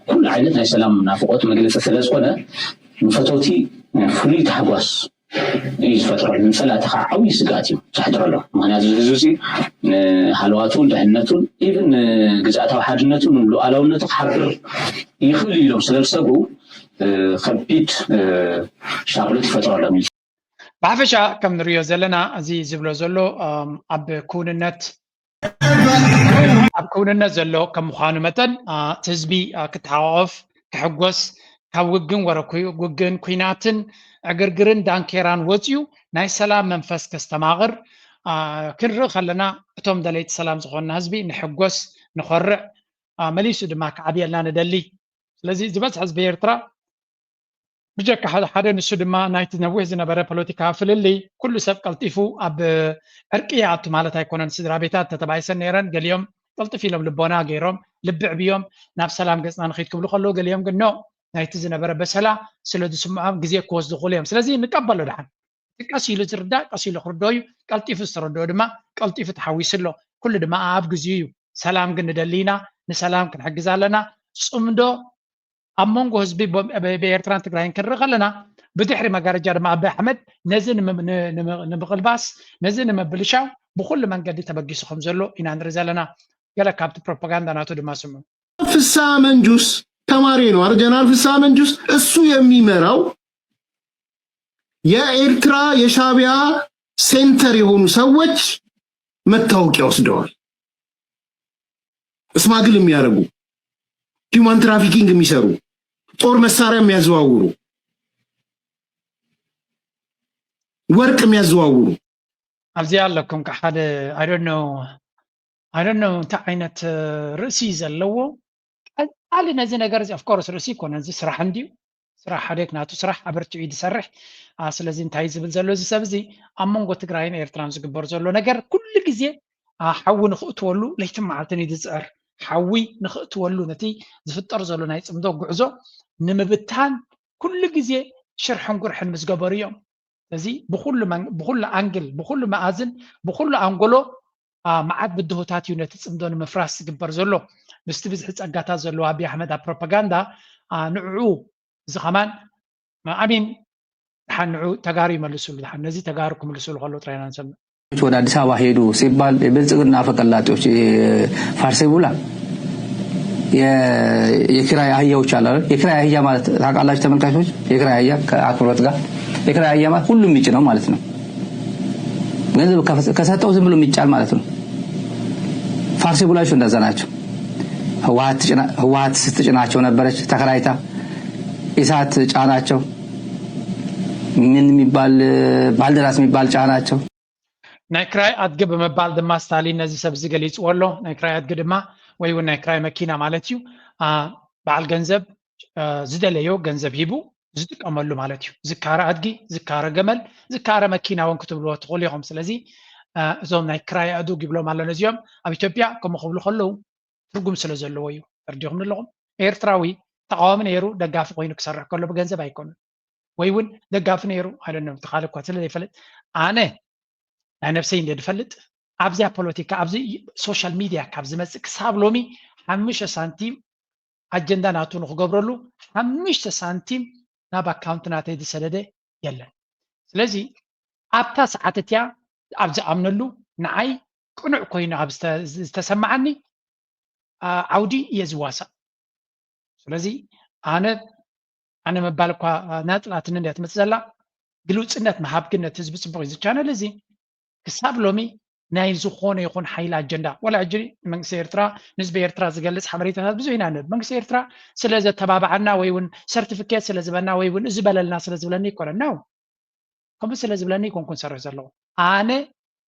ኩሉ ዓይነት ናይ ሰላም ናፍቆት መግለፂ ስለ ዝኾነ ንፈተውቲ ፍሉይ ታሕጓስ እዩ ዝፈጥረሉ። ንፀላእቲ ከዓ ዓብዪ ስግኣት እዩ ዘሕድረሎም። ምክንያቱ እዚ ህዝቢ እዚ ንሃለዋቱን ድሕነቱን ኢቭን ንግዝኣታዊ ሓድነቱን ሉኣላውነቱ ክሓብር ይኽእል እዩ ኢሎም ስለ ዝሰግኡ ከቢድ ሻቕሎት ይፈጥሩ ኣለዉ። ብሓፈሻ ከም ንሪኦ ዘለና እዚ ዝብሎ ዘሎ ኣብ ክውንነት ኣብ ክውንነት ዘሎ ከም ምዃኑ መጠን እቲ ህዝቢ ክተሓቋቆፍ፣ ክሕጎስ፣ ካብ ውግን ወረ ውግን፣ ኩናትን ዕግርግርን ዳንኬራን ወፂኡ ናይ ሰላም መንፈስ ከስተማቕር ክንርኢ ከለና እቶም ደለይቲ ሰላም ዝኾንና ህዝቢ ንሕጎስ፣ ንኾርዕ፣ መሊሱ ድማ ክዓብየልና ንደሊ። ስለዚ ዝበዝሐ ህዝቢ ኤርትራ ብጀካ ሓደ ሓደ ንሱ ድማ ናይቲ ነዊሕ ዝነበረ ፖለቲካ ፍልልይ ኩሉ ሰብ ቀልጢፉ ኣብ ዕርቂ ይኣቱ ማለት ኣይኮነን። ስድራ ቤታት ተተባኢሰን ነይረን፣ ገሊኦም ቅልጥፍ ኢሎም ልቦና ገይሮም ልቢ ዕብዮም ናብ ሰላም ገፅና ንኺድ ክብሉ ከለዉ፣ ገሊኦም ግን ኖ ናይቲ ዝነበረ በሰላ ስለ ዝስምዖም ግዜ ክወስዱ ክኽእሉ እዮም። ስለዚ ንቀበሎ ድሓን እቲ ቀስ ኢሉ ዝርዳእ ቀስ ኢሉ ክርድኦ እዩ። ቀልጢፉ ዝተረድኦ ድማ ቀልጢፉ ተሓዊሱ ኣሎ። ኩሉ ድማ ኣብ ግዚኡ እዩ። ሰላም ግን ንደሊ ኢና፣ ንሰላም ክንሕግዝ ኣለና። ፅምዶ ኣብ መንጎ ህዝቢ ብኤርትራን ትግራይን ክንርኢ ከለና ብድሕሪ መጋረጃ ድማ ኣቢ ኣሕመድ ነዚ ንምቕልባስ ነዚ ንምብልሻው ብኩሉ መንገዲ ተበጊሱ ከም ዘሎ ኢና ንርኢ ዘለና። ገለ ካብቲ ፕሮፓጋንዳ ናቱ ድማ ስምዑ። ፍስሐ መንጁስ ተማሪ ነው አይደል? ጀነራል ፍስሐ መንጁስ እሱ የሚመራው የኤርትራ የሻቢያ ሴንተር የሆኑ ሰዎች መታወቂያ ወስደዋል። ስማግል የሚያደርጉ፣ ሂውማን ትራፊኪንግ የሚሰሩ፣ ጦር መሳሪያ የሚያዘዋውሩ፣ ወርቅ የሚያዘዋውሩ ኣብዚኣ ኣለኩም ከ ሓደ I don't know እንታይ ዓይነት ርእሲ ዘለዎ ቀፃሊ ነዚ ነገር እዚ of course ርእሲ ይኮነ እዚ ስራሕ እንድዩ ስራሕ ሓደ ናቱ ስራሕ ኣበርቲዑ እዩ ዝሰርሕ። ስለዚ እንታይ ዝብል ዘሎ እዚ ሰብ እዚ ኣብ መንጎ ትግራይን ኤርትራን ዝግበር ዘሎ ነገር ኩሉ ግዜ ሓዊ ንክእትወሉ ለይትን መዓልትን እዩ ዝፅዕር። ሓዊ ንክእትወሉ ነቲ ዝፍጠር ዘሎ ናይ ፅምዶ ጉዕዞ ንምብታን ኩሉ ግዜ ሽርሕን ጉርሕን ምስ ገበሩ እዮም። ስለዚ ብኩሉ ኣንግል ብኩሉ መኣዝን ብኩሉ ኣንጎሎ መዓት ብድሆታት እዩ ነቲ ፅምዶ ንምፍራስ ዝግበር ዘሎ። ምስቲ ብዝሒ ፀጋታት ዘለዎ ኣብይ ኣሕመድ ኣብ ፕሮፓጋንዳ ንዕኡ እዚ ከማን ኣሚን ድሓን ንዑ ተጋሩ ይመልስሉ ድሓን ነዚ ተጋሩ ክምልስሉ ከሎ ጥራይ ኢና ንሰምዕ። ወደ አዲስ አበባ ሄዱ ሲባል የብልጽግና አፈቀላጤዎች ፋርሴቡላ የኪራይ አህያዎች አሉ። የኪራይ አህያ ማለት ታውቃላችሁ ተመልካቾች? የኪራይ አህያ ከአክብሮት ጋር የኪራይ አህያ ማለት ሁሉም የሚጭነው ማለት ነው። ገንዘብ ከሰጠው ዝም ብሎ የሚጫን ማለት ነው። ፋርሴቡላዎች እንደዛ ናቸው። ህወሓት ስትጭናቸው ነበረች ተከራይታ። ኢሳት ጫናቸው። ምን የሚባል ባልደራስ የሚባል ጫናቸው። ናይ ክራይ ኣድጊ ብምባል ድማ ስታሊን ነዚ ሰብ እዚ ገሊፅዎ ኣሎ። ናይ ክራይ ኣድጊ ድማ ወይ እውን ናይ ክራይ መኪና ማለት እዩ። በዓል ገንዘብ ዝደለዮ ገንዘብ ሂቡ ዝጥቀመሉ ማለት እዩ። ዝካረ ኣድጊ፣ ዝካረ ገመል፣ ዝካረ መኪና እውን ክትብልዎ ትኽእሉ ኢኹም። ስለዚ እዞም ናይ ክራይ ኣእዱግ ይብሎም ኣሎ ነዚኦም ኣብ ኢትዮጵያ ከምኡ ክብሉ ከለዉ ትርጉም ስለ ዘለዎ እዩ። ተረዲኹም ኣለኹም? ኤርትራዊ ተቃዋሚ ነይሩ ደጋፊ ኮይኑ ክሰርሕ ከሎ ብገንዘብ ኣይኮነን። ወይ እውን ደጋፊ ነይሩ ኣይደለም እቲ ካልእ እኳ ስለ ዘይፈልጥ ኣነ ናይ ነብሰይ እንደ ዝፈልጥ ኣብዚኣ ፖለቲካ ኣብዚ ሶሻል ሚድያ ካብ ዝመፅእ ክሳብ ሎሚ ሓሙሽተ ሳንቲም ኣጀንዳ ናቱ ንክገብረሉ ሓሙሽተ ሳንቲም ናብ ኣካውንት ናተይ ዝሰደደ የለን። ስለዚ ኣብታ ሰዓት እቲኣ ኣብ ዝኣምነሉ ንዓይ ቅኑዕ ኮይኑ ኣብ ዝተሰማዓኒ ዓውዲ እየ ዝዋሳእ። ስለዚ ኣነ ኣነ ምባል እኳ ናፅላትኒ እንድያ ትመፅእ ዘላ ግልውፅነት ምሃብ ግን ነቲ ህዝቢ ፅቡቅ እዩ። እዚ ቻነል እዚ ክሳብ ሎሚ ናይ ዝኾነ ይኹን ሓይሊ ኣጀንዳ ዋላ ሕጂ መንግስቲ ኤርትራ ንህዝቢ ኤርትራ ዝገልፅ ሓበሬታታት ብዙሕ ኢና ንህብ። መንግስቲ ኤርትራ ስለ ዘተባብዓና ወይ እውን ሰርቲፊኬት ስለ ዝበና ወይ እውን እዚ በለልና ስለ ዝብለኒ ይኮነን ነው ከምኡ ስለ ዝብለኒ ይኮንኩን ሰርሕ ዘለኹ ኣነ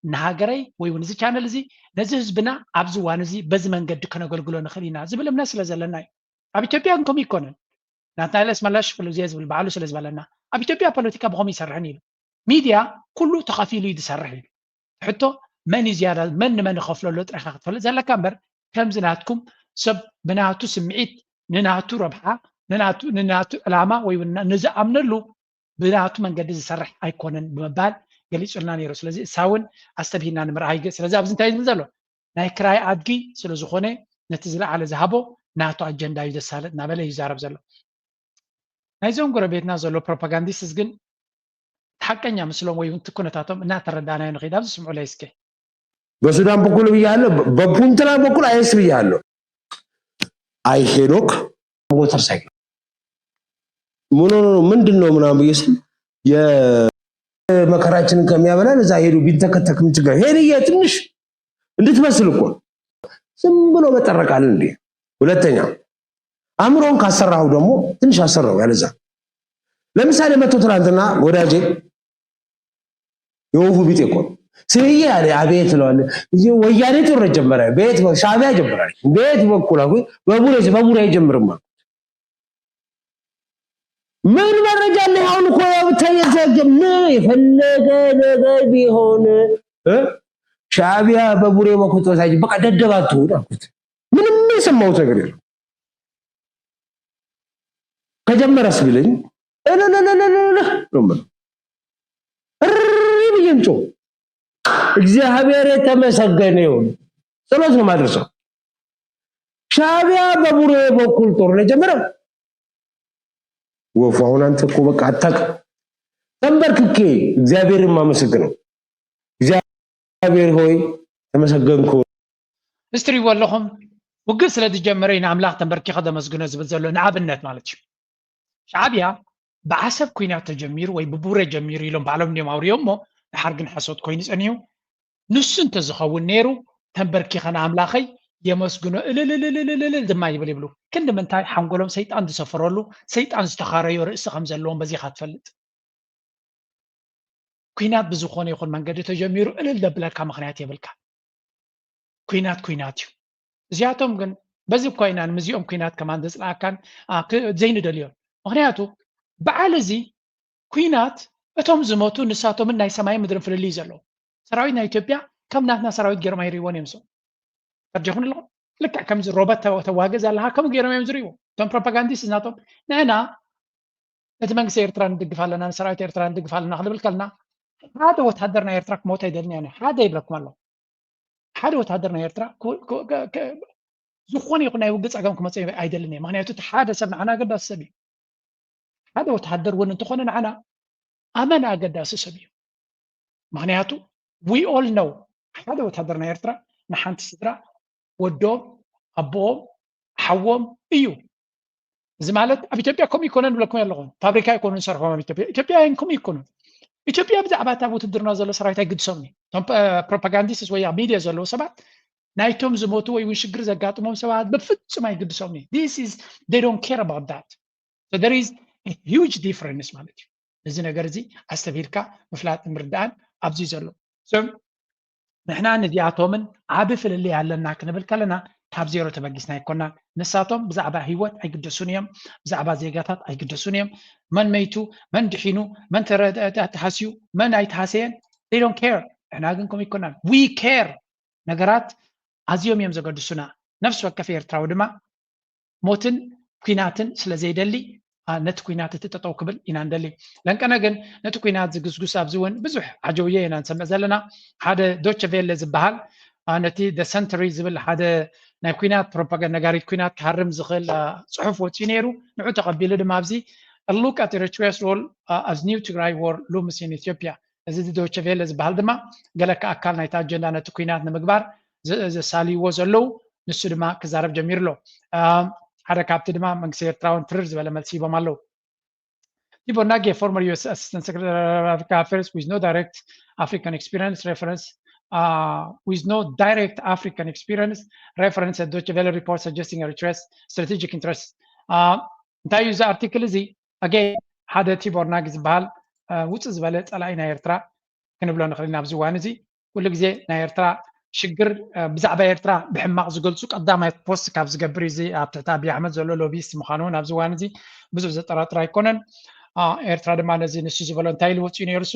ንሃገረይ ወይ እውን እዚ ቻነል እዚ ነዚ ህዝብና ኣብዚ እዋን እዚ በዚ መንገዲ ከነገልግሎ ንኽእል ኢና ዝብል እምነት ስለ ዘለና እዩ። ኣብ ኢትዮጵያ ግን ከምኡ ይኮነን። ናትናኤል ኣስመላሽ ክፍሉ ግዜ ዝብል ባዕሉ ስለ ዝበለና ኣብ ኢትዮጵያ ፖለቲካ ብኸምኡ ይሰርሕን ኢሉ ሚድያ ኩሉ ተኸፊሉ እዩ ዝሰርሕ ኢሉ። ሕቶ መን እዩ ዝያዳ መን ንመን ይኸፍለሉ ጥራይካ ክትፈልጥ ዘለካ እምበር ከምዚ ናትኩም ሰብ ብናቱ ስምዒት ንናቱ ረብሓ ንናቱ ዕላማ ወይ ንዝኣምነሉ ብናቱ መንገዲ ዝሰርሕ ኣይኮነን ብምባል ገሊፁልና ነይሩ። ስለዚ እሳ እውን ኣስተብሂልና ንምርኣይ ግ- ስለዚ ኣብዚ እንታይ ዝብል ዘሎ ናይ ክራይ ኣድጊ ስለዝኾነ ነቲ ዝለዓለ ዝሃቦ ናቱ ኣጀንዳ እዩ ዘሳልጥ እናበለ እዩ ይዛረብ ዘሎ። ናይዞም ጎረቤትና ዘሎ ፕሮፓጋንዲስትስ ግን ሓቀኛ ምስሎም ወይ እውን ትኩነታቶም እናተረዳእናዮ ንኸይድ ኣብዚ ስምዑለይ እስከ። በሱዳን በኩል ብያለሁ፣ በፑንትላንድ በኩል አይኤስ ብያለሁ። አይ ሄኖክ ሞተር ሳይክል ምን ሆኖ ነው ምንድን ነው ምናምን ብዬ ስል የመከራችንን ከሚያበላን እዛ ሄዱ ቢንተከተክ ምን ችግር? ሄድዬ ትንሽ እንድትመስል እኮ ዝም ብሎ መጠረቅ አለ እንዴ? ሁለተኛ አእምሮን ካሰራው ደግሞ ትንሽ አሰራው ያለዛ። ለምሳሌ መቶ ትናንትና ወዳጄ የወፉ ቢጤ እኮ ነው። ስዬ አለ አቤት እለዋለሁ። እዚህ ወያኔ ጦር ጀመረ። በየት በ-፣ ሻዕቢያ ጀመረ። በየት በኩል አልኩኝ። በቡሬ በቡሬ አይጀምርም አልኩት። ምን መረጃ አለ? አሁን እኮ ያው ተየዘገ ምን የፈለገ ነገር ቢሆን እ? ሻዕቢያ በቡሬ በኩል ተወሳጅ በቃ ደደብ አትሁን አልኩት። ምንም የሰማሁት ነገር የለም። ከጀመረስ ቢለኝ እልልልልልል ነው የምለው። እሪ ብዬ ምጮህ። እግዚአብሔር የተመሰገነ ይሁን። ጸሎት ነው ማድረሰው። ሻዕቢያ በቡሬ በኩል ጦርነት ጀመረ። ወፉ አሁን አንተ እኮ በቃ አታውቅም። ተንበርክኬ እግዚአብሔርን ማመሰግነው። እግዚአብሔር ሆይ ተመሰገንኩ። እዚ ትሪእዎ ኣለኹም ውግእ ስለ ዝጀመረ እዩ ንኣምላኽ ተንበርኪኸ ዘመስግኖ ዝብል ዘሎ ንኣብነት ማለት እዩ። ሻዕቢያ ብዓሰብ ኩናት ተጀሚሩ ወይ ብቡሬ ጀሚሩ ኢሎም ባዕሎም እንዲዮም ኣውሪዮም እሞ ድሓር ግን ሓሶት ኮይኑ ጸኒሑ። ንሱ እንተዝኸውን ነይሩ ተንበርኪኸ ንኣምላኸይ የመስግኖ እልልልልልልል ድማ ይብል ይብሉ። ክንዲ ምንታይ ሓንጎሎም ሰይጣን ዝሰፈረሉ ሰይጣን ዝተኻረዮ ርእሲ ከም ዘለዎም በዚኻ ትፈልጥ። ኩናት ብዝኾነ ይኹን መንገዲ ተጀሚሩ እልል ዘብለካ ምኽንያት የብልካ። ኩናት ኩናት እዩ። እዚኣቶም ግን በዚ እኳ ኢና ንምዚኦም ኩናት ከማን ዘጽልኣካን ኣ፣ ክ- ዘይንደልዮን። ምኽንያቱ በዓል እዚ ኩናት እቶም ዝሞቱ ንሳቶምን ናይ ሰማይ ምድርን ፍልልይ ዘለዎ ሰራዊት ናይ ኢትዮጵያ ከም ናትና ሰራዊት ገይሮም ኣይርእይዎን እዮም። ሰው ፈርጀኹን ኣለኹም ልክዕ ከምዚ ሮበት ተ- ተዋግእ ዘለካ ከምኡ ገይሮም እዮም ዝርእይዎ። እቶም ፕሮፓጋንዲስት ናቶም ንዕና ነቲ መንግስቲ ኤርትራ ንድግፍ ኣለና፣ ንሰራዊት ኤርትራ ንድግፍ ኣለና ክንብል ከለና ሓደ ወታደር ናይ ኤርትራ ክሞት ኣይደልን እየ። ሓደ ይብለኩም ኣለኹ። ሓደ ወታደር ናይ ኤርትራ ክው- ክው- ከ- ከ- ዝኾነ ይኹን ናይ ውግእ ጸገም ክመጽእ ኣይደልን እየ። ምኽንያቱ እቲ ሓደ ሰብ ንዓና ኣገዳሲ ሰብ እዩ። ሓደ ወታደር እውን እንተኾነ ንዓና ኣመና ኣገዳሲ ሰብ እዩ። ምኽንያቱ we all know ሓደ ወታደር ናይ ኤርትራ ንሓንቲ ስድራ ወዶም ኣቦኦም ሓዎም እዩ። እዚ ማለት ኣብ ኢትዮጵያ ከምኡ ይኮነን ብለኩም ኣለኹ። ፋብሪካ ይኮኑ ዝሰርሖም ኣብ ኢትዮጵያ ኢትዮጵያውያን ከምኡ ይኮኑ። ኢትዮጵያ ብዛዕባ እታ ውትድርና ዘሎ ሰራዊት ኣይግድሶም እዩ። እቶም ፕሮፓጋንዲስት ወይ ኣብ ሚድያ ዘለዉ ሰባት ናይቶም ዝሞቱ ወይ እውን ሽግር ዘጋጥሞም ሰባት ብፍጹም ኣይግድሶም እዩ። This is they don't care about that. So there is a huge difference ማለት እዩ። እዚ ነገር እዚ ኣስተብሂልካ ምፍላጥ ምርዳእን ኣብዚ ዘሎ ንሕና ነዚኣቶምን ዓቢ ፍልልይ ኣለና ክንብል ከለና ካብ ዜሮ ተበጊስና ኣይኮናን። ንሳቶም ብዛዕባ ህይወት ኣይግደሱን እዮም፣ ብዛዕባ ዜጋታት ኣይግደሱን እዮም። መን መይቱ፣ መን ድሒኑ፣ መን ተረ- ተሃስዩ፣ መን ኣይተሃሰየን they don't care። ንሕና ግን ከምኡ ኣይኮናን። We care። ነገራት ኣዝዮም እዮም ዘገድሱና። ነፍሲ ወከፍ ኤርትራዊ ድማ ሞትን ኲናትን ስለ ዘይደሊ ነቲ ኲናት እቲ ጠጠው ክብል ኢና ንደሊ። ለንቀነ ግን ነቲ ኲናት ዝግስጉስ ኣብዚ እውን ብዙሕ ዓጀውየ ኢና ንሰምዕ ዘለና። ሓደ ዶቸ ቬለ ዝበሃል ነቲ ደ ሰንተሪ ዝብል ሓደ ናይ ኲናት ፕሮፓጋንዳ ነጋሪት ኲናት ክሃርም ዝኽእል ፅሑፍ ወፂኡ ነይሩ። ንዑ ተቐቢሉ ድማ ኣብዚ look at Eritrea's role as new Tigray war looms in Ethiopia እዚ ዶቸ ቬለ ዝበሃል ድማ ገለ ኣካል ናይቲ ኣጀንዳ ነቲ ኲናት ንምግባር ዘሳልይዎ ዘለዉ ንሱ ድማ ክዛረብ ጀሚሩ ኣሎ። ሓደ ካብቲ ድማ መንግስቲ ኤርትራ እውን ትርር ዝበለ መልሲ ሂቦም ኣለዉ። Tibor Nagi, former U S Assistant Secretary of Africa Affairs with no direct African experience reference uh, with no direct African experience reference a Deutsche Welle report suggesting Eritrea's strategic interest. Uh, እንታይ እዩ እዚ ኣርቲክል እዚ? ኣገ ሓደ ቲቦር ናጊ ዝበሃል ውፅእ ዝበለ ፀላኢ ናይ ኤርትራ ክንብሎ ንኽእል ኢና። ኣብዚ እዋን እዚ ኩሉ ግዜ ናይ ኤርትራ ሽግር ብዛዕባ ኤርትራ ብሕማቕ ዝገልፁ ቀዳማይ ፖስት ካብ ዝገብር እዚ ኣብ ትሕቲ ኣብይ ኣሕመድ ዘሎ ሎቢስት ምዃኑ እውን ኣብዚ እዋን እዚ ብዙሕ ዘጠራጥር ኣይኮነን። ኤርትራ ድማ ነዚ ንሱ ዝበሎ እንታይ ኢሉ ወፂኡ ነይሩ እሱ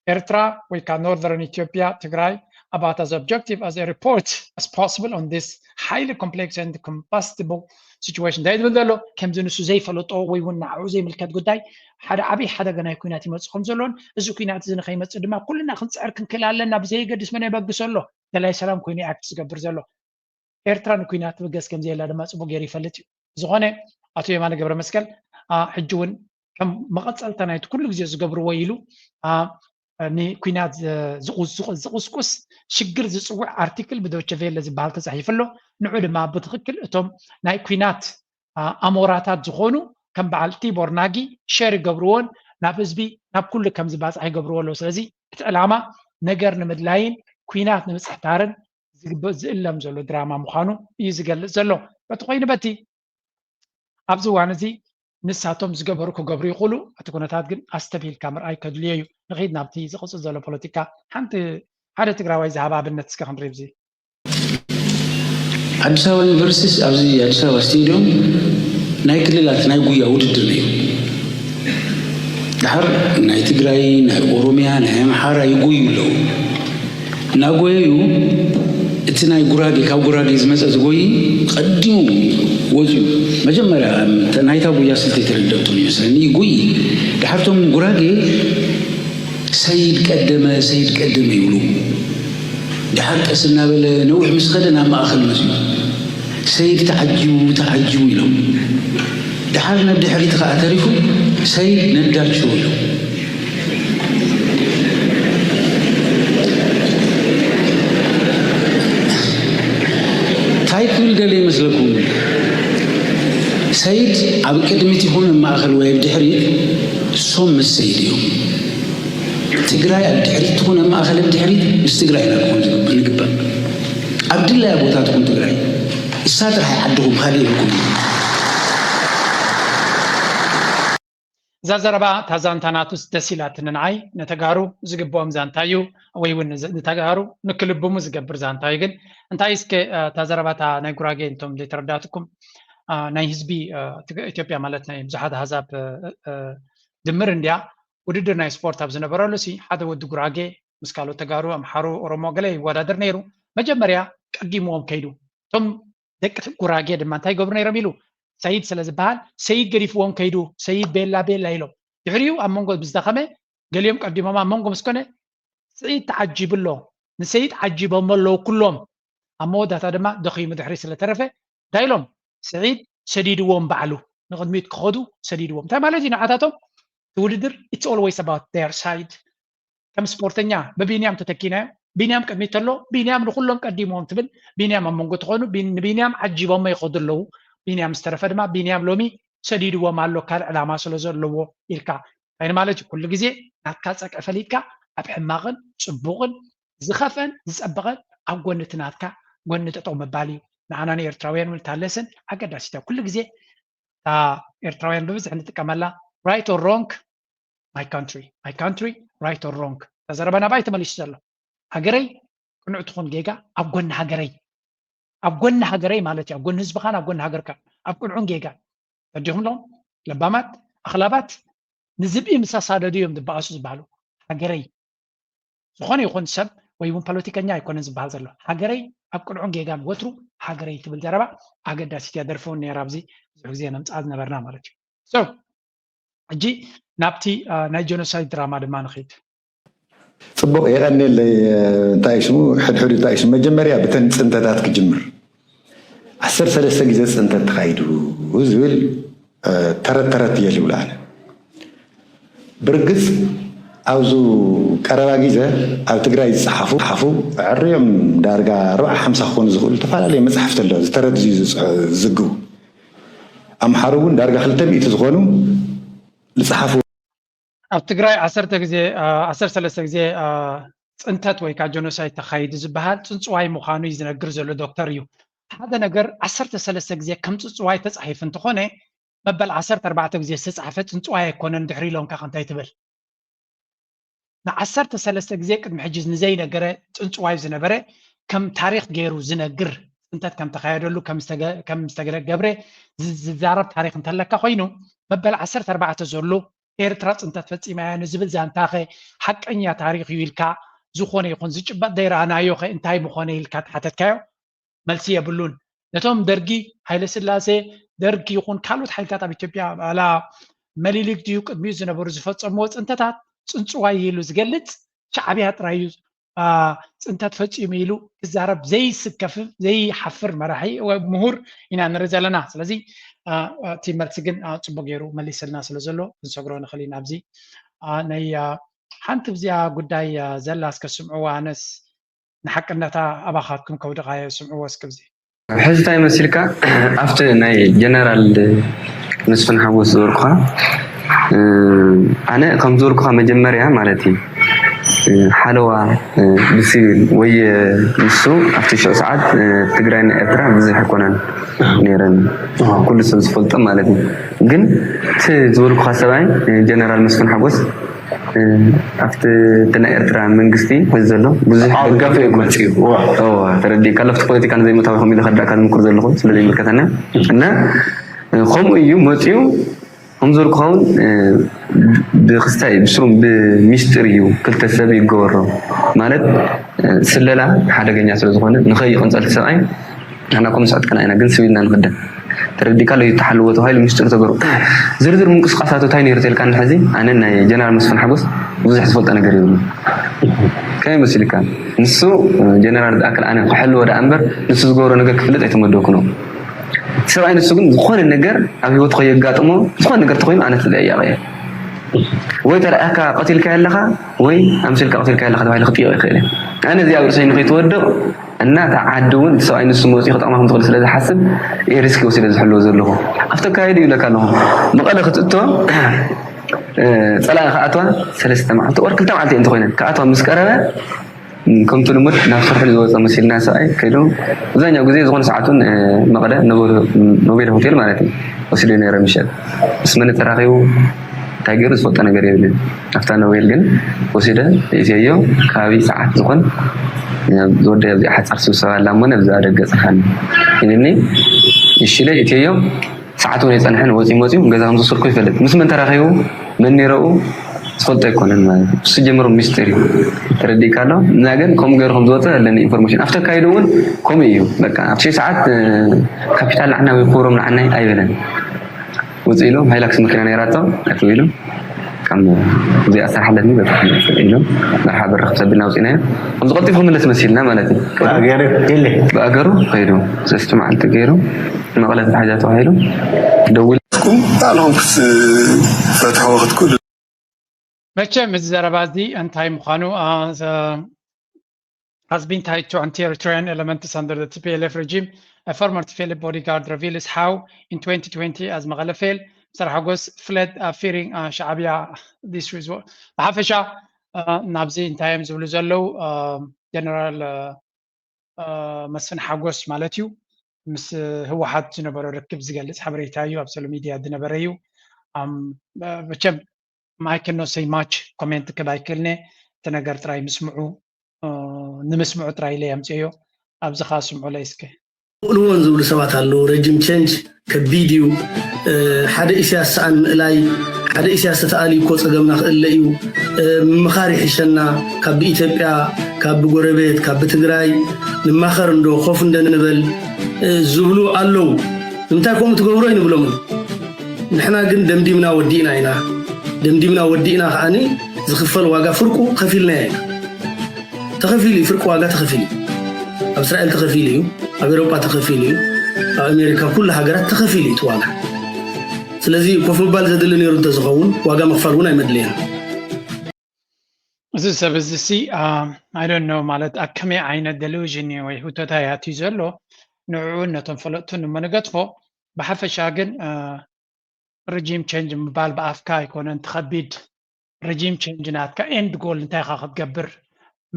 ኤርትራ ወይ ከዓ Northern Ethiopia ትግራይ about as objective as a report as possible on this highly complex and combustible situation እንታይ ዝብል ዘሎ ከምዚ ንሱ ዘይፈለጦ ወይ እውን ንዓኡ ዘይምልከት ጉዳይ ሓደ ዓብይ ሓደጋ ናይ ኩናት ይመፅእ ከም ዘሎን እዚ ኩናት እዚ ንከይመፅእ ድማ ኩልና ክንፅዕር ክንክእል ኣለና ብዘየገድስ መን የበግሶ ኣሎ ደላይ ሰላም ኮይኑ ኣክት ዝገብር ዘሎ ኤርትራ ንኩናት ትብገስ ከም ዘየላ ድማ ፅቡቅ ገይሩ ይፈልጥ እዩ። ዝኾነ ኣቶ የማነ ገብረ መስቀል ሕጂ እውን ከም መቐፀልታ ናይቲ ኩሉ ግዜ ዝገብርዎ ኢሉ ንኩናት ዝቁስቁስ ሽግር ዝፅውዕ ኣርቲክል ብዶቸ ቬለ ዝበሃል ተፃሒፉ ኣሎ። ንዑ ድማ ብትክክል እቶም ናይ ኩናት ኣሞራታት ዝኾኑ ከም በዓል ቲቦር ናጊ ሸር ይገብርዎን ናብ ህዝቢ ናብ ኩሉ ከም ዝባፃሕ ይገብርዎ ኣለዉ። ስለዚ እቲ ዕላማ ነገር ንምድላይን ኩናት ንምፅሕታርን ዝግበ ዝእለም ዘሎ ድራማ ምዃኑ እዩ ዝገልፅ ዘሎ። በቲ ኮይኑ በቲ ኣብዚ እዋን እዚ ንሳቶም ዝገበሩ ክገብሩ ይኽእሉ። እቲ ኩነታት ግን ኣስተብሂልካ ምርኣይ ከድልዮ እዩ። ንኺድ ናብቲ ዝቕፅል ዘሎ ፖለቲካ ሓንቲ ሓደ ትግራዋይ ዝሃብ ኣብነት እስከ ክንርኢ። ኣብዚ ኣዲስ ኣበባ ዩኒቨርሲቲ ኣብዚ ኣዲስ ኣበባ ስቴዲዮም ናይ ክልላት ናይ ጉያ ውድድር ነይሩ። ድሓር ናይ ትግራይ፣ ናይ ኦሮሚያ፣ ናይ ኣምሓራ ይጎዩ ኣለዉ። እናጎየዩ እቲ ናይ ጉራጌ ካብ ጉራጌ ዝመፀ ዝጎይ ቀዲሙ ወፅዩ መጀመርያ ናይታ ጉያ ስልቲ የተረደብቶም ይመስለኒ ይጎይ። ድሓርቶም ጉራጌ ሰይድ ቀደመ ሰይድ ቀደመ ይብሉ። ድሓር ቀስ እናበለ ነዊሕ ምስ ኸደ ናብ ማእኸል መፅዩ ሰይድ ተዓጂቡ ተዓጂቡ ኢሎም ድሓር ናብ ድሕሪት ኸዓ ተሪፉ ሰይድ ነዳቸው ኢሎም። እንታይ ክብል ደለ ይመስለኩም? ሰይድ ኣብ ቅድሚት ይኹን ኣብ ማእኸል ወይ ኣብ ድሕሪት እሶም ምስ ሰይድ እዮም። ትግራይ ኣብ ድሕሪት ትኹን ኣብ ማእኸል ኣብ ድሕሪት ምስ ትግራይ ኢና ክኾን ዝግባእ ንግባእ። ኣብ ድላያ ቦታ ትኹን ትግራይ እሳ ጥራሕ ዓድኹም ካልእ የብልኩም። እዛ ዘረባ እታ ዛንታ ናቱስ ደስ ኢላትኒ ንዓይ። ንተጋሩ ዝግብኦም ዛንታ እዩ ወይ እውን ንተጋሩ ንክልብሙ ዝገብር ዛንታ እዩ። ግን እንታይ እስከ እታ ዘረባ እታ ናይ ጉራጌ እንቶም ዘይተረዳትኩም ናይ ህዝቢ ኢትዮጵያ ማለት ናይ ብዙሓት ኣህዛብ ድምር እንድያ። ውድድር ናይ ስፖርት ኣብ ዝነበረሉ ሲ ሓደ ወዲ ጉራጌ ምስ ካልኦት ተጋሩ ኣምሓሩ ኦሮሞ ገለ ይወዳደር ነይሩ። መጀመርያ ቀዲምዎም ከይዱ እቶም ደቂ ጉራጌ ድማ እንታይ ይገብሩ ነይሮም ኢሉ ሰይድ ስለ ዝበሃል ሰይድ ገዲፍዎም ከይዱ ሰይድ ቤላ ቤላ ኢሎም ድሕሪኡ ኣብ መንጎ ብዝደኸመ ገሊኦም ቀዲሞም ኣብ መንጎ ምስ ኮነ ስዒድ ተዓጂቡ ኣሎ። ንሰይድ ዓጂቦሞ ኣለዉ ኩሎም። ኣብ መወዳእታ ድማ ደኺሙ ድሕሪት ስለ ተረፈ እንታይ ኢሎም ስዒድ ሰዲድዎም ባዕሉ ንቕድሚት ክኸዱ ሰዲድዎም። እንታይ ማለት እዩ ንዓታቶም እቲ ውድድር it's always about their side። ከም ስፖርተኛ ብቢንያም ተተኪናዮ ቢንያም ቅድሚት ተሎ ቢንያም ንኩሎም ቀዲምዎም ትብል ቢንያም ኣብ መንጎ ትኾኑ ንቢንያም ዓጂቦሞ ይኸዱ ኣለዉ። ቢንያም ዝተረፈ ድማ ቢንያም ሎሚ ሰዲድዎም ኣሎ ካልእ ዕላማ ስለ ዘለዎ ኢልካ እንታይ ማለት እዩ ኩሉ ግዜ ናትካ ፀቅዒ ፈሊጥካ ኣብ ሕማቕን ፅቡቕን ዝኸፍአን ዝፀበቐን ኣብ ጎኒ እቲ ናትካ ጎኒ ጠጠው ምባል እዩ። ንዓና ንኤርትራውያን እውን እታ lesson ኣገዳሲት እያ። ኩሉ ግዜ እታ ኤርትራውያን ብብዝሒ ንጥቀመላ right or wrong my country my country right or wrong እታ ዘረባ ናባይ ተመሊሱ ዘሎ ሃገረይ ቅኑዕ ትኹን ጌጋ ኣብ ጎኒ ሃገረይ ኣብ ጎኒ ሃገረይ ማለት እዩ ኣብ ጎኒ ህዝብኻን ኣብ ጎኒ ሃገርካ ኣብ ቅንዑን ጌጋን ተረዲኹም ኣለኹም ለባማት ኣኽላባት ንዝብኢ ምስ ኣሳደዱ እዮም ዝበኣሱ ዝበሃሉ ሃገረይ ዝኾነ ይኹን ሰብ ወይ እውን ፖለቲከኛ ኣይኮነን ዝበሃል ዘሎ ሃገረይ ኣብ ቅንዑን ጌጋን ወትሩ ሃገረይ ትብል ዘረባ ኣገዳሲት እያ ደርፊ እውን ነይራ ኣብዚ ብዙሕ ግዜ ነምፅኣ ዝነበርና ማለት እዩ so ሕጂ ናብቲ ናይ ጀኖሳይድ ድራማ ድማ ንኸይድ ፅቡቕ የቐንየለይ እንታይ ሽሙ ሕድሕዱ እንታይ ሽሙ መጀመርያ ብተን ፅንተታት ክጅምር ዓሰርተ ሰለስተ ግዜ ፅንተት ተኻይዱ ዝብል ተረት ተረት እየ ዝብሎ ኣነ ብርግፅ ኣብዚ ቀረባ ግዜ ኣብ ትግራይ ዝፀሓፉ ሓፉ ዕርዮም ዳርጋ ኣርባዓ ሓምሳ ክኾኑ ዝኽእሉ ዝተፈላለዩ መፅሓፍቲ ኣሎ ዝተረት ዝዝግቡ ኣምሓሩ እውን ዳርጋ ክልተ ሚእቲ ዝኾኑ ዝፀሓፉ ኣብ ትግራይ ዓሰርተ ግዜ ዓሰርተ ሰለስተ ግዜ ፅንተት ወይ ከዓ ጀኖሳይድ ተኻይዱ ዝበሃል ፅንፅዋይ ምዃኑ እዩ ዝነግር ዘሎ ዶክተር እዩ ሓደ ነገር ዓሰርተ ሰለስተ ግዜ ከም ፅፅዋይ ተፃሒፉ እንተኾነ መበል ዓሰርተ ኣርባዕተ ግዜ ዝተፃሕፈ ፅንፅዋይ ኣይኮነን ድሕሪ ኢሎምካ እንታይ ትብል ንዓሰርተ ሰለስተ ግዜ ቅድሚ ሕጂ ንዘይነገረ ፅንፅዋይ ዝነበረ ከም ታሪክ ገይሩ ዝነግር ፅንተት ከም ተካየደሉ ከም ዝተገብረ ዝዛረብ ታሪክ እንተለካ ኮይኑ መበል ዓሰርተ ኣርባዕተ ዘሎ ኤርትራ ፅንተት ፈፂማ እያ ንዝብል ዛንታኸ ሓቀኛ ታሪክ እዩ ኢልካ ዝኾነ ይኹን ዝጭበጥ ዘይረኣናዮ ኸ እንታይ ምኾነ ኢልካ ተሓተትካዮ መልሲ የብሉን። ነቶም ደርጊ፣ ሃይለስላሴ፣ ደርግ ይኹን ካልኦት ሓይልታት ኣብ ኢትዮጵያ ኣላ መሊሊክ ድዩ ቅድሚኡ ዝነበሩ ዝፈጸምዎ ጽንተታት ጽንጽዋይ ኢሉ ዝገልጽ ሻዕብያ ጥራይ እዩ ጽንተት ፈጺሙ ኢሉ ክዛረብ ዘይስከፍ ዘይሓፍር መራሒ ወይ ምሁር ኢና ንርኢ ዘለና። ስለዚ እቲ መልሲ ግን ጽቡቅ ገይሩ መሊስልና ስለ ዘሎ ክንሰግሮ ንኽእል ኢና። ኣብዚ ናይ ሓንቲ ብዚኣ ጉዳይ ዘላ እስከ ስምዕዋ ኣነስ ንሓቅነታ ኣባኻትኩም ከውድቓዮ ስምዕዎ እስክብዚ። ሕዚ እንታይ መሲልካ ኣብቲ ናይ ጀነራል መስፍን ሓጎስ ዝበልኩኻ፣ ኣነ ከም ዝበልኩኻ መጀመርያ ማለት እዩ፣ ሓለዋ ብሲቪል ወይ ንሱ ኣብቲ ሽዑ ሰዓት ትግራይና ኤርትራ ብዙሕ ኣይኮነን ነይረን፣ ኩሉ ሰብ ዝፈልጦ ማለት እዩ። ግን እቲ ዝበልኩኻ ሰብኣይ ጀነራል መስፍን ሓጎስ ኣብቲ ናይ ኤርትራ መንግስቲ ሕዚ ዘሎ ብዙሕ ደጋፊ ኣይኮነን። ተረዲእካ፣ ለፍቲ ፖለቲካ ንዘይመታዊ ከም ኢለ ከዳካ ዝምክር ዘለኹ ስለ ዘይምልከተና እና ከምኡ እዩ መፅኡ። ከም ዝበልኩኻ እውን ብክስታይ ብስሩም ብሚስጥር እዩ ክልተ ሰብ ይገበሮ ማለት ስለላ ሓደገኛ ስለ ዝኾነ ንኸይቕንፀል እቲ ሰብኣይ ንሕና እኮ ምስ ዕጥቅና ኢና ግን ስብ ኢልና ንኽደን ተረዲካ ኣሎ ይተሓልዎ ተባሂሉ ሚስጥር ተገሩ ዝርዝር ምንቅስቃሳቱ እንታይ ነይሩ ተልካ እንድሕዚ ኣነ ናይ ጀነራል መስፍን ሓጎስ ብዙሕ ዝፈልጦ ነገር የብሉ ከመይ መሲልካ ንሱ ጀነራል ዝኣክል ኣነ ክሕልዎ ደኣ እምበር ንሱ ዝገበሮ ነገር ክፍልጥ ኣይተመደብኩ ነው ሰብኣይ ንሱ ግን ዝኾነ ነገር ኣብ ህይወቱ ከየጋጥሞ ዝኾነ ነገር ተኮይኑ ኣነ ተጠያቂ እየ ወይ ተረኣካ ቀቲልካ ኣለኻ ወይ ኣምሲልካ ቀቲልካ ኣለኻ ተባሂሉ ክጥየቅ ይኽእል እዩ ኣነ እዚኣ ርእሰይ ንከይትወድቕ እና እታ ዓዲ እውን እቲ ሰብኣይ ንሱ መፂኡ ክጠቕማ ከም ዝኽእል ስለ ዝሓስብ እየ ሪስክ ወሲደ ዝሕልዎ ዘለኹ ኣብቲ ኣካየዱ ይብለካ ኣለኹ መቐለ ክትእቶ ፀላኢ ክኣትዋ ሰለስተ መዓልቲ ወር ክልተ መዓልቲ እንተኮይነን ክኣትዋ ምስ ቀረበ ከምቲ ልሙድ ናብ ስርሑ ዝወፀ መሲልና ሰብኣይ ከይዱ ኣብዛኛው ግዜ ዝኾነ ሰዓቱን መቐለ ኖቤል ሆቴል ማለት እዩ ወሲዱ ነረ ምሸት ምስ መን ተራኺቡ እንታይ ገይሩ ዝፈልጦ ነገር የብልን ኣብታ ኖቤል ግን ወሲደ እትዮ ከባቢ ሰዓት ዝኾን ዝወደ ኣብዚ ሓፃር ስብሰባ ኣላ እሞ ነብዛ ደገ ፅሓኒ ኢልኒ እሺ ኢለ እትዮ ሰዓት እውን ኣይፀንሐን ወፂኡ መፂኡ ገዛ ከም ዘሰርኩ ይፈልጥ ምስ መን ተራኺቡ መን ነይረኡ ዝፈልጦ ኣይኮነን ማለት እዩ እሱ ጀምሮ ሚስጢር እዩ ተረዲእካ ኣሎ እና ግን ከምኡ ገይሩ ከም ዝወፀ ኣለኒ ኢንፎርሜሽን ኣብቲ ኣካይዱ እውን ከምኡ እዩ በቃ ኣብቲ ሰዓት ካፒታል ንዓና ወይ ክብሮም ንዓናይ ኣይበለን ውፅእ ኢሎም ሃይላክስ መኪና ነይራቶ ኣትው ኢሉ ከም እዚኣ ስራሕ ኣለትኒ በቃ መፅእ ኢሉ መርሓ ብር ክሰብልና ውፅእናዮ ከምዚ ቀልጢፉ ክምለስ መሲልና ማለት እዩ ብኣገሩ ከይዱ ሰስቲ መዓልቲ ገይሩ መቐለ ተታሒዛ ተባሂሉ ደዊል ኩም ታሎም ክስ ፈትሐወ ክትኩል መቸም እዚ ዘረባ እዚ እንታይ ምዃኑ has been tied to anti-Eritrean elements under the T P L F regime. A former T P L F bodyguard reveals how in twenty twenty as Mekelle fell, Mister Hagos fled uh, fearing uh, Sha'abia. This result. ብሓፈሻ ናብዚ እንታይ እዮም ዝብሉ ዘለዉ ጀነራል መስፍን ሓጎስ ማለት እዩ ምስ ህወሓት ዝነበሮ ርክብ ዝገልፅ ሓበሬታ እዩ ኣብ ሰሎ ሚድያ ዝነበረ እዩ መቸም ማይክል ኖ ሰይ ማች ኮሜንት ክብ ኣይክልነ እቲ ነገር ጥራይ ምስምዑ ንምስምዑ ጥራይ ኢለ የምፅዮ ኣብዚ ከዓ ስምዑ ለይ እስከ ክኽእልዎን ዝብሉ ሰባት ኣለዉ ረጅም ቸንጅ ከቢድ እዩ ሓደ ኢሳያስ ሰኣን ምእላይ ሓደ ኢሳያስ ተተኣልዩ እኮ ጸገምና ክእለ እዩ ምምኻር ይሕሸና ካብ ብኢትዮጵያ ካብ ብጎረቤት ካብ ብትግራይ ንማኸር እንዶ ኮፍ እንደ ንበል ዝብሉ ኣለዉ ንምንታይ ከምኡ ትገብሮ ይንብሎምን ንሕና ግን ደምዲምና ወዲእና ኢና ደምዲምና ወዲእና ከዓኒ ዝኽፈል ዋጋ ፍርቁ ከፊልናዮ ኢና ተኸፊሉ እዩ ፍርቂ ዋጋ ተኸፊሉ እዩ ኣብ እስራኤል ተኸፊሉ እዩ ኣብ ኤሮጳ ተኸፊሉ እዩ ኣብ ኣሜሪካ ኩሉ ሃገራት ተኸፊሉ እዩ ዋጋ ስለዚ ኮፍ ምባል ዘድሊ ነይሩ እንተዝኸውን ዋጋ ምኽፋል እውን ኣይመድለየን እዚ ሰብ እዚ ሲ I don't know ማለት ኣብ ከመይ ዓይነት delusion ወይ ህቶታ ያትዩ ዘሎ ንዕኡ ነቶም ፈለጥቱ ንመንገድፎ ብሓፈሻ ግን regime change ምባል ብኣፍካ ኣይኮነን ትኸቢድ regime change ናትካ end goal እንታይ ኢኻ ክትገብር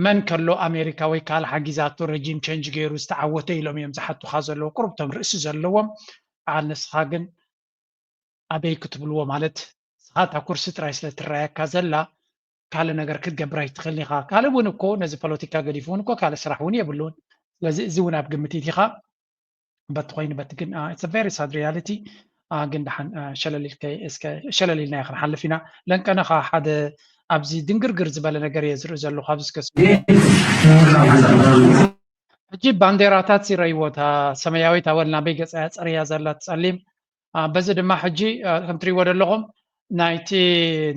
መን ከሎ ኣሜሪካ ወይ ካልእ ሓጊዛቶ regime change ገይሩ ዝተዓወተ ኢሎም እዮም ዝሓቱኻ ዘለዉ ቁሩብቶም ርእሲ ዘለዎም በዓል ንስኻ ግን ኣበይ ክትብልዎ ማለት ንስኻ እታ ኩርሲ ጥራይ ስለ ትረኣየካ ዘላ ካልእ ነገር ክትገብር ኣይትኽእልን ኢኻ ካልእ እውን እኮ ነዚ ፖለቲካ ገዲፉ እውን እኮ ካልእ ስራሕ እውን የብሉን ስለዚ እዚ እውን ኣብ ግምት ኢኻ በቲ ኮይኑ በቲ ግን it's very sad reality ግን ደሓን ሸለል ኢልናዮ ክንሓልፍ ኢና ለንቀነኻ ሓደ ኣብዚ ድንግርግር ዝበለ ነገር እየ ዝርኢ ዘለኹ ኣብዚ እስከ ሕጂ ባንዴራታት ይረይዎ እታ ሰማያዊት ኣወል ናበይ ገፃ እያ ፀርያ ዘላ ትፀሊም በዚ ድማ ሕጂ ከምትሪእዎ ዘለኹም ናይቲ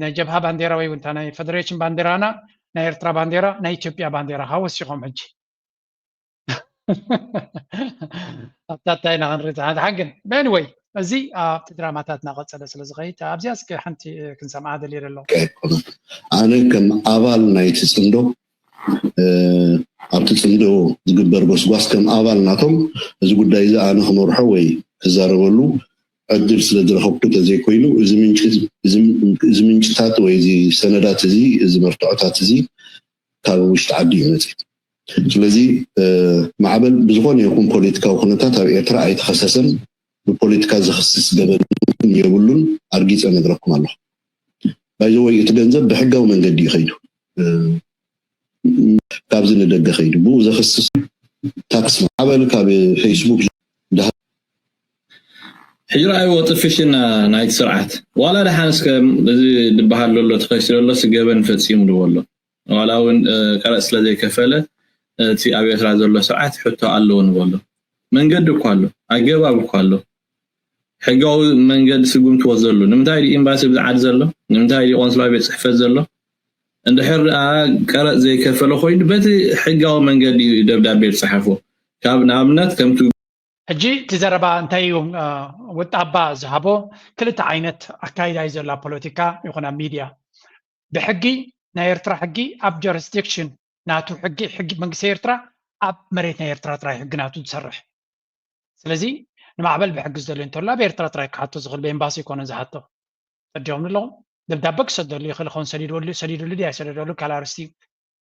ናይ ጀብሃ ባንዴራ ወይ እታ ናይ ፌደሬሽን ባንዴራና ናይ ኤርትራ ባንዴራ ናይ ኢትዮጵያ ባንዴራ ከዓ ወሲኾም ሕጂ ኣብታ እንታይ ኢና ክንርኢ ሓንግን በንወይ እዚ ኣብቲ ድራማታት እናቐፀለ ስለ ዝኸይድ ኣብዚኣ እስከ ሓንቲ ክንሰምዓ ደልየ ደለኹ ኣነ ከም ኣባል ናይቲ ፅምዶ ኣብቲ ፅምዶ ዝግበር ጎስጓስ ከም ኣባል ናቶም እዚ ጉዳይ እዚ ኣነ ክመርሖ ወይ ክዛረበሉ ዕድል ስለ ዝረኸብኩ እንተዘይኮይኑ፣ እዚ ምንጭታት ወይ እዚ ሰነዳት እዚ፣ እዚ መርትዖታት እዚ ካብ ውሽጢ ዓዲ እዩ መፅእ። ስለዚ ማዕበል ብዝኾነ ይኹን ፖለቲካዊ ኩነታት ኣብ ኤርትራ ኣይተኸሰሰን። ብፖለቲካ ዝኽስስ ገበን የብሉን። ኣርጊፀ ነግረኩም ኣለኹ። ባይዘወይ እቲ ገንዘብ ብሕጋዊ መንገዲ እዩ ከይዱ፣ ካብዚ ንደገ ከይዱ ብኡ ዘኽስስ ታክስ ማዕበል ካብ ፌስቡክ ሕጂ ረኣይዎ ጥፍሽና ናይቲ ስርዓት ዋላ ደሓን እስከ እዚ ዝበሃል ዘሎ ተኸሲሱ ዘሎ ገበን ፈፂሙ ዝበሎ ዋላ እውን ቀረፅ ስለ ዘይከፈለ እቲ ኣብ ኤርትራ ዘሎ ስርዓት ሕቶ ኣለዎ ንበሎ። መንገዲ እኳ ኣሎ፣ ኣገባብ እኳ ኣሎ። ሕጋዊ መንገዲ ስጉምቲ ወስደሉ። ንምንታይ ድዩ ኤምባሲ ኣብዚ ዓዲ ዘሎ? ንምንታይ ድዩ ቆንስላዊ ቤት ፅሕፈት ዘሎ? እንድሕር ደኣ ቀረፅ ዘይከፈለ ኮይኑ በቲ ሕጋዊ መንገዲ እዩ ደብዳቤ ዝፀሓፎ። ካብ ንኣብነት ከምቲ ሕጂ እቲ ዘረባ እንታይ እዩ ወጣባ ዝሃቦ? ክልተ ዓይነት ኣካይዳ እዩ ዘሎ ኣብ ፖለቲካ ይኹን ኣብ ሚድያ። ብሕጊ ናይ ኤርትራ ሕጊ ኣብ ጀሪስዲክሽን ናቱ ሕጊ ሕጊ መንግስቲ ኤርትራ ኣብ መሬት ናይ ኤርትራ ጥራይ ሕጊ ናቱ ዝሰርሕ። ስለዚ ንማዕበል ብሕጊ ዝደልዮ እንተሎ ኣብ ኤርትራ ጥራይ ክሓቶ ዝኽእል ብኤምባሲ ኣይኮነን ዝሓቶ። ተዲኦም ኣለኹም ደብዳበ ክሰደሉ ይኽእል ኸውን ሰዲድሉ ሰዲድሉ ድያ ኣይሰደደሉ ካልእ ኣርስቲ እዩ።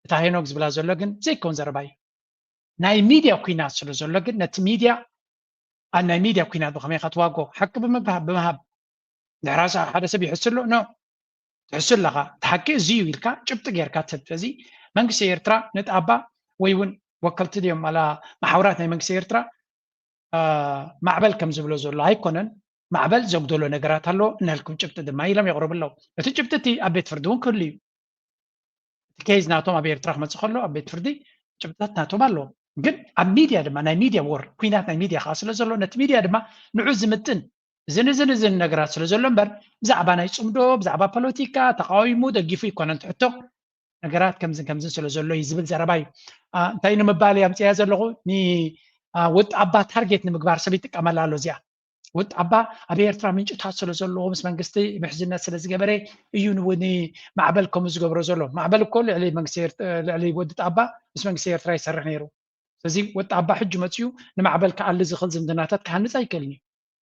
እታ ሄኖክ ዝብላ ዘሎ ግን ዘይከውን ዘረባ እዩ። ናይ ሚድያ ኩናት ስለ ዘሎ ግን ነቲ ሚድያ ኣብ ናይ ሚድያ ኩናት ብኸመይ ኢኻ ትዋጎ ሓቂ ብምሃብ ድሕራስ ሓደ ሰብ ይሕስሎ ኖ ትሕሱ ኣለኻ እቲ ሓቂ እዚ እዩ ኢልካ ጭብጢ ጌርካ ትህብ እዚ መንግስቲ ኤርትራ ንጣባ ወይ እውን ወከልቲ ድዮም ማላ ማሓውራት ናይ መንግስቲ ኤርትራ ማዕበል ከም ዝብሎ ዘሎ ኣይኮነን ማዕበል ዘጉደሎ ነገራት ኣሎ እናልኩም ጭብጢ ድማ ኢሎም የቕርቡ ኣለዉ እቲ ጭብጢ እቲ ኣብ ቤት ፍርዲ እውን ክህሉ እዩ እቲ ኬዝ ናቶም ኣብ ኤርትራ ክመፅእ ከሎ ኣብ ቤት ፍርዲ ጭብጥታት ናቶም ኣለዎም ግን ኣብ ሚድያ ድማ ናይ ሚድያ ወር ኩናት ናይ ሚድያ ከዓ ስለ ዘሎ ነቲ ሚድያ ድማ ንዑ ዝምጥን እዝን እዝን እዝን ነገራት ስለ ዘሎ እምበር ብዛዕባ ናይ ፅምዶ ብዛዕባ ፖለቲካ ተቃዊሙ ደጊፉ ይኮነ እንትሕቶ ነገራት ከምዝን ከምዝን ስለ ዘሎ እዩ ዝብል ዘረባ እዩ እንታይ ንምባል ያምፅያ ዘለኹ ወጣባ ታርጌት ንምግባር ሰብ ይጥቀመላ ኣሎ እዚኣ ወጣባ ኣብ ኤርትራ ምንጭታት ስለ ዘለዎ ምስ መንግስቲ ምሕዝነት ስለ ዝገበረ እዩ ንማዕበል ከምኡ ዝገብሮ ዘሎ ማዕበል እኮ ልዕሊ ወዲ ጣባ ምስ መንግስቲ ኤርትራ ይሰርሕ ነይሩ ስለዚ ወጣባ ሕጂ መፅኡ ንማዕበል ክኣሊ ዝኽእል ዝምድናታት ክሃንፅ ኣይክእልን እዩ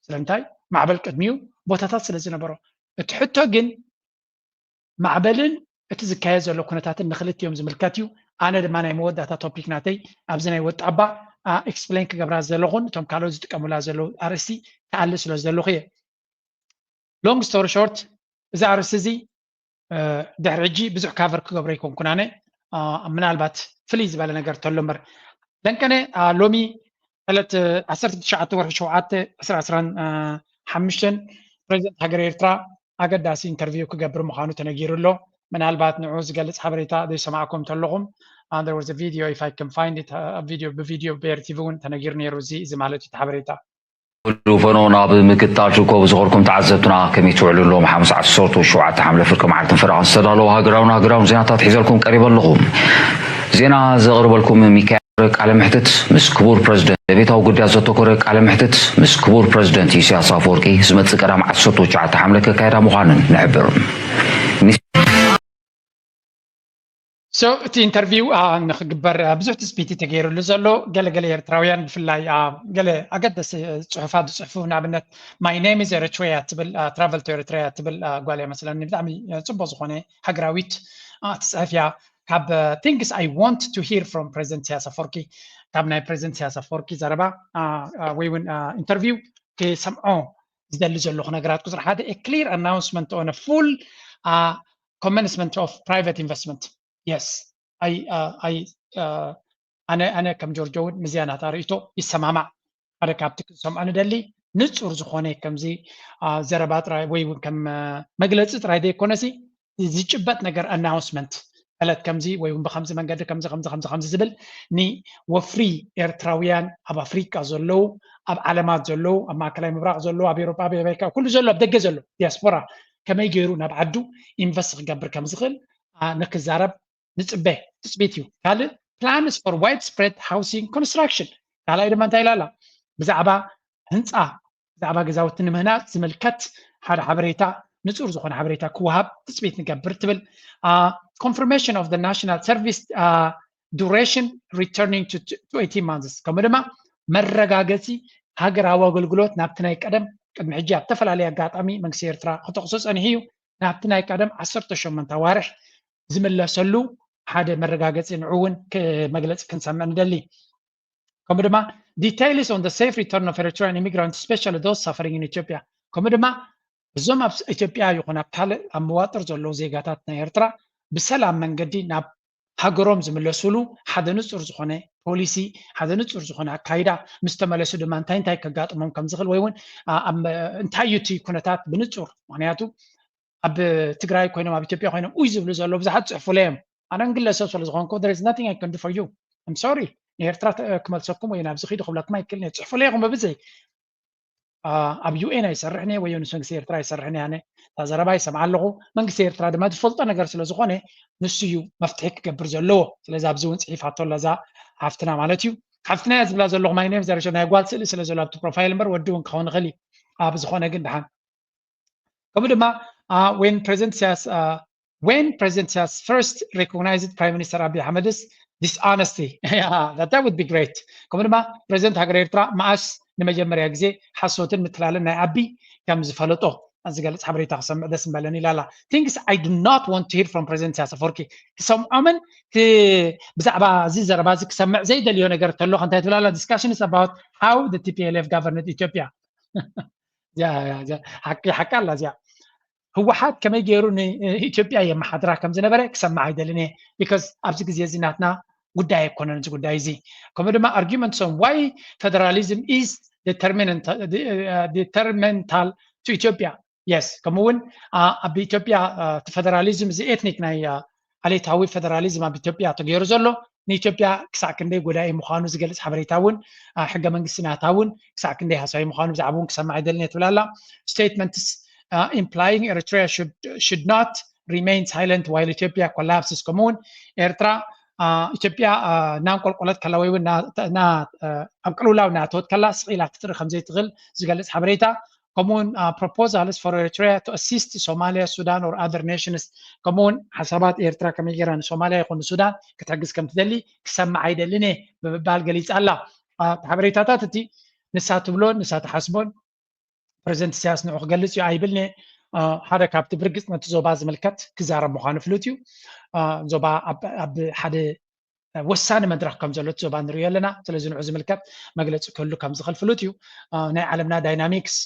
ስለምንታይ ማዕበል ቅድሚኡ ቦታታት ስለ ዝነበሮ እቲ ሕቶ ግን ማዕበልን እቲ ዝካየድ ዘሎ ኩነታትን ንክልቲኦም ዝምልከት እዩ ኣነ ድማ ናይ መወዳእታ ቶፒክ ናተይ ኣብዚ ናይ ወጣባ ኤክስፕሌን ክገብራ ዘለኹን እቶም ካልኦት ዝጥቀሙላ ዘለዉ ኣርእስቲ ክኣሊ ስለ ዘለኹ እየ long story short እዚ ኣርእስቲ እዚ ድሕሪ ሕጂ ብዙሕ ካቨር ክገብሮ ይኮንኩን ኣነ ምናልባት ፍልይ ዝበለ ነገር ተሎ እምበር ደንቀነ ሎሚ ዕለት ዓሰርተ ትሽዓተ ወርሒ ሸውዓተ ዕስራ ዕስራን ሓሙሽተን ፕሬዚደንት ሃገር ኤርትራ ኣገዳሲ ኢንተርቪው ክገብር ምዃኑ ተነጊሩ ኣሎ ምናልባት ንዑ ዝገልፅ ሓበሬታ ዘይሰማዕኩም ተለኹም there was a video if I can find it video ብቪድዮ ብኤርቲቪ እውን ተነጊሩ ነይሩ እዚ እዚ ማለት እዩ ሓበሬታ ሉፈኖ ናብ ምክትታል ችኮ ብዝኸድኩም ተዓዘብትና ከመይ ትውዕሉ ኣለዎም ሓሙስ ዓሰርተ ሸውዓተ ሓምለ ፍርቂ መዓልትን ፈረቓን ዝተዳለወ ሃገራውን ሃገራውን ዜናታት ሒዘልኩም ቀሪበ ኣለኹ ዜና ዘቕርበልኩም ሚካኤል ቃለ ምሕትት ምስ ክቡር ፕረዚደንት ቤታዊ ጉዳያት ዘተኮረ ቃለ ምሕትት ምስ ክቡር ፕረዚደንት ኢሳያስ ኣፈወርቂ ዝመፅእ ቀዳም ዓሰርተ ትሽዓተ ሓምለ ከካየዳ ምዃንን ንሕብር So እቲ ኢንተርቪው ንክግበር ብዙሕ ትፅቢት ተገይሩሉ ዘሎ ገለገለ ኤርትራውያን ብፍላይ ገለ ኣገደሲ ፅሑፋት ዝፅሕፉ ንኣብነት my name is Eritrea ትብል travel to Eritrea ትብል ጓል እያ መስለኒ ብጣዕሚ ፅቡቅ ዝኮነ ሃገራዊት ትፅሕፍ እያ ካብ things I want to hear from president ኢሳያስ ኣፈወርቂ ካብ ናይ president ኢሳያስ ኣፈወርቂ ዘረባ ወይ እውን ኢንተርቪው ክሰምዖ ዝደሊ ዘለኹ ነገራት ቁፅሪ ሓደ clear announcement on a full commencement of private investment yes ኣይ ኣይ ኣነ ኣነ ከም ጆርጆ እውን ምዝያ ናታ ርእቶ ይሰማማዕ ሓደ ካብቲ ክሰምዖ ንደሊ ንፁር ዝኾነ ከምዚ ዘረባ ጥራይ ወይ እውን ከም መግለፂ ጥራይ ዘይኮነሲ ዝጭበጥ ነገር ኣናውንስመንት ዕለት ከምዚ ወይ እውን ብከምዚ መንገዲ ከምዚ ከምዚ ከምዚ ከምዚ ዝብል ንወፍሪ ኤርትራውያን ኣብ ኣፍሪቃ ዘለዉ ኣብ ዓለማት ዘለዉ ኣብ ማእከላይ ምብራቅ ዘለዉ ኣብ ኤሮጳ ኣብ ኣሜሪካ ኩሉ ዘሎ ኣብ ደገ ዘሎ ዲያስፖራ ከመይ ገይሩ ናብ ዓዱ ኢንቨስት ክገብር ከም ዝኽእል ንክዛረብ ንፅበ ትፅቢት እዩ ካልእ plans for widespread housing construction ካልኣይ ድማ እንታይ ኢላላ ብዛዕባ ህንፃ ብዛዕባ ገዛውቲ ንምህናፅ ዝምልከት ሓደ ሓበሬታ ንፁር ዝኾነ ሓበሬታ ክወሃብ ትፅቢት ንገብር ትብል confirmation of the national service duration returning to eighteen months ከምኡ ድማ መረጋገፂ ሃገራዊ ኣገልግሎት ናብቲ ናይ ቀደም ቅድሚ ሕጂ ኣብ ዝተፈላለየ ኣጋጣሚ መንግስቲ ኤርትራ ክጠቕሶ ጸኒሑ እዩ። ናብቲ ናይ ቀደም ዓሰርተ ሸሞንተ ኣዋርሕ ዝምለሰሉ ሓደ መረጋገጺ ንዑ እውን መግለጺ ክንሰምዕ ንደሊ። ከምኡ ድማ details on the safe return of Eritrean immigrants, especially those suffering in Ethiopia። ከምኡ ድማ እዞም ኣብ ኢትዮጵያ ይኹን ኣብ ካልእ ኣብ መዋጥር ዘለዉ ዜጋታት ናይ ኤርትራ ብሰላም መንገዲ ናብ ሃገሮም ዝምለሱሉ ሓደ ንጹር ዝኾነ ፖሊሲ፣ ሓደ ንጹር ዝኾነ ኣካይዳ፣ ምስ ተመለሱ ድማ እንታይ እንታይ ከጋጥሞም ከም ዝኽእል ወይ እውን እንታይ እዩ እቲ ኩነታት ብንጹር። ምክንያቱ ኣብ ትግራይ ኮይኖም ኣብ ኢትዮጵያ ኮይኖም ኡይ ዝብሉ ዘለዉ ብዙሓት ጽሑፉለይ እዮም። ኣነ ግለሰብ ስለ ዝኾንኩ there is nothing I can do for you። I'm sorry። ንኤርትራ ክመልሰኩም ወይ ናብዚ ኺዱ ክብለኩም ኣይክእልን እየ። ጽሑፉለይ ኢኹም ብብዘይ ኣብ ዩ ኤን ኣይሰርሕን እየ ወይ ምስ መንግስቲ ኤርትራ ኣይሰርሕን እየ። ኣነ እታ ዘረባ ይሰምዓ ኣለኹ። መንግስቲ ኤርትራ ድማ ዝፈልጦ ነገር ስለ ዝኾነ ንሱ እዩ መፍትሒ ክገብር ዘለዎ። ስለዚ ኣብዚ እውን ፅሒፋቶ ኣለዛ ሓፍትና ማለት እዩ። ሓፍትና እያ ዝብላ ዘለኹ ማይነም ዘረሸ ናይ ጓል ስእሊ ስለ ዘሎ ኣብቲ ፕሮፋይል እምበር ወዲ እውን ክኸውን ይኽእል እዩ። ኣብ ዝኾነ ግን ድሓን ከምኡ ድማ when president ኢሳያስ when president ኢሳያስ first recognized Prime Minister Abiy Ahmed's dishonesty that that would be great። ከምኡ ድማ ፕሬዚደንት ሃገር ኤርትራ መኣስ ንመጀመርያ ግዜ ሓሶትን ምትላልን ናይ ኣቢ ከም ዝፈለጦ ዝገልጽ ሓበሬታ ክሰምዕ ደስ ምበለኒ ኢላላ። Things I do not want to hear from President ኢሳያስ ኣፈወርቂ። ክሰምዖምን ብዛዕባ እዚ ዘረባ እዚ ክሰምዕ ዘይደልዮ ነገር ተሎ እንታይ ትብላላ? Discussion is about how the T P L F governed Ethiopia። ሓቂ ሓቂ ኣላ እዚኣ። ህወሓት ከመይ ገይሩ ንኢትዮጵያ የመሓድራ ከም ዝነበረ ክሰምዕ ኣይደልን እየ። ቢካዝ ኣብዚ ግዜ እዚ ናትና ጉዳይ ኣይኮነን እዚ ጉዳይ እዚ። ከምኡ ድማ arguments on why federalism is detrimental to Ethiopia። Yes፣ ከምኡ እውን ኣብ ኢትዮጵያ እቲ ፈደራሊዝም እዚ ኤትኒክ ናይ ዓሌታዊ ፈደራሊዝም ኣብ ኢትዮጵያ ተገይሩ ዘሎ ንኢትዮጵያ ክሳዕ ክንደይ ጎዳኢ ምዃኑ ዝገልፅ ሓበሬታ እውን ሕገ መንግስቲ ናታ እውን ክሳዕ ክንደይ ሃሳዊ ምዃኑ ብዛዕባ እውን ክሰምዕ ኣይደልን እየ ትብል ኣላ። Statements implying Eritrea should not remain silent while Ethiopia collapses። ከምኡ እውን ኤርትራ ኢትዮጵያ እናንቆልቆለት ከላ ወይ እውን ኣብ ቅልውላው እናእተወት ከላ ስቕ ኢላ ክትርኢ ከም ዘይትኽእል ዝገልፅ ሓበሬታ። ከምኡውን proposals for Eritrea to assist Somalia, Sudan or other nations። ከምኡውን ሓሳባት ኤርትራ ከመይ ገይራ ንሶማልያ ይኹን ንሱዳን ክትሕግዝ ከም ትደሊ ክሰምዕ ኣይደልን እየ ብምባል ገሊጻ ኣላ። ሓበሬታታት እቲ ንሳ ትብሎን ንሳ ትሓስቦን ፕሬዚደንት ኢሳያስ ንዑ ክገልጽ እዩ ኣይብልን እየ። ሓደ ካብቲ ብርግጽ ነቲ ዞባ ዝምልከት ክዛረብ ምዃኑ ፍሉጥ እዩ። ዞባ ኣብ ሓደ ወሳኒ መድረኽ ከም ዘሎ እቲ ዞባ ንሪኦ ኣለና። ስለዚ ንዑ ዝምልከት መግለፂ ክህሉ ከም ዝኽእል ፍሉጥ እዩ። ናይ ዓለምና ዳይናሚክስ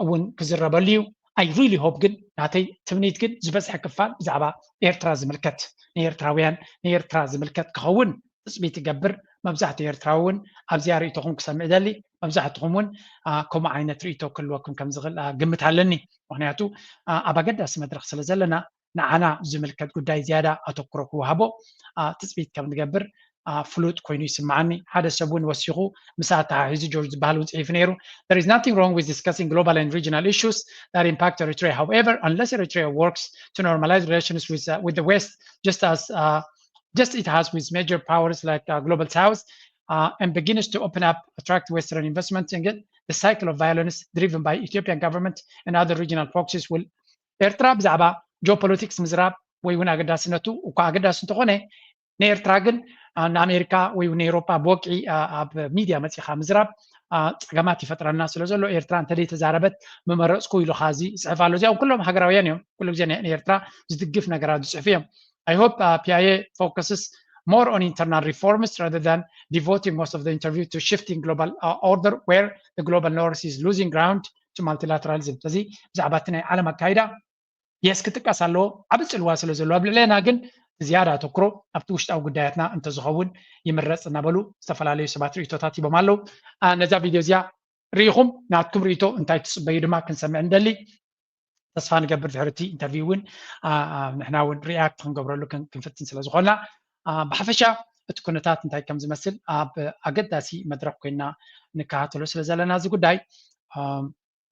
እውን ክዝረበሉ እዩ። I really hope ግን ናተይ ትምኒት ግን ዝበዝሐ ክፋል ብዛዕባ ኤርትራ ዝምልከት ንኤርትራውያን ንኤርትራ ዝምልከት ክኸውን ትፅቢት ይገብር። መብዛሕትኡ ኤርትራዊ እውን ኣብዚኣ ርእይቶኹም ክሰምዕ ይደሊ። መብዛሕትኹም እውን ከምኡ ዓይነት ርእይቶ ክህልወኩም ከም ዝኽእል ግምት ኣለኒ። ምክንያቱ ኣብ ኣገዳሲ መድረኽ ስለ ዘለና ንዓና ዝምልከት ጉዳይ ዝያዳ ኣተኩሮ ክወሃቦ ትፅቢት ከም ንገብር ፍሉጥ ኮይኑ ይስምዓኒ። ሓደ ሰብ እውን ወሲኹ ምስ ኣተሓሒዙ ጆርጅ ዝበሃል እውን ፅሒፉ ነይሩ። There is nothing wrong with discussing global and regional issues that impact Eritrea. However, unless Eritrea works to normalize relations with, uh, with the West, just as uh, just it has with major powers like uh, Global South, uh, and begins to open up, attract Western investment and get the cycle of violence driven by Ethiopian government and other regional proxies will ኤርትራ ብዛዕባ ጂኦፖለቲክስ ምዝራብ ወይ እውን ኣገዳስነቱ እኳ ኣገዳሲ እንተኾነ ንኤርትራ ግን ንኣሜሪካ ወይ ንኤውሮጳ ብወግዒ ኣብ ሚድያ መፂኻ ምዝራብ ፀገማት ይፈጥረልና ስለ ዘሎ ኤርትራ እንተደይ ተዛረበት ምመረፅኩ ኢሉ ኻዚ ይፅሕፍ ኣሎ። እዚኦም ኩሎም ሃገራውያን እዮም። ኩሉ ግዜ ንኤርትራ ዝድግፍ ነገራት ዝፅሕፉ እዮም። I hope uh, P I A focuses more on internal reforms rather than devoting most of the interview to shifting global uh, order where the global north is losing ground to multilateralism። ስለዚ ብዛዕባ እቲ ናይ ዓለም ኣካይዳ የስ ክጥቀስ ኣለዎ ዓብ ፅልዋ ስለ ዘለዎ ኣብ ልዕለና ግን ዝያዳ ኣተኩሮ ኣብቲ ውሽጣዊ ጉዳያትና እንተዝኸውን ይምረፅ እናበሉ ዝተፈላለዩ ሰባት ርእቶታት ሂቦም ኣለዉ። ነዛ ቪድዮ እዚኣ ርኢኹም ናትኩም ርእቶ እንታይ ትፅበዩ ድማ ክንሰምዕ ንደሊ። ተስፋ ንገብር ድሕሪ እቲ ኢንተርቪው እውን ንሕና እውን ሪያክት ክንገብረሉ ክንፍትን ስለ ዝኾንና ብሓፈሻ እቲ ኩነታት እንታይ ከም ዝመስል ኣብ ኣገዳሲ መድረክ ኮይና ንከታተሎ ስለ ዘለና እዚ ጉዳይ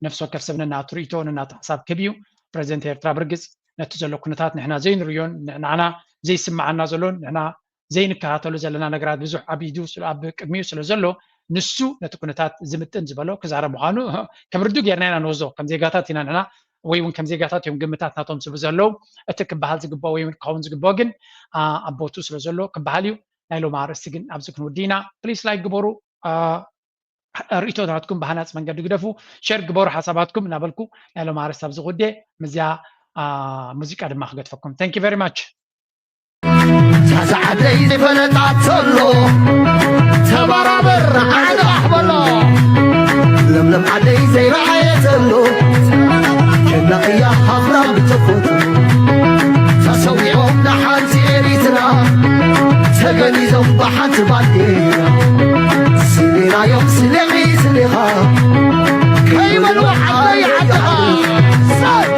ነፍሲ ወከፍ ሰብ ነናቱ ርእቶ ነናቱ ሓሳብ ክህብ እዩ። ፕረዚደንት ኤርትራ ብርግጽ ነቲ ዘሎ ኩነታት ንሕና ዘይንርእዮን ንዓና ዘይስምዓና ዘሎን ንሕና ዘይንከታተሎ ዘለና ነገራት ብዙሕ ኣብ ኢዱ ኣብ ቅድሚኡ ስለ ዘሎ ንሱ ነቲ ኩነታት ዝምጥን ዝበሎ ክዛረብ ምዃኑ ከም ርዱእ ጌርና ኢና ንወስዶ። ከም ዜጋታት ኢና ንሕና ወይ እውን ከም ዜጋታት እዮም ግምታት ናቶም ዝህቡ ዘለዉ። እቲ ክበሃል ዝግብኦ ወይ እውን ክኸውን ዝግብኦ ግን ኣብ ቦትኡ ስለ ዘሎ ክበሃል እዩ። ናይ ሎሚ ኣርእስቲ ግን ኣብዚ ክንውዲ ኢና። ፕሊስ ላይክ ግበሩ። ርእይቶታትኩም ብሃናፅ መንገዲ ግደፉ። ሸር ግበሩ ሓሳባትኩም እናበልኩ ናይ ሎም ኣርስት ኣብዚ ጉዴ ምዚያ ሙዚቃ ድማ ክገድፈኩም። Thank you very much። ታዛ ዓደይ ዝፈለጣ ተሎ ተባራበር ዓዳ ኣሕበሎ ለምለም ዓደይ ዘይረኣየ ተሎ ከና እያ ሃፍራ ብተፈቱ ተሰዊዖም ንሓንቲ ኤሪትራ ተገኒዞም ብሓንቲ ባንዴራ ስሌናዮም ስሌኺ ስሌኻ ከይበሉ ዓደይ ዓድኻ ሰብ